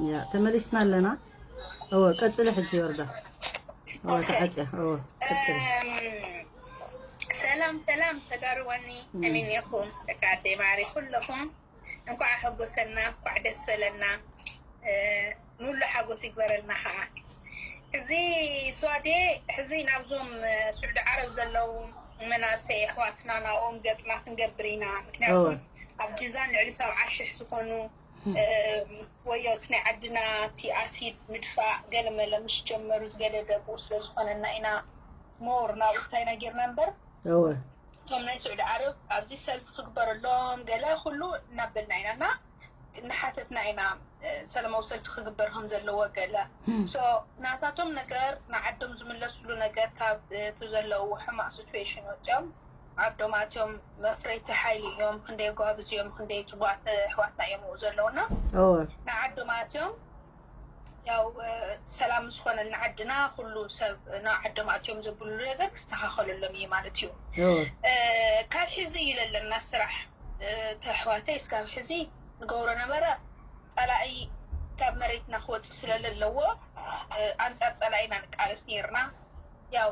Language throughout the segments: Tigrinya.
ያ፣ ተመሊስና ኣለና። እወ፣ ቀጽሊ ሕጂ ወርዳ። እወ፣ ተዓጽያ። እወ፣ ቀጽሊ። ሰላም ሰላም ተጋሩዋኒ፣ ከመይ እኒኹም ደቂ ዓደይ ማዕሪ ኩለኹም? እንኳዕ ኣሐጎሰና፣ እንኳዕ ደስ በለና። ንሉ ሓጎስ ይግበረልና ከዓ። ሕዚ ስዋዴ፣ ሕዚ ናብዞም ስዑዲ ዓረብ ዘለዉ መናእሰይ ኣሕዋትና ናብኦም ገፅና ክንገብር ኢና። ምክንያቱም ኣብ ጅዛን ልዕሊ ሰብዓ ሽሕ ዝኾኑ ወዮት ናይ ዓድና እቲ ኣሲድ ምድፋእ ገለመለ ምስ ጀመሩ ዝገደደ ብኡ ስለ ዝኾነና ኢና ሞር ናብኡ እንታይ ኢና ጌርና እምበር እወ እቶም ናይ ስዑዲ ዓረብ ኣብዚ ሰልፊ ክግበረሎም ገለ ኩሉ እናበልና ኢና እና እናሓተትና ኢና ሰለማዊ ሰልፊ ክግበር ከም ዘለዎ ገለ ሶ ናታቶም ነገር ንዓዶም ዝምለስሉ ነገር ካብ እቲ ዘለዉ ሕማቕ ሲትዌሽን ወፂኦም ዓዶም ኣትዮም መፍረይቲ ሓይሊ እዮም ክንደይ ጓብዝ እዮም ክንደይ ፅቡቃት ኣሕዋትና እዮም ኡ ዘለውና እወ ንዓዶም ኣትዮም ያው ሰላም ዝኾነልና ዓድና ኩሉ ሰብ ናብ ዓዶም ኣትዮም ዘብሉ ነገር ክስተኻኸለሎም እዩ ማለት እዩ እወ ካብ ሕዚ እዩ ለለና ስራሕ ተሕዋተይ እስካብ ሕዚ ንገብሮ ነበረ ፀላኢ ካብ መሬትና ክወፅእ ስለለለዎ ኣንፃር ፀላኢና ንቃለስ ነይርና ያው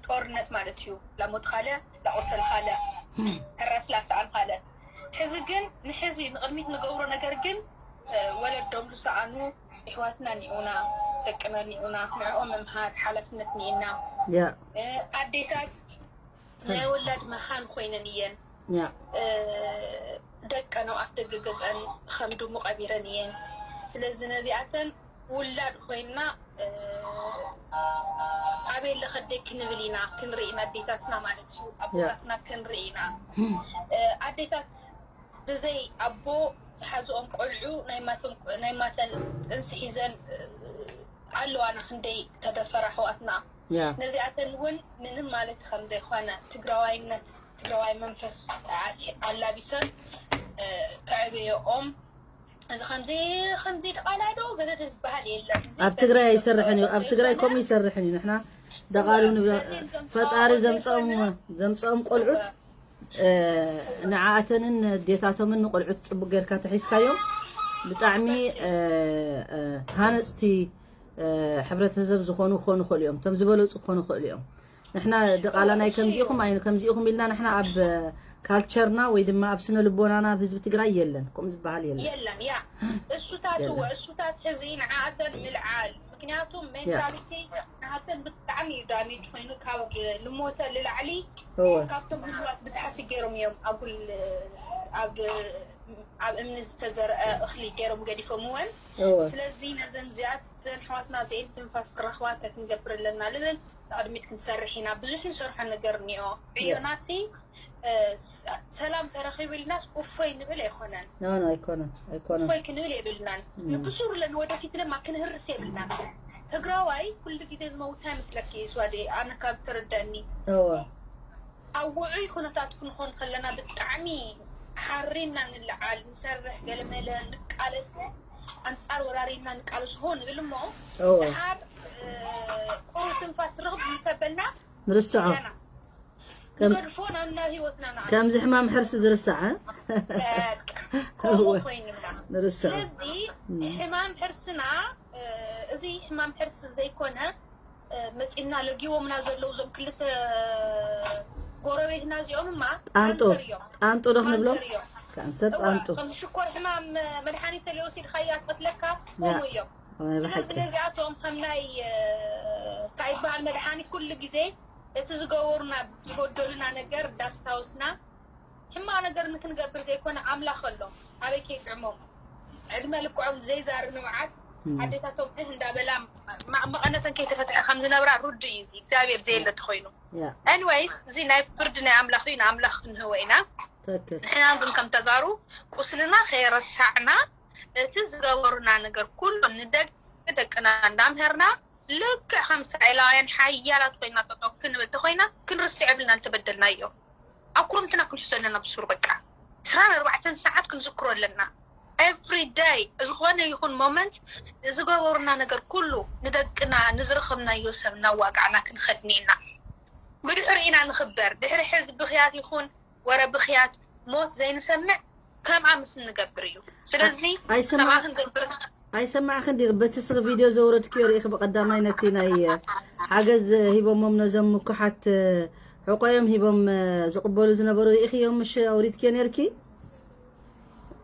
ጦርነት ማለት እዩ ላሞት ካለ ላቆሰል ካለ ሕራስ ላሰኣን ካለ ሕዚ ግን ንሕዚ ንቅድሚት ንገብሮ ነገር ግን ወለዶም ዝሰኣኑ ይሕዋትና ኒኡና ደቅና ኒኡና ንዕኦም ምምሃር ሓላፍነት ኒእና ያ ኣዴታት ናይ ወላድ መኻን ኮይነን እየን ያ ደቀን ኣብ ኣፍ ደገ ገዝአን ከም ድሙ ቀቢረን እየን ስለዚ ነዚኣተን ውላድ ኮይንና ኣበይ ለኸደይ ክንብል ኢና ክንርኢ ኢና ኣዴታትና ማለት እዩ ኣቦታትና ክንርኢ ኢና ኣዴታት ብዘይ ኣቦ ዝሓዝኦም ቆልዑ ናይ ማተን ጥንሲ ሒዘን ኣለዋና ክንደይ ተደፈራ ኣሕዋትና ያ ነዚኣተን እውን ምንም ማለት ከም ዘይኮነ ትግራዋይነት ትግራዋይ መንፈስ ኣቲ ኣላቢሰን ከዕበየኦም እዚ ከምዚ ከምዚ ድቓላ ዶ ገለ ዝበሃል የለን እዚ ኣብ ትግራይ ኣይሰርሕን እዩ ኣብ ትግራይ ከምኡ ይሰርሕን እዩ ንሕና ደቓሉ ንብሎ ፈጣሪ ዘምፀኦም ዘምፀኦም ቆልዑት ንዓኣተንን ኣዴታቶምን ንቆልዑት ፅቡቅ ጌርካ ተሒዝካዮም ብጣዕሚ ሃነፅቲ ሕብረተሰብ ዝኾኑ ክኾኑ ይኽእሉ እዮም እቶም ዝበለፁ ክኾኑ ይኽእሉ እዮም ንሕና ድቓላ ናይ ከምዚኢኹም ኣይ ከምዚኢኹም ኢልና ንሕና ኣብ ካልቸርና ወይ ድማ ኣብ ስነ ልቦናና ኣብ ህዝቢ ትግራይ የለን ከምኡ ዝበሃል የለን የለን ያ እሱታት እወ እሱታት ሕዚ ንዓኣተን ምልዓል ምክንያቱ ሜንታሊቲ ንሃተን ብጣዕሚ እዩ ዳሜጅ ኮይኑ ካብ ልሞተ ልላዕሊ ካብቶም ህዝባት ብታሕቲ ገይሮም እዮም ኣጉል ኣብ ኣብ እምኒ ዝተዘርአ እኽሊ ገይሮም ገዲፎምወን ስለዚ ነዘን እዚኣት ዘን ኣሕዋትና እዚኤን ትንፋስ ክረኽባ እንታይ ክንገብር ኣለና ልብል ንቕድሚት ክንሰርሕ ኢና ብዙሕ ንሰርሖ ነገር እኒኦ ዕዮናሲ ሰላም ተረኺቡ ኢልናስ እፎይ ንብል ኣይኮነን ኖ ኖ ኣይኮነን ኣይኮነን እፎይ ክንብል የብልናን ንብሱር ለንወደፊት ድማ ክንህርስ የብልናን ትግራዋይ ኩሉ ግዜ ዝመውት ኣይመስለኪ ስዋዴ ኣነ ካብ ተረደእኒ እወ ኣብ ውዑይ ኩነታት ክንኾን ከለና ብጣዕሚ ሓሪና ንለዓል ንሰርሕ ገለመለ ንቃለስ ኣንፃር ወራሪና ንቃለስ ሆ ንብል እሞ እወ ድሓር ቁሩብ ትንፋስ ርኽብ ምስ ኣበልና ንርስዖ ገና ንገድፎ ናብ ናብ ህይወትና ንኣ ከምዚ ሕማም ሕርሲ ዝርሳዕ እ? በቃ ከምኡ ኮይንና ንርስዖ ስለዚ ሕማም ሕርስና እዚ ሕማም ሕርሲ ዘይኮነ መፂና ለጊቦምና ዘለዉ ዞም ክልተ ጎረቤትና እዚኦም ማ ጣንጦ ካንሰር እዮም ጣንጦ ዶ ክንብሎም ካንሰር እዮም ካንሰር እዋ ጣንጦ ከምዚ ሽኮር ሕማም መድሓኒት ተለወሲድካያ ትቀትለካ ከምኡ እዮም ናይ ስለዚ ብሓቂ ነዚኣቶም ከም ናይ እንታይ ይበሃል መድሓኒት ኩሉ ግዜ እቲ ዝገበሩና ዝጎደሉና ነገር ዳስታውስና ሕማቕ ነገር ንክንገብር ዘይኮነ ኣምላኽ ኣሎ ኣበይ ከይጥዕሞም ዕድመ ልክዖም ዘይዛር ንብዓት ኣዴታቶም እህ እንዳበላ መቐነተን ከይተፈትሐ ከም ዝነብራ ርዱ እዩ እዚ እግዚኣብሔር ዘየለ ተኮይኑ ያ ኤንወይስ እዚ ናይ ፍርዲ ናይ ኣምላኽ እዩ ንኣምላኽ ክንህወ ኢና ትክክል ንሕና ግን ከም ተጋሩ ቁስልና ከየረሳዕና እቲ ዝገበሩና ነገር ኩሉ ንደቂ ደቅና እንዳምሀርና ልክዕ ከም እስራኤላውያን ሓያላት ኮይና ጠጠው ክንብል ተኮይና ክንርስዕ የብልና ዝተበደልናዮ ኣብ ኩርምትና ክንሕዞ ኣለና ብሱሩ በቃ ዕስራን ኣርባዕተን ሰዓት ክንዝክሮ ኣለና every day ዝኾነ ይኹን ሞመንት ዝገበሩና ነገር ኩሉ ንደቅና ንዝረኸብናዮ ሰብ እናዋጋዕና ክንኸድኒ ኢና ብድሕሪ ኢና ንኽበር ድሕሪ ሕዚ ብኽያት ይኹን ወረ ብኽያት ሞት ዘይንሰምዕ ከምኣ ምስ እንገብር እዩ ስለዚ ኣይሰማ- ከምኣ ክንገብር ኣይሰማዕኽን ዲ? በቲ ስኺ ቪድዮ ዘውረድክዮ ርኢኺ፣ ብቐዳማይ ነቲ ናይ ሓገዝ ሂቦሞም ነዞም ምኩሓት ሕቆዮም ሂቦም ዝቕበሉ ዝነበሩ ርኢኽዮም ምሽ ኣውሪድክዮ ነርኪ?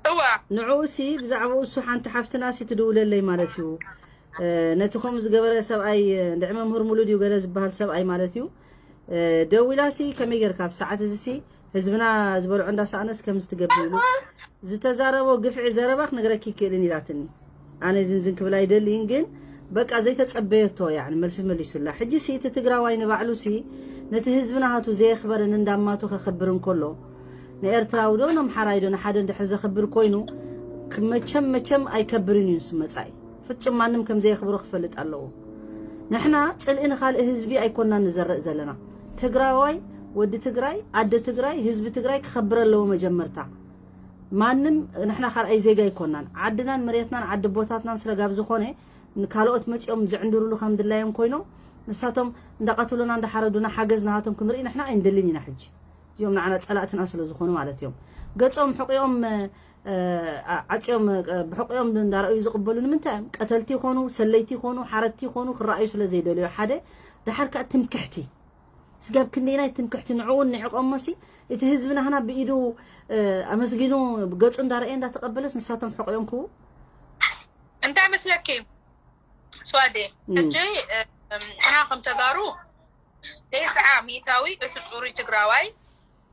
እዋ ንዕኡ ሲ ብዛዕባኡ እሱ ሓንቲ ሓፍትና ሲ ትድውለለይ ማለት እዩ። ነቲ ከምኡ ዝገበረ ሰብኣይ እንድዒ መምህር ሙሉ ድዩ ገለ ዝበሃል ሰብኣይ ማለት እዩ። ደዊላ ሲ ከመይ ጌርካ ኣብ ሰዓት እዚ ሲ ህዝብና ዝበልዖ እንዳሰኣነስ ከምዚ ትገብር ኢሉ ዝተዛረቦ ግፍዒ ዘረባ ክነግረኪ ይክእልን ኢላትኒ። ኣነ ዝንዝን ክብል ኣይደልይን፣ ግን በቃ ዘይተጸበየቶ ያኒ መልሲ መሊሱላ። ሕጂ ሲ እቲ ትግራዋይ ንባዕሉ ሲ ነቲ ህዝብና ሃቱ ዘየኽበርን እንዳማቱ ከኽብር እንከሎ ንኤርትራዊ ዶ ነምሓራይ ዶ ንሓደ እንድሕር ዘኽብር ኮይኑ መቸም መቸም ኣይከብርን እዩ ንሱ መጻኢ። ፍጹም ማንም ከም ዘየኽብሮ ክፈልጥ ኣለዎ። ንሕና ጽልኢ ንኻልእ ህዝቢ ኣይኮናን ንዘርእ ዘለና። ትግራዋይ፣ ወዲ ትግራይ፣ ኣደ ትግራይ፣ ህዝቢ ትግራይ ክኸብር ኣለዎ መጀመርታ። ማንም ንሕና ካልኣይ ዜጋ ኣይኮናን። ዓድናን መሬትናን ዓዲ ቦታትናን ስለ ጋብ ዝኾነ ንካልኦት መጺኦም ዝዕንድሩሉ ከም ድላዮም ኮይኖም ንሳቶም እንዳቐትሉና እንዳሓረዱና ሓገዝ ናሃቶም ክንርኢ ንሕና ኣይንደልን ኢና። ሕጂ እዚኦም ንዓና ጸላእትና ስለ ዝኾኑ ማለት እዮም። ገጾም ሕቑኦም ዓፅዮም ብሕቆኦም እንዳረኣዩ ዝቕበሉ ንምንታይ እዮም? ቀተልቲ ይኾኑ፣ ሰለይቲ ይኾኑ፣ ሓረድቲ ይኾኑ ክረኣዩ ስለ ዘይደልዩ ሓደ። ደሓር ከዓ ትምክሕቲ፣ ስጋብ ክንደይናይ ትምክሕቲ ንዕውን ንዕቆሞሲ እቲ ህዝቢ ናህና ብኢዱ ኣመስጊኑ ገፁ እንዳረኣየ እንዳተቐበለስ ንሳቶም ሕቆኦም ክቡ እንታይ መስለኪ? ስዋዴ ሕጂ ንሕና ከም ተጋሩ ተስዓ ሚእታዊ እቲ ፅሩይ ትግራዋይ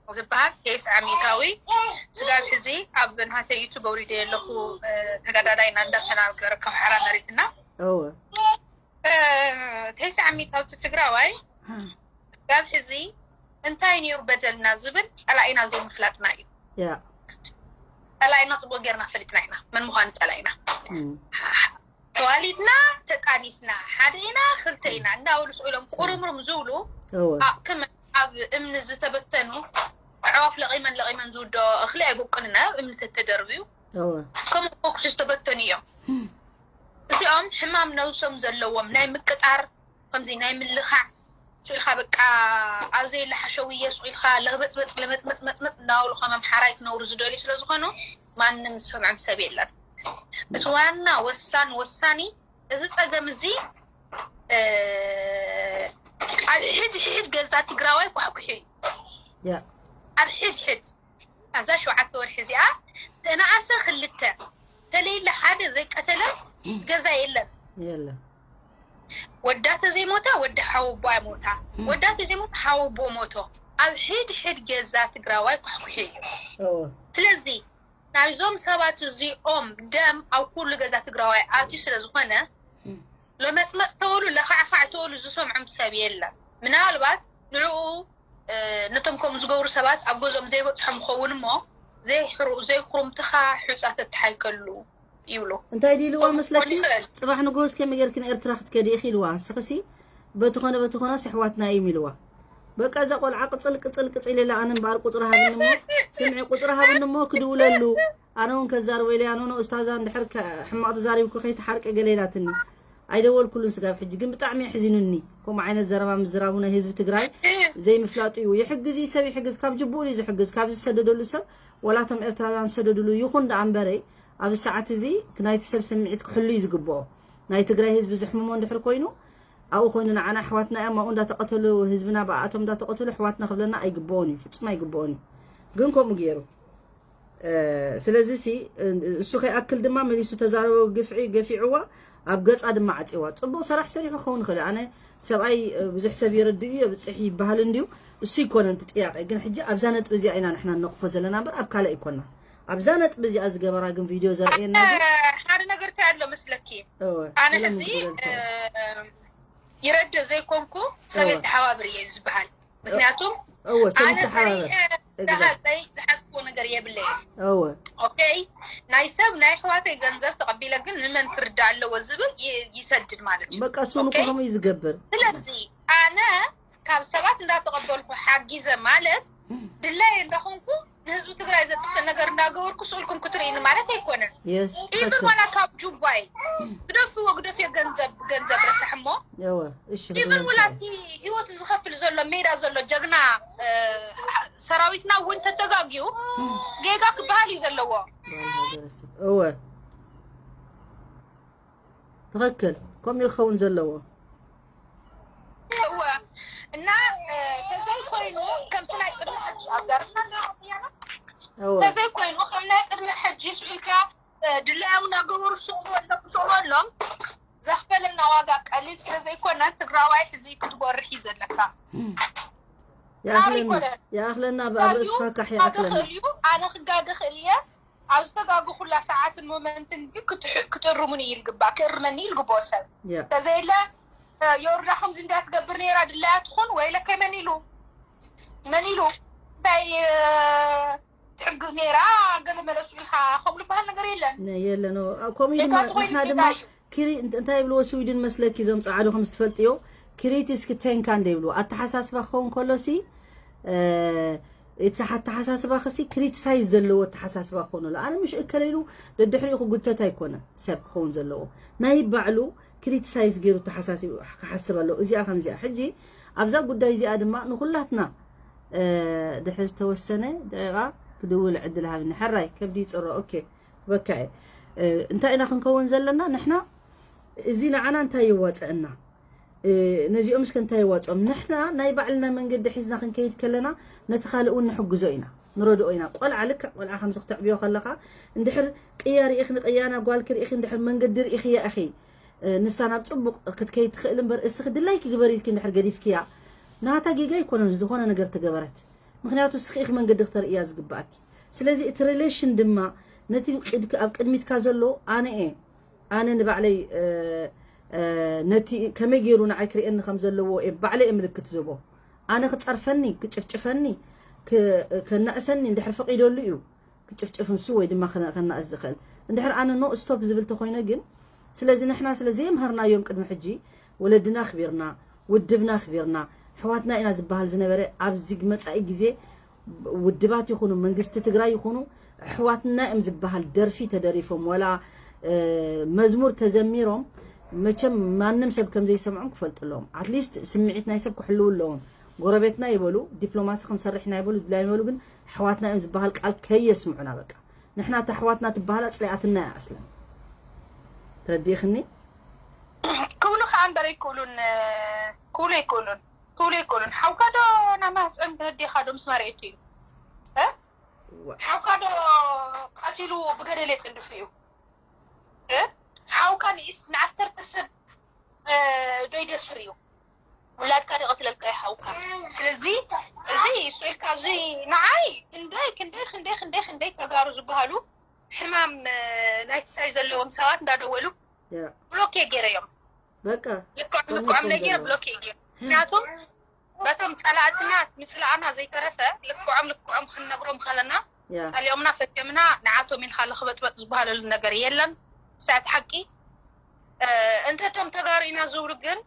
ዝበሃል ተስዓ ሚእታዊ ስጋብ ሕዚ ኣብ ናተይ ዩቱብ ኣውሪደ ኣለኹ። ተጋዳላይ ኢና እንዳተናገረ ካብ ሓራ መሬትና እወ ተስዓ ሚእታዊ እቲ ትግራዋይ ስጋብ ሕዚ እንታይ ነይሩ በደልና ዝብል ፀላኢና ዘይምፍላጥና እዩ። ያ ፀላኢና ፅቡቅ ጌርና ፈሊጥና ኢና መን ምኳኑ ፀላኢና። እም። ተዋሊድና ተጣኒስና ሓደ ኢና ክልተ ኢና እንዳበሉ ስቕ ኢሎም ቁርምርም ዝብሉ እወ ኣብ ከም ኣብ እምኒ ዝተበተኑ ኣዕዋፍ ለቒመን ለቒመን ዝውድኦ እኽሊ ኣይቦቅልን ኣብ እምኒ ተተደርብዩ እወ ከምኡ ቦክሲ ዝተበተኑ እዮም። እዚኦም ሕማም ነብሶም ዘለዎም ናይ ምቅጣር ከምዚ ናይ ምልኻዕ ስኢልካ በቃ ኣብ ዘየለ ሓሸውየ ስኢልካ ለበፅበፅ ለመፅመፅመፅመፅ እናበሉ ከም ኣምሓራይ ክነብሩ ዝደልዩ ስለ ዝኾኑ ማንም ዝሰምዖም ሰብ የለን። እቲ ዋና ወሳን ወሳኒ እዚ ፀገም እዚ ኣብ ሕድ ሕድ ገዛ ትግራዋይ ኳሕኩሒ እዩ። ያ ኣብ ሕድ ሕድ ኣዛ ሸውዓተ ወርሒ እዚኣ ተነኣሰ ክልተ ተለይለ ሓደ ዘይቀተለ ገዛ የለን። የለን ወዳ ተዘይሞታ ወዲ ሓወቦ ኣይሞታ ወዳ ተዘይሞታ ሓወቦ ሞቶ ኣብ ሕድ ሕድ ገዛ ትግራዋይ ኳሕኩሒ እዩ። እወ ስለዚ ናይዞም ሰባት እዚኦም ደም ኣብ ኩሉ ገዛ ትግራዋይ ኣትዩ ስለ ዝኾነ ለመፅመፅ ተበሉ ለኻዕኻዕ ተበሉ ዝሰምዖም ሰብ የለን። ምናልባት ንዕኡ ነቶም ከምኡ ዝገብሩ ሰባት ኣብ ገዝኦም ዘይበፅሖም ይኸውን እሞ ዘይሕርኡ ዘይኩርምትኻ ሑፃ ተተሓይከሉ ይብሉ። እንታይ ድልዋ መስለኪ? ይኽእል። ፅባሕ ንጎስ ከመይ ጌርኪ ንኤርትራ ክትከዲ ኢኺ ኢልዋ። ንስኽሲ በቲ ኾነ በቲ ኾነ ኣሕዋትና እዮም ኢልዋ። በቃ እዛ ቆልዓ ቅፅል ቅፅል ቅፅል ኢላ ኣነ እምበኣር ቁፅሪ ሃብኒ እሞ ስምዒ ቁፅሪ ሃብኒ እሞ ክድውለሉ ኣነ እውን ከዛርቦ ኢለ ኣነ ኡስታዛ እንድሕር ከ- ሕማቕ ተዛሪብኩ ከይትሓርቂ ገለ ኢላትኒ። ኣይደወልኩሉን ስጋብ ሕጂ ግን ብጣዕሚ የሕዚኑኒ። ከምኡ ዓይነት ዘረባ ምዝራቡ ናይ ህዝቢ ትግራይ ዘይምፍላጡ እዩ። ይሕግዝ እዩ ሰብ ይሕግዝ ካብ ጅቡኡ እዩ ዝሕግዝ ካብ ዝሰደደሉ ሰብ ወላቶም ኤርትራውያን ዝሰደድሉ ይኹን ደኣ እምበረይ ኣብዚ ሰዓት እዚ ናይቲ ሰብ ስምዒት ክሕሉ እዩ ዝግብኦ። ናይ ትግራይ ህዝቢ ዝሕምሞ እንድሕር ኮይኑ ኣብኡ ኮይኑ ንዓና ኣሕዋትና እዮም ኣብኡ እንዳተቐተሉ ህዝብና ብኣቶም እንዳተቐተሉ ኣሕዋትና ክብለና ኣይግብኦን እዩ ፍጹም ኣይግብኦን እዩ። ግን ከምኡ ገይሩ ስለዚ ሲ እሱ ከይኣክል ድማ መሊሱ ተዛረቦ ግፍዒ ገፊዕዋ ኣብ ገጻ ድማ ዓጽዋ ጽቡቕ ሰራሕ ሰሪሑ ክኸውን ይኽእል ኣነ ሰብኣይ ብዙሕ ሰብ ይረድእ እዩ የብጽሕ ይበሃል እንድዩ እሱ ይኮነን እቲ ጥያቄ ግን ሕጂ ኣብዛ ነጥቢ እዚኣ ኢና ንሕና ነቕፎ ዘለና እምበር ኣብ ካልእ ኣይኮና ኣብዛ ነጥቢ እዚኣ ዝገበራ ግን ቪድዮ ዘርእየና ግን ሓደ ነገር እንታይ ኣሎ መስለኪ እወ ኣነ ሰላም ሕዚ ንግበረልካ። ይረድእ ዘይኮንኩ ሰብ እወ። የተሓባብር እየ ዝበሃል ምክንያቱም እወ ሰብ ኣነ ይተሓባበር ሰሪሐ Exactly. ዝሃፀይ ዝሓዝኩዎ ነገር የብለይ እወ ኦኬ ናይ ሰብ ናይ ኣሕዋተይ ገንዘብ ተቐቢለ ግን ንመን ክርዳ ኣለዎ ዝብል ይ- ይሰድድ ማለት እዩ በቃ እሱ ንኮ ኦኬ? ከምኡ እዩ ዝገብር ስለዚ ኣነ ካብ ሰባት እንዳተቐበልኩ ሓጊዘ ማለት ድላይ እንዳኾንኩ ንህዝቢ ትግራይ ዘጥፍእ ነገር እንዳገበርኩ ስእልኩም ክትርእኒ ማለት ኣይኮነን የስ ኢቭን ዋላ ካብ ጁባይ ግደፍዎ ግደፍዮ ገንዘብ ገንዘብ ረሳሕ እሞ እወ እሺ ኢቭን ክብለልካ ውላቲ ህይወቱ ዝኸፍል ዘሎ ሜዳ ዘሎ ጀግና እ፣ ሰራዊትና እውን ተተጋግዩ ጌጋ ክበሃል እዩ ዘለዎ ጓል ሃገረሰብ እወ ትኽክል። ከምኡ ክኸውን ዘለዎ። እወ። እና ተዘይኮይኑ ከምቲ ናይ ቅድሚ ሕጂ ኣብዛርና እወ። ተዘይኮይኑ ከም ናይ ቅድሚ ሕጂ ስኢልካ ድላዮም እናገበሩ ዝሰእሉ ኣለዉ ዝሰእሉ ኣሎም ዘኽፈለና ዋጋ ቀሊል ስለዘይኮነ ትግራዋይ ሕዚ ክትጎርሕ እዩ ዘለካ። ይኣኽለና ይኣኽለና። ብኣብ ርእስኻ ካሕ ይኣኽለና። ኣነ ክጋገ ክእል እየ ኣብ ዝተጋገኹላ ሰዓትን ሞመንትን ግን ክትእርሙኒ እዩ ዝግባእ ክእርመኒ እዩ ዝግብኦ ሰብ ተዘይለ ዮርዳ ከምዚ እንዳትገብር ነይራ ድላያ ትኹን ወይለከ መን ኢሉ መን ኢሉ እንታይ ትሕግዝ ነይራ ገለ መለሱ ኢልካ ከምኡ ዝበሃል ነገር የለን የለን ከምኡ እዩ ድማ ንሕና ድማ እንታይ ይብልዎ ስዊድን መስለኪ እዞም ፃዕዱ ከም ዝትፈልጥዮ ክሪቲስክ ቴንካ እንደ ይብልዎ ኣተሓሳስባ ክኸውን ከሎ ሲ እቲ ኣተሓሳስባ ክሲ ክሪቲሳይዝ ዘለዎ ኣተሓሳስባ ክኾኑ ኣሎ ኣነ ምሽ እከለ ኢሉ ደድሕሪኡ ክጉተት ኣይኮነ ሰብ ክኸውን ዘለዎ ናይ ባዕሉ ክሪቲሳይዝ ገይሩ ተሓሳሲቡ ክሓስብ ኣለዎ እዚኣ ከምዚኣ ሕጂ ኣብዛ ጉዳይ እዚኣ ድማ ንኩላትና ድሕሪ ዝተወሰነ ደቂቃ ክድውል ዕድል ሃብኒ ሕራይ ከብዲ ይፅሮ ኦኬ ክበካ እየ እንታይ ኢና ክንከውን ዘለና ንሕና እዚ ንዓና እንታይ የዋፀአና ነዚኦም እስከ እንታይ የዋፅኦም ንሕና ናይ ባዕልና መንገዲ ሒዝና ክንከይድ ከለና ነቲ ካልእ እውን ንሕግዞ ኢና ንረድኦ ኢና ቆልዓ ልክዕ ቆልዓ ከምዚ ክተዕብዮ ከለካ እንድሕር ቅያ ርኢኽ ንቅያና ጓልኪ ርኢኺ እንድሕር መንገዲ ርኢኽያ ኢኺ ንሳ ናብ ፅቡቕ ክትከይድ ትኽእል እምበር እስኺ ድላይኪ ግበሪ ኢልኪ እንድሕር ገዲፍክያ ናታ ጌጋ ኣይኮነን ዝኾነ ነገር ተገበረት ምኽንያቱ እስኺ ኢኺ መንገዲ ክተርእያ ዝግባኣኪ ስለዚ እቲ ሪሌሽን ድማ ነቲ ኣብ ቅድሚትካ ዘሎ ኣነ እየ ኣነ ንባዕለይ ነቲ ከመይ ገይሩ ንዓይ ክርእየኒ ከም ዘለዎ እየ ባዕለይ እየ ምልክት ዝህቦ ኣነ ክፀርፈኒ ክጭፍጭፈኒ ከናእሰኒ እንድሕር ፈቂደሉ እዩ ክጭፍጭፍ ንሱ ወይ ድማ ከናእስ ዝኽእል እንድሕር ኣነ ኖ ስቶፕ ዝብል ተኮይነ ግን ስለዚ ንሕና ስለ ዘየምሃርናዮም ቅድሚ ሕጂ ወለድና ኣኽቢርና ውድብና ኣኽቢርና ኣሕዋትና ኢና ዝበሃል ዝነበረ ኣብዚ መፃኢ ግዜ ውድባት ይኹኑ መንግስቲ ትግራይ ይኹኑ ኣሕዋትና እዮም ዝበሃል ደርፊ ተደሪፎም ወላ መዝሙር ተዘሚሮም መቸም ማንም ሰብ ከም ዘይሰምዖም ክፈልጡ ኣለዎም ኣትሊስት ስምዒት ናይ ሰብ ክሕልው ኣለዎም ጎረቤትና ይበሉ ዲፕሎማሲ ክንሰርሕ ኢና ይበሉ ድላይ ይበሉ ግን ኣሕዋትና እዮም ዝበሃል ቃል ከየስምዑና በቃ ንሕና እታ ኣሕዋትና ትበሃል ኣፅሊኣትና እያ ኣስለን ተረዲእኽኒ ክብሉ ከዓ እምበር ኣይክእሉን ክብሉ ኣይክእሉን ክብሉ ኣይክእሉን ሓውካ ዶ ናብ ማህፀን ክነዴኻ ዶ ምስ መርኤቱ እዩ ሓውካ ዶ ቀቲሉ ብገደል የፅድፍ እዩ ሓውካ ንዓሰርተ ሰብ ዶ ይደፍር እዩ ውላድካ ዶ ይቐትለልካ እዩ ሓውካ ስለዚ እዚ እሱ ኢልካ እዚ ንዓይ ክንደይ ክንደይ ክንደይ ክንደይ ክንደይ ተጋሩ ዝበሃሉ ሕማም ናይ ትሳይ ዘለዎም ሰባት እንዳደወሉ ብሎክ ገይረዮም በቃ ልክዖም ልክዖም ነጊረ ብሎክ ገይረ ምክንያቱም በቶም ፀላእትና ምፅላእና ዘይተረፈ ልክዖም ልክዖም ክንነግሮም ከለና ፀሊኦምና ፈትዮምና ንዓቶም ኢልካ ለክበጥበጥ ዝበሃለሉ ነገር የለን ሳት ሓቂ እንተቶም ተጋሩ ኢና ዝብሉ ግን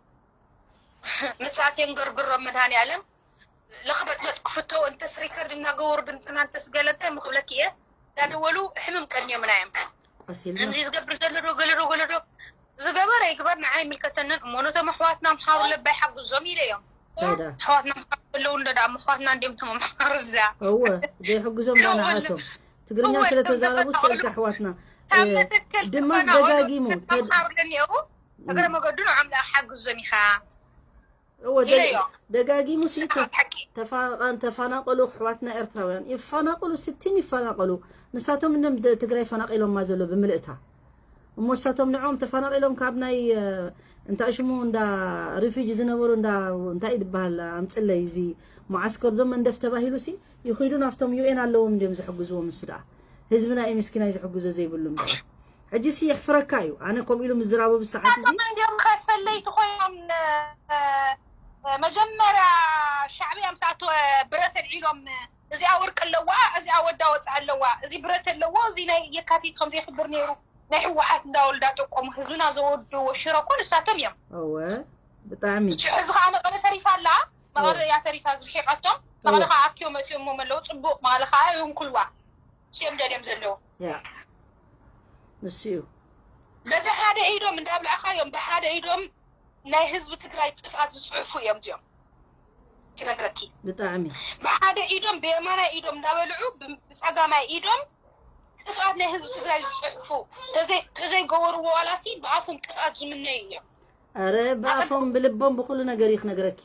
ምፅኣት የንገርግሮም መድሃኒኣለም ለኽበጥበጥ ክፍተው እንተስ ሪከርድ እናገበሩ ድምፅና እንተስ ገለ እንታይ ምክብለክ እየ እንዳደወሉ ሕምም ቀንዮምና እዮም ከምዚ ዝገብር ዘሎ ዶ ገለ ዶ ገለ ዶ ዝገበር ኣይግበር ንዓይ ይምልከተንን እሞ ነቶም ኣሕዋትና ምሃሩ ለባይ ሓግዞም ኢለ እዮም ኣሕዋትና ምሃሩ ዘለዉ እንዶ ዳ ኣሕዋትና እንዲም ቶም ምሃሩ ዝዳ እወ ዘይሕግዞም ዳ ንዓቶም ትግርኛ ስለ ተዛረቡ ሰልካ ኣሕዋትና ድማስ ደጋጊሙ ተምሃሩ ለኒአው እግረ መገዱ ንዖም ዳ ሓግዞም ኢኻ ደጋጊሙ ተፋናቀሉ ኣሕዋትና ኤርትራውያን ይፋናቀሉ ስቲን ይፋናቀሉ ንሳቶም እኖም ትግራይ ፈናቂሎማ ዘሎ ብምልእታ እሞ ንሳቶም ንዕኦም ተፋናቂሎም ካብ ናይ እንታይ ሽሙ እንዳ ሪፊጂ ዝነበሩ እንዳ እንታይ ዝበሃል ኣምፅለይ እዚ መዓስከር ዶ መንደፍ ተባሂሉ ሲ ይኽዱ ናብቶም ዩኤን ኣለዎም እንዲም ዝሕግዝዎም ንሱ ደኣ ህዝብና እዩ ምስኪናይ ዝሕግዞ ዘይብሉ እምበር ሕጂ ሲ የሕፍረካ እዩ ኣነ ከምኡ ኢሉ ምዝራቡ ብሰዓት እዚ እንዲም ከሰለይቲ ኮይኖም መጀመርያ ሻዕብያ ምስ ኣተወ ብረት ኣልዒሎም እዚኣ ወርቂ ኣለዋ እዚኣ ወዳ ወፃ ኣለዋ እዚ ብረት ኣለዎ እዚ ናይ የካቲት ከም ዘይክብር ነይሩ ናይ ህወሓት እንዳወልዳ ጠቆሙ ህዝብና ዘወድዎ ሽረ እኮ ንሳቶም እዮም እወ ብጣዕሚ ሕዚ ከዓ መቐለ ተሪፋ ኣላ መቐለ እያ ተሪፋ ዝርሒቐቶም መቐለ ከዓ ኣክዮም መፅዮም መለዉ ፅቡቅ መቐለ ከዓ ይንኩልዋ ስዮም ደልዮም ዘለዉ ንሱ እዩ በዚ ሓደ ኢዶም እንዳብላዕኻዮም ብሓደ ኢዶም ናይ ህዝቢ ትግራይ ጥፍኣት ዝፅሕፉ እዮም እዚኦም ክነግረኪ ብጣዕሚ ብሓደ ኢዶም ብየማናይ ኢዶም እንዳበልዑ ብፀጋማይ ኢዶም ጥፍኣት ናይ ህዝቢ ትግራይ ዝፅሕፉ ተዘይ- ተዘይገበርዎ ዋላሲ ብኣፎም ጥፍኣት ዝምነዩ እዮም። ኣረ ብኣፎም ብልቦም ብኩሉ ነገር እዩ ክነግረኪ።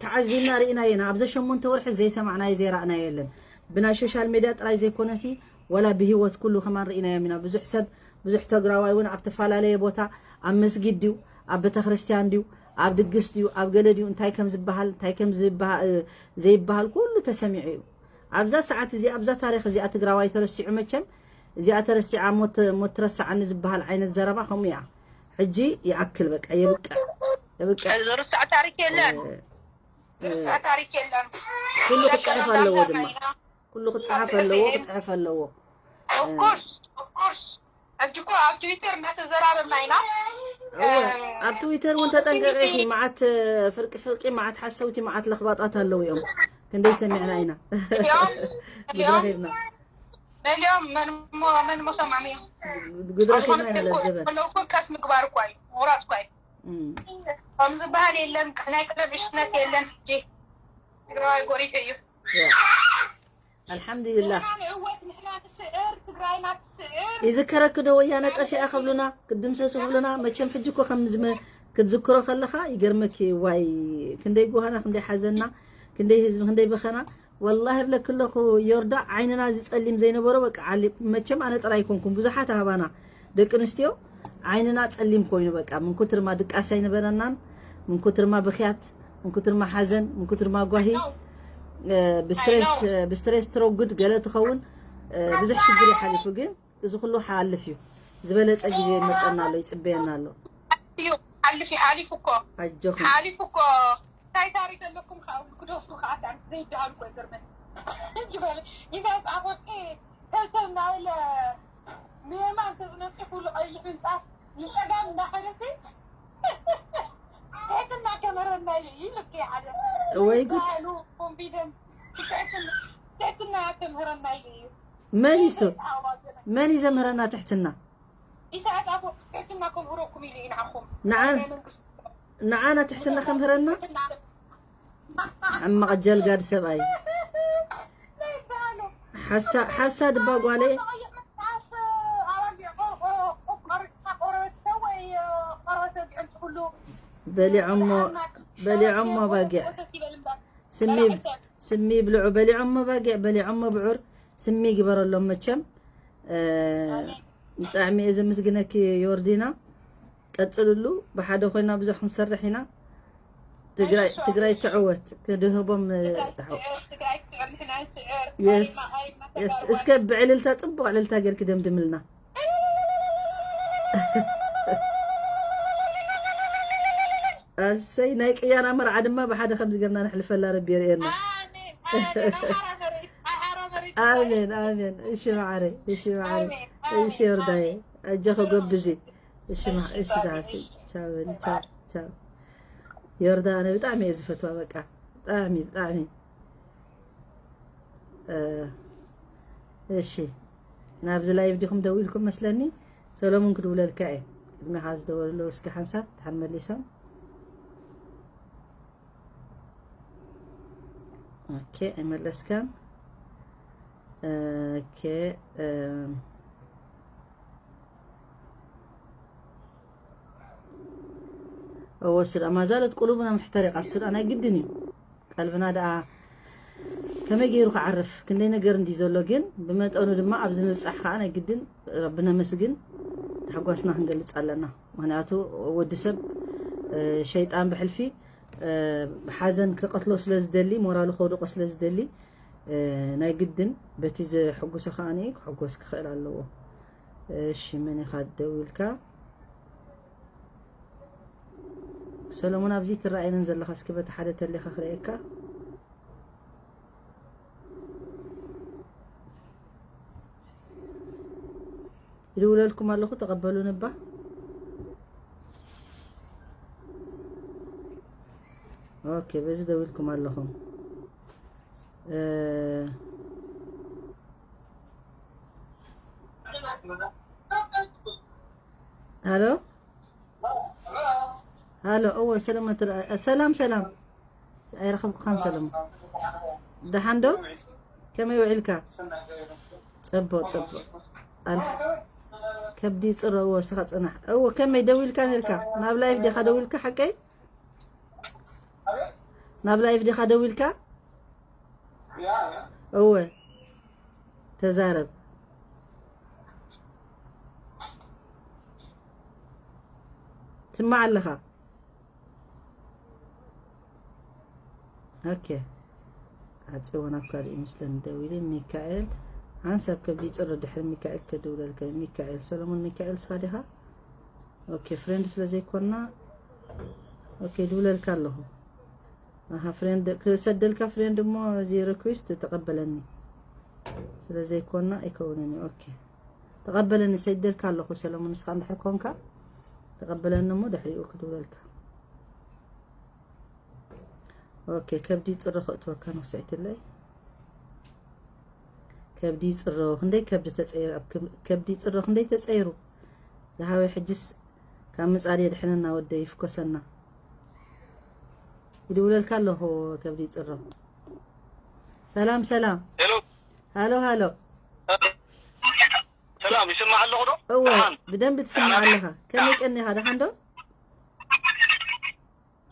ተዓዚብና ርኢናዮ ኢና። ኣብዘ ሸሞንተ ወርሒ ዘይሰማዕናዮ ዘይረኣናዮ የለን። ብናይ ሶሻል ሜድያ ጥራይ ዘይኮነሲ ወላ ብህይወት ኩሉ ከማን ርኢናዮም ኢና። ብዙሕ ሰብ ብዙሕ ተግራዋይ እውን ኣብ ተፈላለየ ቦታ ኣብ መስጊድ ድዩ ኣብ ቤተክርስትያን ድዩ ኣብ ድግስ ድዩ ኣብ ገለ ድዩ እንታይ ከም ዝበሃል እንታይ ከም ዝበሃ- ዘይበሃል ኩሉ ተሰሚዑ እዩ። ኣብዛ ሰዓት እዚኣ ኣብዛ ታሪኽ እዚኣ ትግራዋይ ተረሲዑ መቸም እዚኣ ተረሲዓ ሞት ሞት ትረስዓኒ ዝበሃል ዓይነት ዘረባ ከምኡ እያ። ሕጂ ይኣክል በቃ የብቅዕ የብቅዕ። ዝርሳዕ ታሪክ የለን። ዝርሳዕ ታሪክ የለን። ኩሉ ክፅሕፍ ኣለዎ ድማ ኩሉ ክፅሓፍ ኣለዎ ክፅሕፍ ኣለዎ። ኦፍኮርስ ኦፍኮርስ። ሕጂ እኮ ኣብ ትዊተር እናተዘራረብና ኢና። እወ ኣብ ትዊተር እውን ተጠንቀቂ ኢኺ። መዓት ፍርቂ ፍርቂ መዓት ሓሰውቲ መዓት ለኽባጣት ኣለዉ እዮም። ክንደይ ሰሚዕና ኢና። እዚኦም እዚኦም ጉድረኺብና መሊኦም መን ሞ- መን ሞ ሰማዕም እዮም። ጉድረኺብና ኢና ለዘበን። ከለውኩም ከት ምግባር እኳ እዩ ምቑራፅ እኳ እዩ። እም። ከም ዝበሃል የለን። ናይ ቀደም ዕሽነት የለን። ሕጂ ትግራዋይ ጎሪሑ እዩ። ኣልሓምዱሊላህ። ንሕና ንዕወት፣ ንሕና ንስዕር፣ ትግራይና ትስዕር። ይዝከረኪ ዶ ወያነ ጠፊኣ ክብሉና ክድምሰሱ ክብሉና መቸም ሕጂ እኮ ከም ዝመ ክትዝክሮ ከለኻ ይገርመኪ። ዋይ ክንደይ ጉሃና ክንደይ ሓዘና ክንደይ ህዝቢ ክንደይ በኸና። ወላሂ እብለኪ ኣለኹ ዮርዳ ዓይንና ዝፀሊም ዘይነበሮ በቃ ዓሊ መቸም ኣነ ጥራይ ኣይኮንኩም ብዙሓት ኣህባና ደቂ ኣንስትዮ ዓይንና ፀሊም ኮይኑ በቃ ምንኩትርማ ድቃስ ኣይነበረናን ምንኩትርማ ብኽያት ምንኩትርማ ሓዘን ምንኩትርማ ጓሂ ብስትሬስ ብስትሬስ ትረጉድ ገለ ትኸውን ብዙሕ ሽግር ይሓሊፉ ግን እዚ ኩሉ ሓልፍ እዩ ዝበለፀ ግዜ ይመፀና ኣሎ ይፅበየና ኣሎ እዩ ሓልፍ ሓሊፉ እኮ ኣጆኹም ሓሊፉ እኮ እንታይ ታሪክ ኣለኩም ከዓ ክደፍሩ ከዓ ሳንስ ዘይደሃሉ እኮ ይገርመን ዝበለ ኢሳያስ ኣፈወርቂ ተብተብ እናበለ ንየማን ተዝነፂፉ ዝቐይሕ ምንፃፍ ንፀጋም እናኸደሲ ትሕትና ከመረና ኢሉ ይልክ ሓደ ወይ ጉድ ኮንፊደንስ ትሕትና ከምህረና ኢሉ እዩ መን ይሱ መን ይዘምህረና ትሕትና ኢሳያስ ኣፈወርቂ ትሕትና ከምህረኩም ኢሉ እዩ ንዓኹም ንዓ- ናይ መንግስቲ ንዓና ትሕትና ከምህረና ትሕትና ሕማቕ ጀልጋድ ሰብኣይ ሓሳ ሓሳ ድባ ጓለይ በሊዖሞ በሊዖሞ ባጊዕ ስሚ ስሚ ይብልዑ በሊዖሞ ባጊዕ በሊዖሞ ብዑር ስሚ ይግበረሎም መቸም ብጣዕሚ እየ ዘመስግነኪ ዮርዲና ቀፅልሉ ብሓደ ኮይና ብዙሕ ክንሰርሕ ኢና ትግራይ ትግራይ ትዕወት ክድህቦም ትግራይ ትስዕር ንሕና ንስዕር የስ የስ እስከ ብዕልልታ ፅቡቅ ዕልልታ ገርኪ ደምድምልና ኣሰይ ናይ ቅያና መርዓ ድማ ብሓደ ከምዚ ገርና ንሕልፈላ ረቢ የርእየና ኣሜን ኣሜን እሺ ማዓረ እሺ ማዓረ እሺ ወርዳየ ኣጀኸ ጎብዚ እሺ ማ እሺ ዝሓፍቲ ቻው በሊ ቻው ቻው ዮርዳ ኣነ ብጣዕሚ እየ ዝፈትዋ በቃ ብጣዕሚ ብጣዕሚ እሺ ናብዚ ላይቭ ዲኹም ደዊልኩም መስለኒ ሰሎሙን ክድውለልካ እየ ቅድሚኻ ዝደወሉ ኣለዉ እስኪ ሓንሳብ ድሓን መሊሶም ኦኬ ኣይመለስካን ኦኬ እወ ሱዳ ማዛለት ቁሉብና ምሕተሪቃ ሱዳ ናይ ግድን እዩ ቀልብና ደኣ ከመይ ገይሩ ክዓርፍ ክንደይ ነገር እንዲ ዘሎ ግን ብመጠኑ ድማ ኣብዚ ምብፃሕ ከዓ ናይ ግድን ረቢ ነመስግን ተሓጓስና ክንገልፅ ኣለና ምክንያቱ ወዲ ሰብ ሸይጣን ብሕልፊ ብሓዘን ክቐትሎ ስለ ዝደሊ ሞራሉ ከውድቆ ስለ ዝደሊ ናይ ግድን በቲ ዘሕጉሶ ከዓ ክሕጎስ ክኽእል ኣለዎ እሺ መን ኢኻ ደዊልካ ሰሎሞን ኣብዚ ትረኣየንን ዘለኻ እስኪ በቲ ሓደ ተሊኻ ክርእየካ ይድውለልኩም ኣለኹ ተቐበሉን እባ ኦኬ በዚ ደዊልኩም ኣለኹም ሃሎ ሃሎ እወ ሰለማ ትረኣ ሰላም ሰላም ኣይረኸብኩኻን ሰለማ ደሓን ዶ ከመይ ውዒልካ ፅቡቕ ፅቡቕ ኣል-፣ ከብዲ ጽረ፣ እወ፣ ስኻ ጽናሕ። እወ፣ ከመይ ደዊልካ ነርካ? ናብ ላይፍ ዲኻ ደዊልካ ሓቀይ? ናብ ላይፍ ዲኻ ደዊልካ? እወ፣ ተዛረብ። ትስማዕ ኣለኻ? ኦኬ። ኣጽወን ኣብ ካልእ ይመስለኒ ደዊሉ። ሚካኤል ሓንሳብ ከብዲ ይጽረ፣ ድሕሪ ሚካኤል ከድውለልካ። ሚካኤል፣ ሰሎሞን ሚካኤል፣ ንስኻ ዲኻ? ኦኬ፣ ፍሬንድ ስለ ዘይኮንና፣ ኦኬ፣ ድውለልካ ኣለኹ። ኣሃ፣ ፍሬንድ ክሰደልካ፣ ፍሬንድ እሞ እዚ ሪኩዌስት ተቐበለኒ። ስለ ዘይኮንና ኣይከውንን እዩ። ኦኬ፣ ተቐበለኒ፣ ሰደልካ ኣለኹ። ሰለሙን፣ ንስኻ እንድሕር ኮንካ ተቐበለኒ እሞ ድሕሪኡ ክድውለልካ። ኦኬ፣ ከብዲ ጽረ ከእትወካ ነው ስዒትለይ። ከብዲ ጽሮ፣ ክንደይ ከብዲ ተጸይሩ፣ ኣብ ከብ-፣ ከብዲ ጽሮ ክንደይ ተጸይሩ። ዝሃወይ ሕጅስ ካብ ምጻድ የድሕነና፣ ወደይ ይፍኮሰና። ይድውለልካ ኣለኹ፣ ከብዲ ጽሮ። ሰላም፣ ሰላም። ሄሎ። ሃሎ፣ ሃሎ። ሰላም፣ ይስማዕ ኣለኹ ዶ? እወ፣ ደሓን። ብደንቢ ትስማዕ ደሓን። ኣለኻ። ከመይ ቀኒኻ? ደሓን ዶ?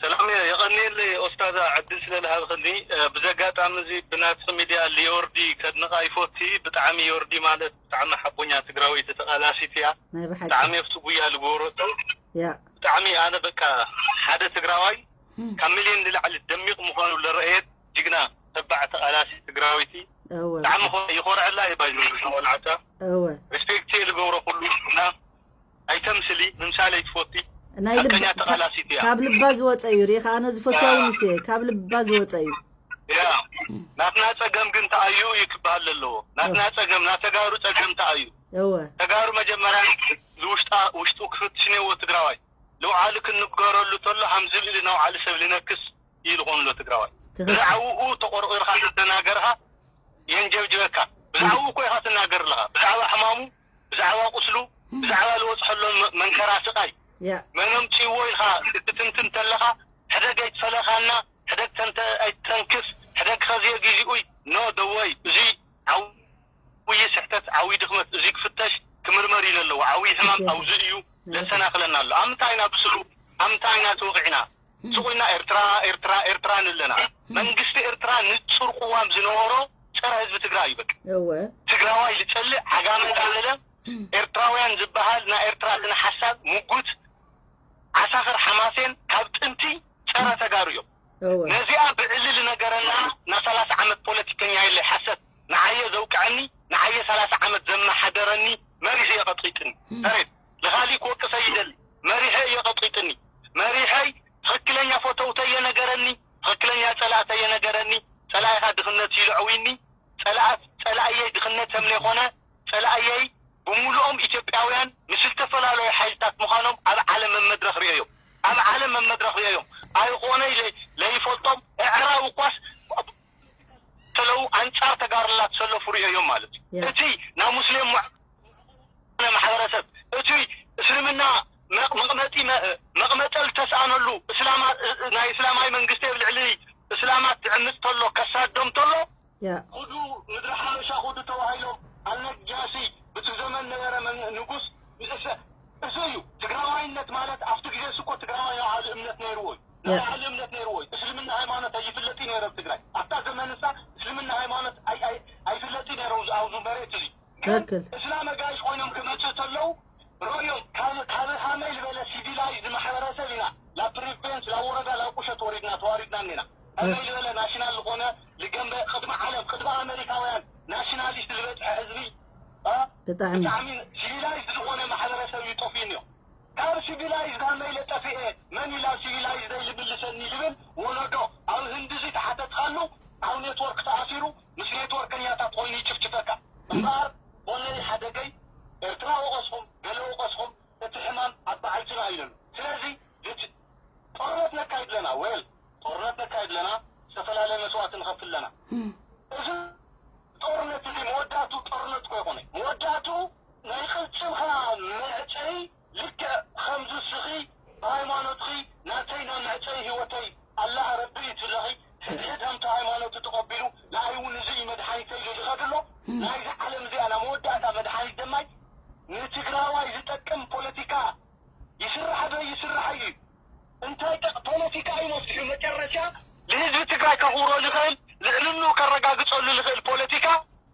ሰላም፣ የቐንየለይ ኦስታዛ፣ ዕድል ስለ ዝሃብኽኒ። እ፣ ብዘጋጣሚ እዚ ብናትኺ ሚድያ ልዮርዲ ከድንቓ ይፎቲ። ብጣዕሚ ዮርዲ ማለት ብጣዕሚ ሓቦኛ ትግራወይቲ ተቓላሲት እያ። ናይ ብሓቂ። ብጣዕሚ ኣብቲ ጉያ ልገብሮ እቶ። ያ። ብጣዕሚ ኣነ በቃ ሓደ ትግራዋይ እም። ካብ ሚልዮን ንላዕሊ ደሚቕ ምዃኑ ለረእየት ጅግና ተባዕ ተቓላሲት ትግራወይቲ። እወ። ብጣዕሚ ኮ-፣ ይኾርዐላ እየ ባይዘ ቆልዓታ። እወ። ሪስፔክት እየ ልገብሮ ኩሉ እና ኣይተምስሊ፣ ምምሳል ኣይትፎቲ። ናይ ልብ-፣ ሓቀኛ ተቓላሲት እያ። ካብ ልባ ዝወፀ እዩ። ሪኢኻ፣ ኣነ ዝፈትዋ ያ። እውን ንሱ እየ። ካብ ልባ ዝወፀ እዩ። ያ። ናትና ጸገም ግን ተኣዩ እዩ ክበሃል ዘለዎ። ናትና ጸገም፣ ናተጋሩ ጸገም ተኣዩ። እወ። ተጋሩ መጀመርያ ዝውሽጣ-፣ ውሽጡ ክፍትሽ ነዎ ትግራዋይ። ልውዓሉ ክንገረሉ ተሎ ሃም ዝብል ነውዓሉ ሰብ ልነክስ እዩ ዝኾኑሎ ትግራዋይ። ትኽክል። ብዛዕባኡ ተቆርቂርካ ተተናገርካ የንጀብጅበካ። ብዛዕባኡ እኮ ኢኻ ትናገር ኣለኻ። ብዛዕባ ሕማሙ፣ ብዛዕባ ቁስሉ፣ ብዛዕባ ልወፅሐሎ መ-፣ መንከራ ስቃይ። ያ። መን ኣምፅዎ ኢልካ ክትትንትን ተለኻ፣ ሕደግ ኣይትፈለኻና፣ ሕደግ ተንተ-፣ ኣይትተንክፍ፣ ሕደግ ኸዝየ ግዚኡይ። ኖ፣ ደወይ፣ እዚ ዓብዪ ስሕተት፣ ዓብዪ ድኽመት፣ እዚ ክፍተሽ ክምርመር እዩ ዘለዎ። ዓብዪ ሕማም ትክክል። ኣብዚ እዩ ትክክል። ለሰናኽለና ኣሎ። ኣብ ምንታይ ኢና ብስሩ? ኣብ ምንታይ ኢና ተወቒዕና? ሱቕ ኢልና ኤርትራ፣ ኤርትራ፣ ኤርትራ ንብለና። መንግስቲ ኤርትራ ንጹር ቅዋም ዝነበሮ ጸረ ህዝቢ ትግራይ እዩ። በቃ እወ። ትግራዋይ ዝጸልእ ዓጋመ እንዳበለ ኤርትራውያን ዝበሃል ናይ ኤርትራ ስነ ሓሳብ ምጉት ዓሳኽር ሓማሴን ካብ ጥንቲ ጸረ ተጋሩ እዮም። እወ። ነዚኣ ብዕሊ ዝነገረና ና ሰላሳ ዓመት ፖለቲከኛ የለ ሓሰት ንዓየ ዘውቅዐኒ ንዓየ ሰላሳ ዓመት ዘመሓደረኒ መሪሕ እየ ቀጥቂጥኒ። ተሬድ ንኻሊእ ክወቅሰ ይደሊ መሪሐ እየ ቀጥቂጥኒ። መሪሐይ ትኽክለኛ ፈተውተይ የነገረኒ፣ ትኽክለኛ ጸላእተይ የነገረኒ። ጸላኢኻ ድኽነት ኢሉ ኣዕዊኒ። ጸላኣት-፣ ጸላእየይ ድኽነት ከም ዘይኮነ፣ ጸላእየይ ብምሉኦም ኢትዮጵያውያን ምስ ዝተፈላለዩ ሓይልታት ምዃኖም ኣብ ዓለም መመድረኽ ርእዮም። ኣብ ዓለም መመድረኽ ርእዮም። ኣይኾነ ኢለ ለይፈልጦም ኣዕራብ እኳስ ተለው ኣንጻር ተጋሩላ ትሰለፉ ርእዮም ማለት እዩ። ያ። እቲ ናብ ሙስሊም ማሕበረሰብ፣ እቲ እስልምና መቕ-፣ መቕመጢ መ-፣ መቕመጠል ተስኣነሉ፣ እስላማ-፣ ናይ እስላማዊ መንግስቲ ኣብ ልዕሊ እስላማት ዝዕምጽ ተሎ ከሳዶም ተሎ፣ ያ። ኩዱ ምድሪ ሓበሻ ኩዱ ተባሂሎም፣ ኣልነጃሺ፣ ብቲ ዘመን ነበረ መን-፣ ንጉስ፣ እሰ-፣ እሱ እዩ። ትግራዋይነት ማለት ኣብቲ ግዜ እሱ እኮ ትግራዋይ ናይ ባዕሉ እምነት ነይርዎ እዩ። ናይ ያ። ባዕሉ እምነት ነይርዎ እዩ። እስልምና ሃይማኖት ኣይፍለጥ እዩ ነይሩ ኣብ ትግራይ። ኣብታ ዘመን እሳ እስልምና ሃይማኖት ኣይ-፣ ኣይ-፣ ኣይፍለጥ እዩ ነይሩ ኣብዚ፣ ኣብዚ መሬት እዚ። ግን ትክክል። እስላም ኣጋይሽ ኮይኖም ክመጽእ ተለው ርእዮም ካብ፣ ካብ ሃመይ ዝበለ ሲቪላይዝድ ማሕበረሰብ ኢና ላብ ፕሪቬንስ ላብ ወረዳ ላብ ቁሸት ወሪድና ተዋሪድና እኒና። ሃመይ ዝበለ ናሽናል ዝኾነ ልገምበ ቅድሚ ዓለም ቅድሚ ኣመሪካውያን ናሽናሊስት ዝበፅሐ ህዝቢ እ? ብጣዕሚ። ብጣዕሚ ሲቪላይዝድ ዝኾነ ማሕበረሰብ እዩ ጠፊኡ እኒኦ። ካብ ሲቪላይዝድ ሃመይ ኢለ ጠፊኤ መን ኢላ ሲቪላይዝድ ልምልሰኒ ልብል ወለዶ ኣብ ህንዲ እዚ ተሓተትካሉ ኣብ ኔትወርክ ተኣሲሩ ምስ ኔትወርከኛታት ኮይኑ ይጭፍጭፈካ። እምበኣር ቦነይ ሓደገይ ኤርትራ ወቐስኹም ገለ ወቐስኹም እቲ ሕማም ኣብ በዓልትና እዩ ዘሎ። ስለዚ እቲ ጦርነት ነካይድ ኣለና፣ ዌል ጦርነት ነካይድ ኣለና፣ ዝተፈላለየ መስዋእቲ ንኸፍል ኣለና። እዚ ጦርነት እዚ መወዳእቱ ጦርነት እኮ ይኾነ። መወዳእቱ ናይ ቅልጽምኻ መዕጸይ ልክዕ ከምዚ እስኺ ብሃይማኖትኺ ናተይ ናይ መዕጸይ ህይወተይ ኣላህ ረቢ ትግራይ ከኽብሮ ዝኽእል፣ ልዕልንኡ ከረጋግጸሉ ዝኽእል ፖለቲካ፣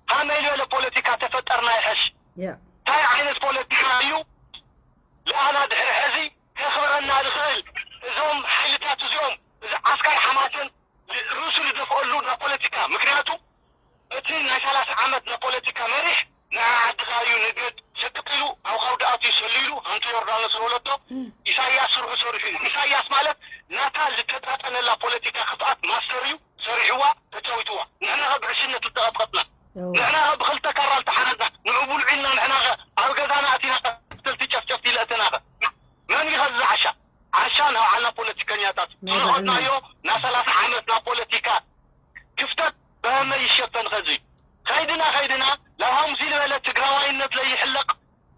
ከመይ ዝበለ ፖለቲካ ተፈጠርና ይሐሽ። እንታይ ዓይነት ፖለቲካ እዩ? ለኣና ድሕሪ ሕዚ ከኽብረና ዝኽእል፣ እዞም ሓይልታት እዚኦም፣ እዚ ዓስካር ሓማሴን ርእሱ ዝደፍኦሉ ናይ ፖለቲካ፣ ምክንያቱ እቲ ናይ ሰላሳ ዓመት ናይ ፖለቲካ መሪሕ ንዓ ዓድኻ እዩ ንገድ ሸቅጥ ኢሉ ኣብ ካውዲ ኣትዩ ሰሊሉ፣ ሃንቱ ዮርዳኖስ ዝበለቶ፣ ኢሳያስ ስርሑ ሰሪሑ እዩ። ኢሳያስ ማለት ናታ ዝተጣጠነላ ፖለቲካ ክፍኣት ማስተር እዩ ሰሪሕዋ፣ ተጫዊትዋ። ንሕና ኸ ብዕሽነት ዝተቐጥቀጥና፣ ንሕና ኸ ብኽልተ ካራ ዝተሓረድና፣ ንዑ ብልዑ ኢልና ንሕና ኸ ኣብ ገዛና ኣቲና ቀተልቲ ጨፍጨፍቲ ለእተና ኸ መን እዩ ኸዚ ዝዓሻ? ዓሻ ንባዕልና ፖለቲከኛታት ናይ ባዕልና። ዝኸድናዮ ናይ ሰላሳ ዓመት ናይ ፖለቲካ ክፍተት ብኸመይ ይሸፈን ኸዚ? ኸይድና ኸይድና ናብ ሃምሲ ዝበለ ትግራዋይነት ለይሕለቕ፣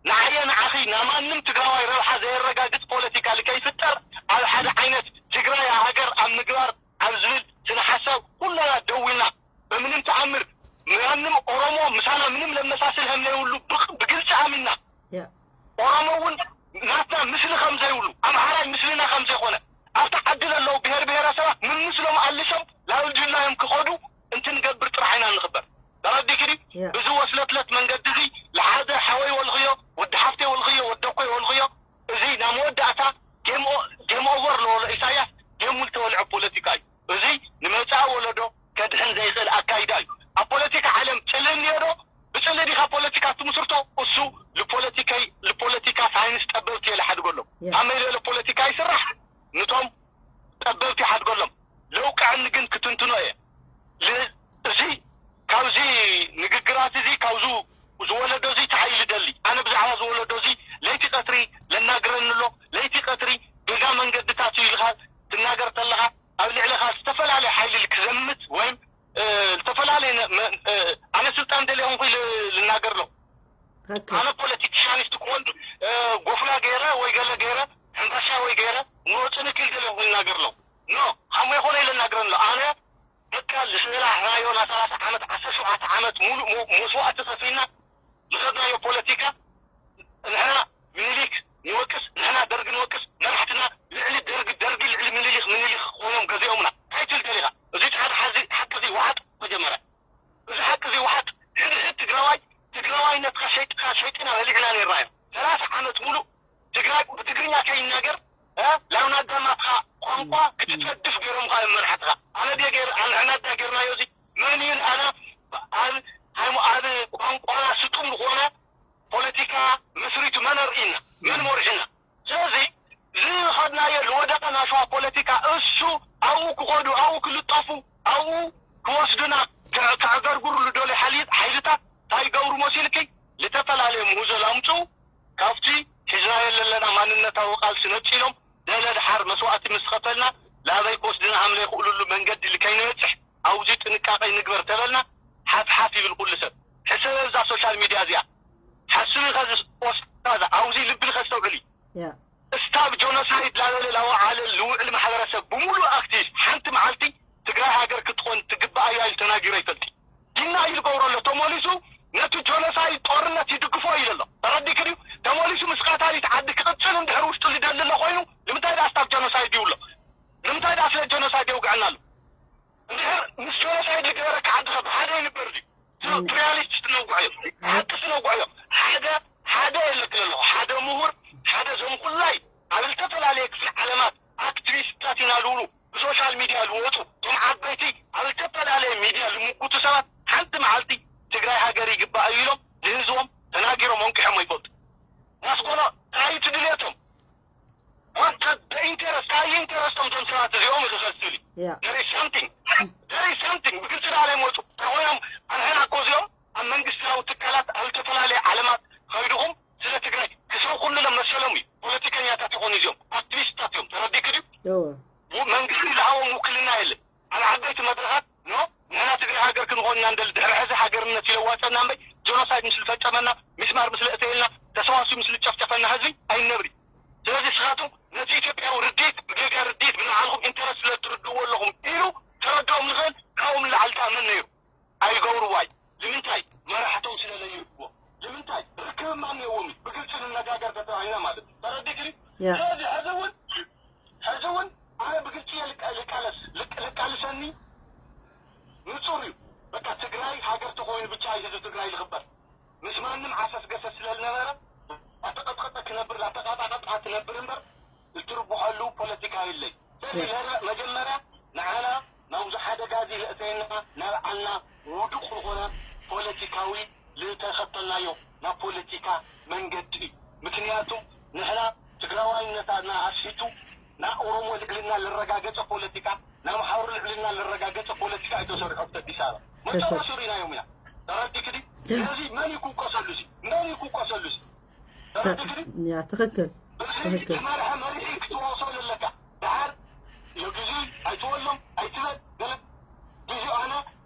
ንዓየ ንዓኺ ናይ ማንም ትግራዋይ ረብሓ ዘየረጋግጽ ፖለቲካ ልከይፍጠር፣ ኣብ ሓደ ዓይነት ትግራይ ሃገር ኣብ ምግባር ኣብ ዝብል ስነ ሓሳብ ኩልና ደው ኢልና፣ በምንም ተኣምር ማንም ኦሮሞ ምሳና ምንም ለመሳስል ከም ዘይብሉ ብቕ-፣ ብግልጺ ኣሚንና፣ ኦሮሞ እውን ናትና ምስሊ ከም ዘይብሉ፣ ኣምሓራይ ምስልና ከም ዘይኮነ፣ ኣብቲ ዓዲ ዘለዉ ብሄር ብሄረሰባት ምምስሎም ኣልሾም ላውልጅላዮም ክኸዱ እንትንገብር ጥራሕ ኢና ንኽበር። ተረዲእኪ ድዩ? እዚ ወስለትለት መንገዲ እዚ፣ ለሓደ ሓወይ ወልኽዮ፣ ወዲ ሓፍተይ ወልኽዮ፣ ወዲ ኣኮይ ወልኽዮ፣ እዚ ናይ መወዳእታ ጌም ኦ-፣ ጌም ኦቨር ለበሎ ኢሳያስ ጌም ዝተወልዐ ፖለቲካ እዩ። እዚ ንመጻኢ ወለዶ ከድሕን ዘይኽእል ኣካይዳ እዩ። ኣብ ፖለቲካ ዓለም ጽልኢ እኒኦ ዶ? ብጽልኢ ዲኻ ፖለቲካ ትምስርቶ? እሱ ልፖለቲከይ-፣ ልፖለቲካ ሳይንስ ጠበብቲ እየ ልሓድገሎም። ካብ መይለሎ ፖለቲካ ይስራሕ፣ ንቶም ጠበብቲ ይሓድገሎም። ለውቅዐኒ ግን ክትንትኖ እየ። ል-፣ እዚ ካብዚ ንግግራት እዚ ካብዙ ዝወለዶ እዚ እንታይ እዩ ዝደሊ? ኣነ ብዛዕባ ዝወለዶ እዚ ለይቲ ቀትሪ ለናግረኒ ኣሎ። ለይቲ ቀትሪ ገዛ መንገድታት እዩ ኢልኻ ትናገር ተለኻ ኣብ ልዕለኻ ዝተፈላለየ ሓይሊ ክዘምት ወይም፣ እ፣ ዝተፈላለየ ነ-፣ መ-፣ እ፣ ኣነ ስልጣን ደልየ ኾንኩ ኢለ ልናገር ኣሎ። ኣነ ፖለቲክሻኒስት ክኾን፣ እ፣ ጎፍላ ገይረ ወይ ገለ ገይረ ሕምባሻ ወይ ገይረ ንወፅኒ ክል ደልየ ኾንኩ ልናገር ኣሎ። ኖ፣ ሃሞ ይኾነ ኢለ ልናገር ኣሎ። ኣነ በቃ ዝስእላ ራዮ ናይ ሰላሳ ዓመት፣ ዓሰርተ ሸውዓተ ዓመት ሙሉእ ሞ-፣ መስዋእቲ ከፊልና ዝኸድናዮ ፖለቲካ፣ ንሕና ምኒልክ ንወቅስ፣ ንሕና ደርጊ ንወቅስ፣ መራሕትና ልዕሊ ደርጊ፣ ደርጊ ልዕሊ ምኒልክ፣ ምኒልክ ኮይኖም ገዚኦምና። እንታይ ትብል ደሊኻ? እዚ ጻዕዳ ሓዚ-፣ ሓቂ እዚ ዋሓጥ መጀመርያ። እዚ ሓቂ እዚ ዋሓጥ፣ ሕድሕድ ትግራዋይ፣ ትግራዋይነትካ ሸይጥካ፣ ሸይጥና በሊዕና ነይርና እዮም። ሰላሳ ዓመት ሙሉእ ትግራይ ብትግርኛ ከይናገር፣ እ፣ ላብ ናዳማትኻ ቋንቋ ክትገድፍ ገይሮምኻ እዮም መራሕትኻ። ኣነ ድየ ገይር-፣ ኣነ፣ ኣነ ኣዳ ገይርናዮ እዚ መን እዩ ንኣና ኣብ፣ ሃይሞ-፣ ኣብ ቋንቋና ስጡም ዝኾነ ፖለቲካ መስሪቱ መን ኣርእዩና? መን መሪሑና? ስለዚ ዝኸድናዮ ዝወደቐ ናሸዋ ፖለቲካ እሱ ኣብኡ ክኸዱ፣ ኣብኡ ክልጠፉ፣ ኣብኡ ክወስዱና፣ ከ-፣ ከዕገርግሩ ልደልዩ ሓይሊ-፣ ሓይልታት እንታይ ይገብሩ መሲልኪ? ልተፈላለየ ምህዞ ላምፅኡ፣ ካብቲ ሒዝናዮ ለለና ማንነታዊ ቃልሲ ነፂሎም፣ ደለ ድሓር መስዋእቲ ምስ ኸፈልና፣ ላበይ ክወስድና ሃም ለይኽእሉሉ መንገዲ ልከይንበፅሕ፣ ኣብዚ ጥንቃቄ ንግበር ተበልና፣ ሓፍ ሓፍ ይብል ኩሉ ሰብ። ሕሰበ እዛ ሶሻል ሚድያ እዚኣ። ሓስቢ ኸዚ ኦስታዝ፣ ኣብዚ ልቢ ልኸስተውዕል እዩ። ስታብ ጆኖሳይድ ላበለ ላወዓለ ልውዕል ማሕበረሰብ ብምሉእ ኣክቲቪስት ሓንቲ መዓልቲ ትግራይ ሃገር ክትኾን ትግባእ እያ ኢሉ ተናጊሩ ኣይፈልጥ። ዲና እዩ ዝገብሮ ኣሎ። ተመሊሱ ነቲ ጆኖሳይድ ጦርነት ይድግፎ ኢሉ ኣሎ። ተረዲእኪ ድዩ? ተመሊሱ ምስ ቀታሊት ዓዲ ክቕጽል እንድሕር ውሽጡ ዝደሊ ኣሎ ኮይኑ፣ ንምንታይ ደኣ ስታብ ጆኖሳይድ ይብሎ? ንምንታይ ደኣ ስለ ጆኖሳይድ የውግዐና ኣሎ? እንድሕር ምስ ጆኖሳይድ ዝገበረካ ዓድኻ ብሓደ ይንበር ድዩ? ስለ ሪያሊስት ነውግዖ እዮም። ሓቂ ነውግዖ እዮም። ሓደ፣ ሓደ የለክን ኣለኹ። ሓደ ምሁር፣ ሓደ ዘም ኩላይ ኣብ ዝተፈላለየ ክፍሊ ዓለማት ኣክቲቪስትታት ኢና ዝብሉ ብሶሻል ሚድያ ዝወፁ እቶም ዓበይቲ ኣብ ዝተፈላለየ ሚድያ ዝምጉቱ ሰባት ሓንቲ መዓልቲ ትግራይ ሃገር ይግባእ እዩ ኢሎም ንህዝቦም ተናጊሮም ኣንቂሖም ኣይፈልጡ። ማስኮሎ እንታይ እዩ እቲ ድልየቶም? What the interest? እንታይ ኢንተረስቶም እዞም ሰባት እዚኦም እዩ ክኸስል እዩ? There is something. There is something. ብግልፂ ዳ ይመፁ እንተኾይኖም ኣንሕና እኮ እዚኦም ኣብ መንግስታዊ ትካላት ኣብ ዝተፈላለየ ዓለማት ከይድኹም ስለ ትግራይ ክሰብኹሉ መሰሎም እዩ። ፖለቲከኛታት ይኾኑ እዚኦም ኣክቲቪስትታት እዮም። ተረዲእኪ ድዩ? መንግስቲ ዝሃቦም ውክልና የለን። ኣብ ዓበይቲ መድረኻት ኖ ንሕና ትግራይ ሃገር ክንኾን ኢና እንደሊ ድሕሪ ሕዚ ሃገርነት ይለዋፀና እምበይ ጆኖሳይድ ምስ ዝፈፀመና ሚስማር ምስ ለእተየልና ተሰዋስዩ ምስ ዝጨፍጨፈና ህዝቢ ኣይነብሪ። ስለዚ ስኻትኩም ነቲ ኢትዮጵያዊ ርድኢት ብጌጋ ርድኢት ብንዓልኹም ኢንተረስት ስለ ትርድእዎ ኣለኹም ኢሉ ተረድኦም ንኽእል ካብኡ ንላዕሊ ተኣመን ነይሩ። ኣይገብርዋይ ንምንታይ መራሕቶም ስለ ለይርድዎ ንምንታይ ርክብ ማን የዎም ብግልፂ ንነጋገር ተተባሂና ማለት እዩ። ተረዲእኪ ድዩ? ስለዚ ሕዚ እውን ሕዚ እውን ኣነ ብግልፂ እየ ልቃ- ልቃለስ ልቅ- ልቃልሰኒ ብቻ እዩ ህዝቢ ትግራይ ዝኽበር። ምስ ማንም ዓሰስ ገሰስ ስለዝነበረ፣ ላተቐጥቀጠ ክነብር፣ ላተቐጣቐጣ ትነብር እምበር፣ እትርብሐሉ ፖለቲካ የለይ። ስለዚ መጀመርያ ንዓና ናብዚ ሓደጋ እዚ ለእተየና፣ ናብዓልና ውዱቕ ዝኾነ ፖለቲካዊ ልተኸተልናዮ ናብ ፖለቲካ መንገዲ እዩ። ምክንያቱ ንሕና ትግራዋይነታና ኣስፊቱ ናብ ኦሮሞ ልዕልና ልረጋገጸ ፖለቲካ፣ ናብ ኣምሓሩ ልዕልና ልረጋገጸ ፖለቲካ እዩ ተሰሪሑ ኣብቲ ኣዲስ ኣበባ። መጨረሽኡ ርኢናዮም ኢና። ተረዲእክዲ? ስለዚ መን ይኩከሰሉ እዚ? መን ይኩከሰሉ እዚ? ተረዲእክዲ? ያ ትኽክል። ትኽክል። መርሐ መሪሒ ክትወቅሶ ዘለካ። ደሓር የግዙ ኣይትወሎም ኣይትበል ገለ። ግዙ ኣነ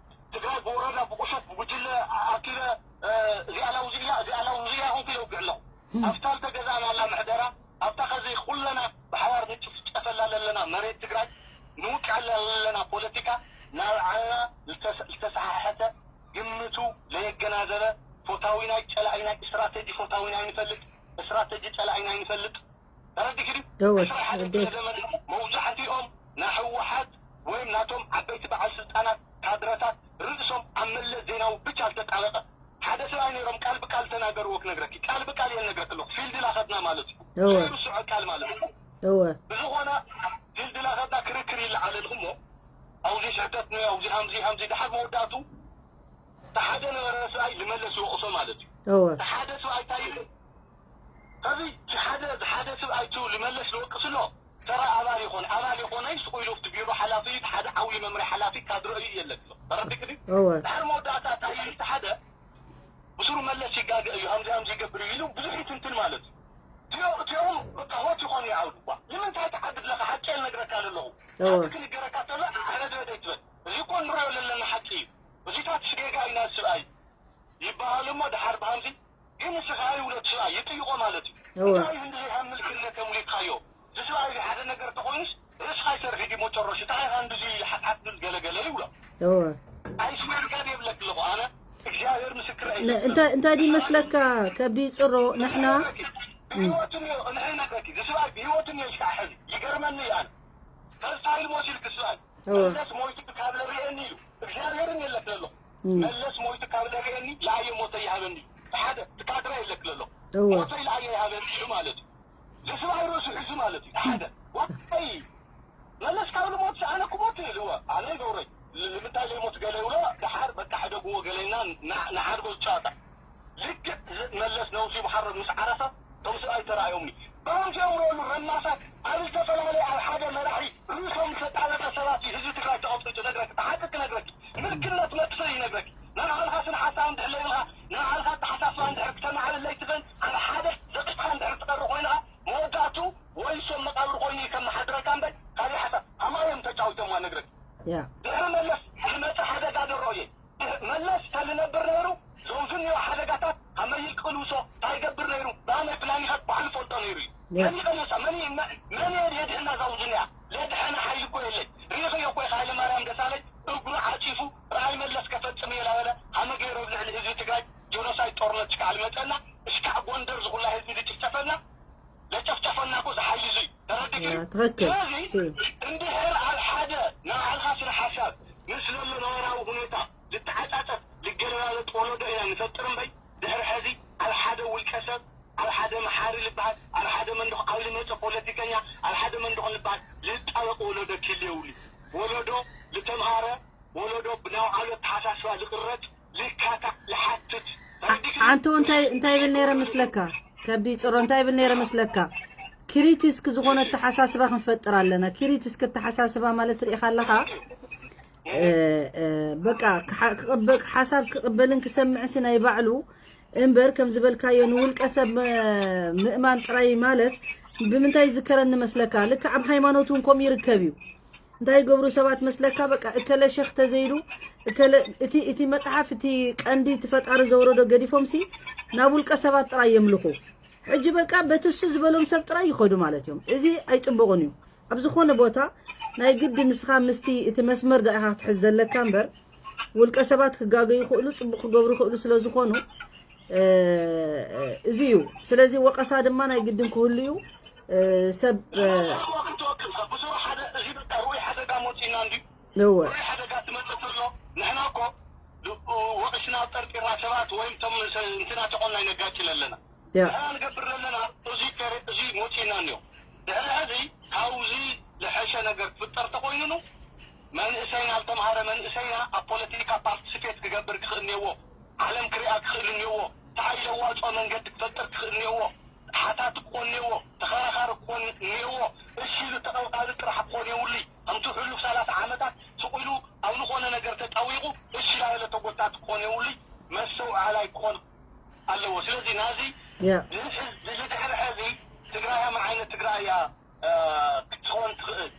ትግራይ ብወረዳ ብቁሸት ብጉጅለ ኣኪለ እዚኣ ላውዚ እያ እዚኣ ላውዚ እያ ሆንኩ ይለውግዕ ኣለኹ። ኣብታ ልተገዛእናላ ምሕደራ ኣብታ ከዚ ኩለና ብሓባር ንጭፍጨፈላ ለለና መሬት ትግራይ ንውቅዐላ ለለና ፖለቲካ ናብ ዓና ልተሰሓሐተ ግምቱ ለየገናዘበ ፎታዊናይ ጨላኢናይ ስትራቴጂ ፎታዊናይ ንፈልጥ ስትራቴጂ ጸላኢና ይንፈልጥ። ተረዲእኪ ድዩ? እወ፣ ዕስራ ሓደ ተረዲኤ። ክፍለ ዘመን መብዛሕትኦም ናይ ህወሓት ወይም ናቶም ዓበይቲ በዓል ስልጣናት ካድረታት ርእሶም ኣብ መለስ ዜናዊ ብቻ ዝተጣበቀ ሓደ ሰብኣይ ነይሮም። ቃል ብቃል ተናገርዎ ክነግረኪ፣ ቃል ብቃል እየ ነግረክ ኣለኹ። ፊልድ ላኸድና ማለት እዩ። እወ። ርስዖ ቃል ማለት እዩ። እወ ብዝኾነ ፊልድ ላኸድና ክርክር ይለዓለልኩ እሞ ኣብዚ ስሕተት ነ ኣብዚ ሃምዚ ሃምዚ ድሓር መወዳእቱ ተሓደ ነበረ ሰብኣይ ልመለስ ይወቅሶ ማለት እዩ። እወ ሓደ ሰብኣይ እንታይ ይብል? ከዚ ሓደ ሓደ ሰብኣይ ቱ ልመለስ ልወቅስ ኣሎ። ተራ ኣባል ይኾን ኣባል ይኾነ ስቁ ኢሉ እቲ ቢሮ ሓላፊ ሓደ ዓብዪ መምርያ ሓላፊ ካድረ እዩ የለክ ኣሎ። ተረዲእክ ድዩ? እወ ድሓር መወዳእታ እንታይ ይብል? እቲ ሓደ ብስሩ መለስ ይጋገ እዩ ሃምዚ ሃምዚ ይገብር እዩ ኢሉ ብዙሕ ይትንትን ማለት እዩ። እቲኦ- እቲኦም በቃ ሆት ይኾኑ ይዓውዱ እኳ ንምንታይ ትዓብድ ለካ ሓቂ የልነግረካ ዘለኹ እወ ሓቂ ክንገረካ ተሎ ዓረድ በደ ይትበል። እዚ እኮ ንሪኦ ዘለና ሓቂ እዩ። እዚታት ሽጌጋ ኢና ስብኣይ ይበሃሉ እሞ ድሓር ብሃምዚ ግን ንስኻ ኣይውለድ ስብኣይ ይጥይቆ ማለት እዩ። እወ እንታይ እንድዚ ካብ ምልክነት ኣምሊጥካዮ እዚ ስብኣይ እዚ ሓደ ነገር ተኾይኑስ ርእስኻ ይሰርሒ ድዩ መጨረሹ እንታይ ኢኻ እንድዚ ሓጥሓት ትብል ገለገለ ይብሎ። እወ ኣይስመርጋድ የብለክ ኣለኹ ኣነ እግዚኣብሔር ምስክር ነ- እንታይ እንታይ ድዩ መስለካ ከብዲ ፅሮ ንሕና ብህይወቱ ንሕነግረኪ እዚ ስብኣይ ብህይወቱ ንየሽካዕ ሕዚ ይገርመኒ እዩ ኣነ ተስፋ ኢሉ ሞት ኢልክ ስብኣይ እወ መለስ ሞይቱ ካብ ለርእየኒ ኢሉ እግዚኣብሔርን የለክ ኣለኹ እም። መለስ ሞይቱ ካብ ለርእየኒ ለኣየ ሞተ ይሃበኒ ኢሉ ሓደ ትካድራ የለክ ኣለኹ እወ ሞተ ለኣየ ይሃበኒ ኢሉ ማለት እዩ ዝስብኣይ ርእሱ ሒዙ ማለት እዩ ሓደ ዋይ መለስ ካብ ልሞት ኣነ ክሞት ኢልዎ ኣነ ይገብረይ ንምንታይ ለይሞት ገለ ይብሎ ድሓር በቃ ሕደግዎ ገለና ንሓድጎ ዝጨዋታ ልክዕ መለስ ነብሱ ይብሓሮ ምስ ዓረፈ እቶም ሰብኣይ ተራእዮምኒ ብኣምሲኦም ርኦሉ ረማሳት ኣብ ዝተፈላለየ ኣብ ሓደ መራሒ ርእሶም ዝተጣበቀ ሰባት እዩ ህዝቢ ትግራይ ተቐጥቂጡ ነግረኪ ብሓቂ ክነግረኪ ምልክነት መጥፍእ ይነግረኪ ንባዕልኻ ስነ ሓሳብ እንድሕር ለይብልካ ንባዕልካ ኣተሓሳስባ እንድሕር ክተማዕብል ለይትኽእል ኣብ ሓደ ዘቂጥካ እንድሕር ትቐሪ ኮይንኻ መወዳእቱ ወይ ሶም መቃብር ኮይኑ እዩ ከመሓድረካ እምበር ካልእ ሓሳብ ሃማዮም ተጫዊቶማ ነግረኪ ያ ድሕሪ መለስ ዝመፀ ሓደጋ ደሮ እየ መለስ ተልነብር ነይሩ ዞም ዝኒኦ ሓደጋታት ከመይ ክቅልውሶ እንታይ ይገብር ነይሩ ብኣመይ ፕላኒኸት ባዕሉ ፈልጦ ነይሩ እዩ ያ መን ይቀልውሳ መን መን እየ የድሕና ዛውዝኒያ ለድሐነ ሓይሊ እኮ የለይ ሪኢኽዮ እኮ ኢኻ ሃይለማርያም ደሳለኝ እግሩ ዓፂፉ ራእይ መለስ ከፈፅም እየ ላበለ ሃመ ገይሩ ኣብ ልዕሊ ህዝቢ ትግራይ ጆኖሳይድ ጦርነት ሽካዕ ልመፀና ሽካዕ ጎንደር ዝኩላ ህዝቢ ዝጭፍጨፈና ለጨፍጨፈና እኮ ዝሓይዙ እዩ ተረዲእኪ ያ ትኽክል ስለዚ ሲ እንድሕር ኣብ ሓደ ናይ ባዕልኻ ስነ ሓሳብ ምስ ዘሎ ነባራዊ ሁኔታ ዝተዓጻጸፍ ዝገለባበጥ ወለዶ ኢና ንፈጥር እምበይ ድሕሪ ሕዚ ኣብ ሓደ ውልቀ ሰብ ኣብ ሓደ መሓሪ ልበሃል ኣብ ሓደ መንደኽ ኣብ ልመጸ ፖለቲከኛ ኣብ ሓደ መንደኽ ልበሃል ልጣበቕ ወለዶ ክህሉ የብሉ ወለዶ ልተምሃረ ወለዶ ብናይ ባዕሉ ኣተሓሳስባ ዝቕረጽ ልካታዕ ልሓትት ተረዲእኪ ዓንተው እንታይ እንታይ ይብል ነይረ መስለካ ከብዲ ፅሮ እንታይ ይብል ነይረ መስለካ ክሪቲስክ ዝኾነ ኣተሓሳስባ ክንፈጥር ኣለና ክሪቲስክ ኣተሓሳስባ ማለት ርኢኻ ኣለኻ እ፣ እ፣ በቃ ክሓ- ክቕበ- ሓሳብ ክቕበልን ክሰምዕሲ ናይ ባዕሉ እምበር ከም ዝበልካዮ ንውልቀ ሰብ እ፣ ምእማን ጥራይ ማለት ብምንታይ ዝከረኒ መስለካ ልክዕ ኣብ ሃይማኖት እውን ከምኡ ይርከብ እዩ እንታይ ይገብሩ ሰባት መስለካ በቃ እከለ ሸኽ ተዘይሉ እከለ እቲ እቲ መጽሓፍ እቲ ቀንዲ እቲ ፈጣሪ ዘውረዶ ገዲፎም ሲ ናብ ውልቀ ሰባት ጥራይ የምልኹ ሕጂ በቃ በቲ እሱ ዝበሎም ሰብ ጥራይ ይኸዱ ማለት እዮም እዚ ኣይጽቡቕን እዩ ኣብ ዝኾነ ቦታ ናይ ግዲ ንስኻ ምስቲ እቲ መስመር ዳኢኻ ክትሕዝ ዘለካ እምበር ውልቀ ሰባት ክጋገዩ ይኽእሉ ጽቡቕ ክገብሩ ይኽእሉ ስለ ዝኾኑ እዚ እዩ ስለዚ ወቀሳ ድማ ናይ ግድን ክህሉ እዩ ሰብ ክትወቅል ብዙ ሓደ እዚ በቃ ርኡይ ሓደጋ መፂና እንዲ እወ ርኡይ ሓደጋ ትመፅእ ተሎ ንሕና እኮ ወቂስና ኣብ ጠርጢራ ሰባት ወይም ቶም እንትና ተኾንና ይነጋጭል ኣለና። ንሕና ንገብር ዘለና እዚ ሞፂና እኒኦ። ድሕሪ ሕዚ ካብዚ ዝሐሸ ነገር ክፍጠር ተኾይኑኑ መንእሰይና ዝተምሃረ መንእሰይና ኣብ ፖለቲካ ፓርቲስፔት ክገብር ክኽእል እኒዎ። ዓለም ክሪኣ ክኽእል እኒዎ። ተሓይለ ዋፅኦ መንገዲ ክፈጥር ክኽእል እኒዎ። ሓታት ክኾን እኒዎ። ተኸራኻሪ ክኾን እኒዎ። እሺ ዝተቐብቃቢ ጥራሕ ክኾን የውሊ። ከምቲ ሕሉፍ ሰላሳ ዓመታት ስቕ ኢሉ ኣብ ዝኾነ ነገር ተጣዊቑ እሺ ላበለ ተጎታት ክኾን የውሊ። መስተውዓላይ ክኾን ኣለዎ። ስለዚ ናዚ ድሕሪ ሕዚ ትግራይ ምን ዓይነት ትግራይ እያ ክትኾን ትኽእል?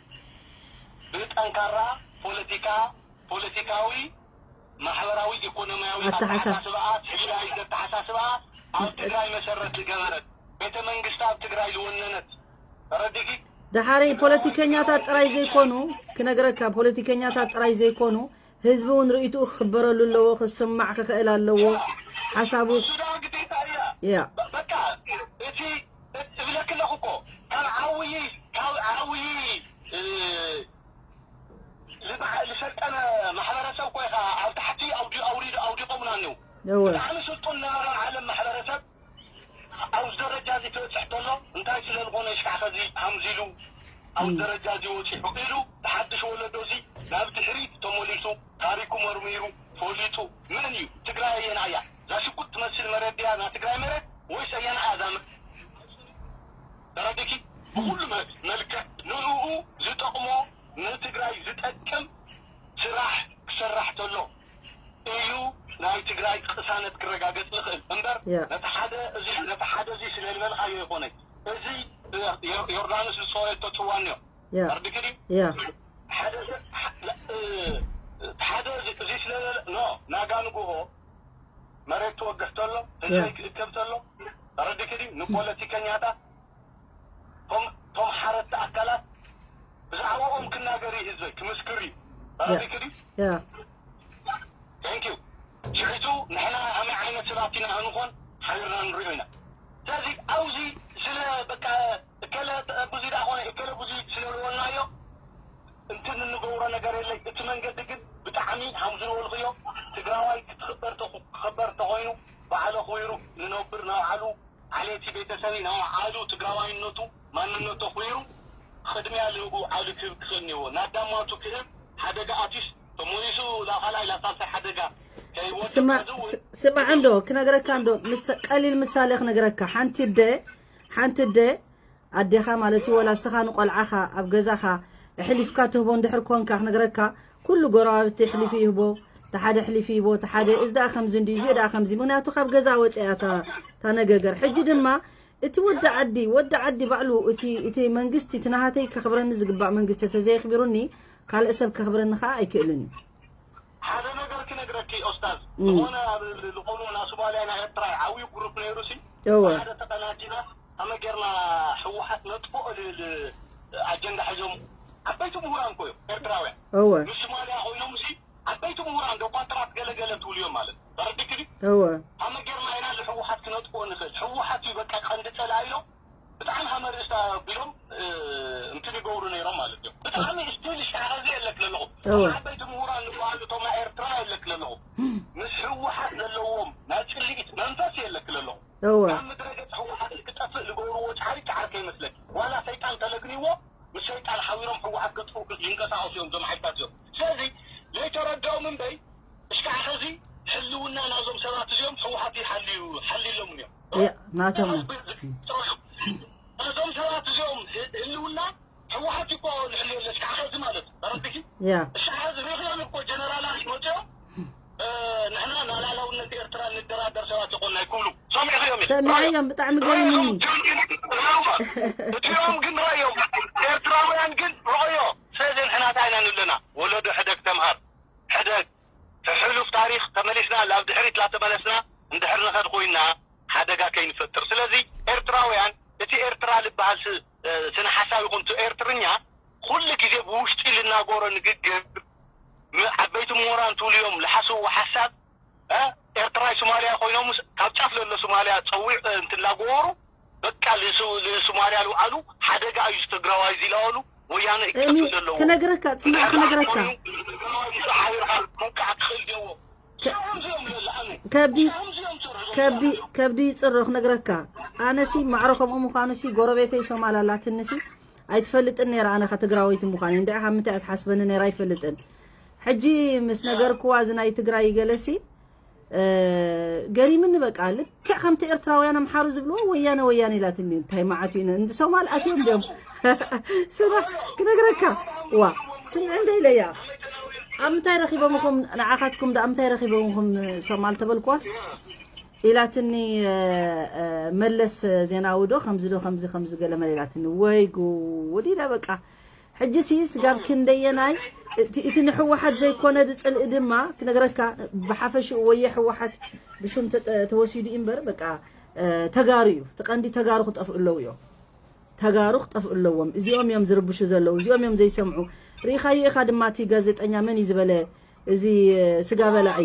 ብጠንካራ ፖለቲካ ፖለቲካዊ ማሕበራዊ ኢኮኖሚያዊ ኣተሓሳስባኣ ትግራይ ዘተሓሳስባኣ ኣብ ትግራይ መሰረት ዝገበረት ቤተ መንግስቲ ኣብ ትግራይ ዝወነነት ተረዲኪ። ደሓሪ ፖለቲከኛታት ጥራይ ዘይኮኑ ክነግረካ፣ ፖለቲከኛታት ጥራይ ዘይኮኑ ህዝቢ እውን ርእይትኡ ክኽበረሉ ኣለዎ፣ ክስማዕ ክኽእል ኣለዎ። ሓሳቡ እሱ ደኣ ግዴታ እያ። ያ በቃ እቲ እብለክ ኣለኹ እኮ ካብ ዓብዪ ካብ ዓብዪ ዝሰልጠነ ማሕበረሰብ እኮ ኢኻ ኣብ ታሕቲ ኣውዲቖምና እኒው። ብጣዕሚ ስልጡን ነበረ ዓለም ማሕበረሰብ ኣብዚ ደረጃ እዚ ክበፅሕ ከሎ እንታይ ስለ ዝኾነ እሽካዕ ከዚ ሃምዚሉ ኣብዚ ደረጃ እዚ ወፂሑ ኢሉ ብሓድሽ ወለዶ እዚ ናብ ድሕሪት ተመሊሱ ታሪኩ መርሚሩ ፈሊጡ መን እዩ ትግራይ ኣየና እያ እዛ ሽጉጥ ትመስል መሬት ድያ ናይ ትግራይ መሬት ወይስ ኣየና እያ እዛ መሬት ተረዲኪ ብኩሉ መልክዕ ንኡ ዝጠቕሞ ንትግራይ ዝጠቅም ስራሕ ክሰራሕ ተሎ እዩ ናይ ትግራይ ቅሳነት ክረጋገፅ ዝኽእል እምበር ነቲ ሓደ እዚ ነቲ ሓደ እዚ ስለ ዝበልካዮ ይኮነ እዚ ዮርዳኖስ ዝፀወየቶ ፅዋን እዮ ተርድኪ ድዩ ሓደ ሓደ እዚ ስለበለ ኖ ናጋ ንግሆ መሬት ትወግሕ ተሎ ህዝበይ ክእከብ ተሎ ተረድኪ ድዩ ንፖለቲከኛታት ቶም ሓረቲ ኣካላት ብዛዕባኦም ክናገር እዩ ህዝበይ ክምስክር እዩ ተረድኪ ድዩ thank you ሽዕቱ ንሕና ከመይ ዓይነት ሰባት ኢና ክንኾን ሓቢርና ንሪኦ ኢና ስለዚ ኣብዚ ስለ በቃ እከለ ብዙ ደኣ ኮነ እከለ ብዙ ስለ ዝበልናዮ እንትን እንገብሮ ነገር የለይ እቲ መንገዲ ግን ብጣዕሚ ከም ዝበልኽዮ ትግራዋይ ክትኽበር ክኽበር ተኾይኑ ባዕለ ኹይሩ ንነብር ናባዕሉ ዓሌቲ ቤተሰቢ ናባዕሉ ትግራዋይነቱ ማንነቱ ኹይሩ ቅድሚያ ልህቡ ዓውዲ ክህብ ክኽእል እኒዎ ናዳማቱ ክህብ ሓደጋ ኣትዩስ ተመሊሱ ላኻላይ ላሳልሳይ ሓደጋ ስማዕ እንዶ ክነግረካ እንዶ ቀሊል ምሳሌ ክነግረካ ሓንቲ ደ ሓንቲ ደ ኣዴኻ ማለት እዩ ወላ እስኻ ንቆልዓኻ ኣብ ገዛኻ ኣሕሊፍካ ትህቦ እንድሕር ኮንካ ክነግረካ ኩሉ ጎረባብቲ ኣሕሊፉ ይህቦ እቲ ሓደ ኣሕሊፉ ይህቦ እቲ ሓደ እዚ ደኣ ከምዚ እንድዩ እዚ ደኣ ከምዚ ምክንያቱ ካብ ገዛ ወፂኣ እታ ነገገር ሕጂ ድማ እቲ ወዲ ዓዲ ወዲ ዓዲ ባዕሉ እቲ እቲ መንግስቲ እቲ ናሃተይ ከኽብረኒ ዝግባእ መንግስቲ ተዘየኽቢሩኒ ካልእ ሰብ ከኽብረኒ ከዓ ኣይክእልን እዩ ሓደ ነገር ክነግረኪ ኦስታዝ ዝኾነ ዝኾኑ ናይ ሶማልያ ናይ ኤርትራ ዓብዩ ግሩፕ ነይሩ ሲ እወ ሓደ ተቀናጅና ከመይ ጌርና ህወሓት ነጥፍኦ ዝብል ኣጀንዳ ሒዞም ዓበይቲ ምሁራን እኮ እዮም ኤርትራውያን እወ ምስ ሶማልያ ኮይኖም ሲ ዓበይቲ ምሁራን ዶኳትራት ገለገለ ትብሉ እዮም ማለት ተረዲክኒ እወ ከመይ ጌርና ኢና ንህወሓት ክነጥፍኦ ንኽእል ህወሓት እዩ በቃ ቀንዲ ፀላኢ ኢሎም ብጣዕሚ ሃመርእስታ ኣቢሎም እንትን ይገብሩ ነይሮም ማለት እዮም ብጣዕሚ ስቲል ሻዕዚ የለክ ለለኹ ዓበይቲ ምሁራን ዝበሃሉ እቶም ናይ ኤርትራ የለክ ለለኹ ምስ ህወሓት ዘለዎም ናይ ፅልኢት መንፈስ የለክ ለለኹ ካብ ምድረ ገፅ ህወሓት ክጠፍእ ዝገብርዎ ፃዕሪ ፃዕሪ ከይመስለክ ዋላ ሰይጣን ተለግንዎ ምስ ሰይጣን ሓቢሮም ህወሓት ከጥፍኡ ይንቀሳቀሱ እዮም እዞም ሓይልታት እዮም ስለዚ ዘይተረድኦም እምበይ እስካዕ ሕዚ ህልውና ናዞም ሰባት እዚኦም ህወሓት ሓልዩ ሓልዩሎም እዮም ናቶም እዞም ሰባት እዚኦም ህልውና ህወሓት እኮ ዝሕልዮ ኣሎ እስካዕ ሕዚ ማለት ተረድኪ እስካዕ ሕዚ ሪኽዮም እኮ ጀነራላት መፅኦም ንሕና ናላላውነት ኤርትራ ንደራደር ሰባት ይኮና ይክብሉ ሰሚዕኽዮም ሰሚዐዮም ብጣዕሚ ገሪሙኒ እዚኦም ግን ረእዮም ኤርትራውያን ግን ረእዮ ስለዚ ንሕና እንታይ ኢና ንብለና ወለዶ ሕደግ ተምሃር ሕደግ ሕሉፍ ታሪኽ ተመሊስና ላብ ድሕሪት ላተመለስና እንድሕር ንኸድ ኮይና ሓደጋ ከይንፈጥር ስለዚ ኤርትራውያን እቲ ኤርትራ ዝበሃል ስነ ሓሳብ ይኹን ኤርትርኛ ኩሉ ግዜ ብውሽጢ ልናገሮ ንግግር ዓበይቲ ምሁራን ትብሉ እዮም ልሓስብዎ ሓሳብ ኤርትራይ ሶማልያ ኮይኖምስ ካብ ጫፍ ለሎ ሶማልያ ፀዊዕ እንትን ላገበሩ በቃ ልሶማልያ ልውዓሉ ሓደጋ እዩ ትግራዋይ ዚለዋሉ ወያነ እዩ ክጠፍእ ዘለዎ ክነግረካ ፅናዕ ክነግረካ ሓቢርካ ምውቃዕ ክኽእል ጀዎ ከብዲ ከብዲ ከብዲ ይፅሮ ክነግረካ። ኣነሲ ማዕረ ከምኡ ምዃኑሲ ጎረቤተይ ሶማል ኣላትንሲ ኣይትፈልጥን ነይራ። ኣነ ከትግራወይቲ ምዃን እንድዒ ካብ ምንታይ ትሓስበኒ ነይራ ኣይፈልጥን። ሕጂ ምስ ነገርክዋ እዚ ናይ ትግራይ ገለሲ ገሪምኒ። በቃ ልክዕ ከምቲ ኤርትራውያን ኣምሓሩ ዝብልዎ ወያነ ወያነ ኢላትኒ። እንታይ መዓት እዩ እንዲ ሶማል ኣትዮም ድዮም ስራ ክነግረካ። ዋ ስምዒ እንደ ኢለያ ኣብ ምንታይ ረኺቦምኹም ንዓኻትኩም ዳ ምንታይ ረኺቦምኹም ሶማል ተበልኳስ ኢላትኒ። መለስ ዜናዊ ዶ ከምዚ ዶ ከምዚ ከምዚ ገለመለ ኢላትኒ። ወይ ጉድ ኢለ በቃ። ሕጂ ሲ ስጋብ ክንደየናይ እቲ ንሕወሓት ዘይኮነ ዝፅልኢ ድማ ክነግረካ። ብሓፈሽኡ ወየ ሕወሓት ብሹም ተወሲዱ እምበር በቃ ተጋሩ እዩ። እቲ ቀንዲ ተጋሩ ክጠፍኡ ኣለዉ እዮም። ተጋሩ ክጠፍኡ ኣለዎም። እዚኦም እዮም ዝርብሹ ዘለዉ፣ እዚኦም እዮም ዘይሰምዑ። ርኢኻዮ ኢኻ ድማ እቲ ጋዜጠኛ መን እዩ ዝበለ፣ እዚ ስጋ በላዒ።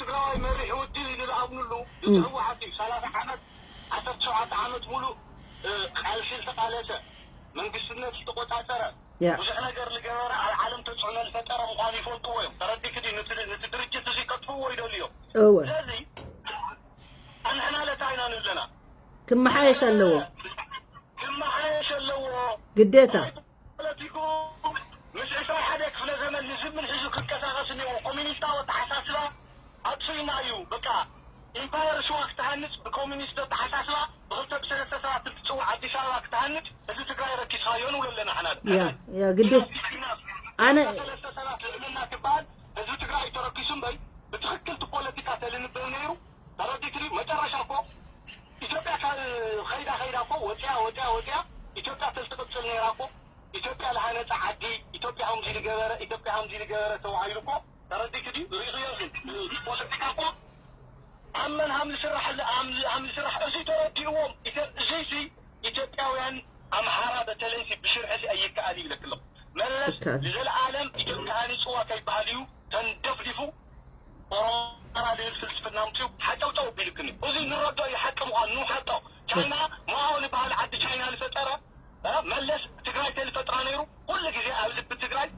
ትግራዋይ መሪሕ ውድብ እዩ ንዝኣምኑሉ ህወሓት እዩ። ሰላሳ ዓመት ዓሰርተ ሸውዓተ ዓመት ሙሉእ ቃልሲ ዝተቃለሰ መንግስትነት ዝተቆፃፀረ ብዙሕ ነገር ዝገበረ ኣብ ዓለም ተፅዕኖ ዝፈጠረ ምኳኑ ይፈልጥዎ እዮም። ተረዲክ ድዩ? ነቲ ድርጅት እዚ ከጥፍዎ ይደልዩ እዮም። ስለዚ ኣንሕና ለታ ኢና ንብለና ክመሓየሽ ኣለዎ። ክመሓየሽ ኣለዎ። ግዴታ ፖለቲኩ ምስ ዕስራ ሓደ ክፍለ ዘመን ንዝምን ሒዙ ክንቀሳቐስ እኒዎ። ኮሚኒስታዊ ኣተሓሳስባ ኣጥፊእና እዩ። በቃ ኢምፓየር ሽዋ ክትሃንፅ ብኮሚኒስት ኣተሓሳስባ ብክልተ ብሰለስተ ሰባት እንትፅውዕ ኣዲስ ኣበባ ክትሃንፅ እዚ ትግራይ ረኪስኻዮ ንብሎ ኣለና ሓና ያ ያ ግዴ ኣነ ሰለስተ ሰባት ልዕልና ክበሃል ህዝቢ ትግራይ ተረኪሱ እምበይ ብትክክል ፖለቲካ ተልንበብ ነይሩ። ተረዲትኒ መጨረሻ እኮ ኢትዮጵያ ካብ ከይዳ ከይዳ እኮ ወፅያ ወፅያ ወፅያ ኢትዮጵያ ተዝትቅፅል ነይራ እኮ ኢትዮጵያ ዝሃነፀ ዓዲ ኢትዮጵያ ከምዚ ዝገበረ ኢትዮጵያ ከምዚ ዝገበረ ተባሂሉ እኮ ተረዲት ድዩ ርኢኽዮ ግን ፖለቲካ እኮ ኣብ መን ሃም ዝስራሕ ኣለ ሃም ዝስራሕ እዚ ተረዲእዎም እዚ ሲ ኢትዮጵያውያን ኣምሓራ በተለይ ሲ ብሽርሒ ሲ ኣይከኣል ይብለክ ኣለኹ መለስ ንዘለኣለም ኢትዮጵያ ሃኒፅዋ ከይበሃል እዩ ተንደፍዲፉ ኦሮማራ ዝብል ፍልስፍና ኣምፅኡ ሓጨውጨው ቢልክኒ እዚ ንረዶ እዩ ሓቂ ምኳኑ ንውሓጦ ቻይና ማኦ ዝበሃል ዓዲ ቻይና ዝፈጠረ መለስ ትግራይ ተዝፈጥራ ነይሩ ኩሉ ግዜ ኣብ ልቢ ትግራይ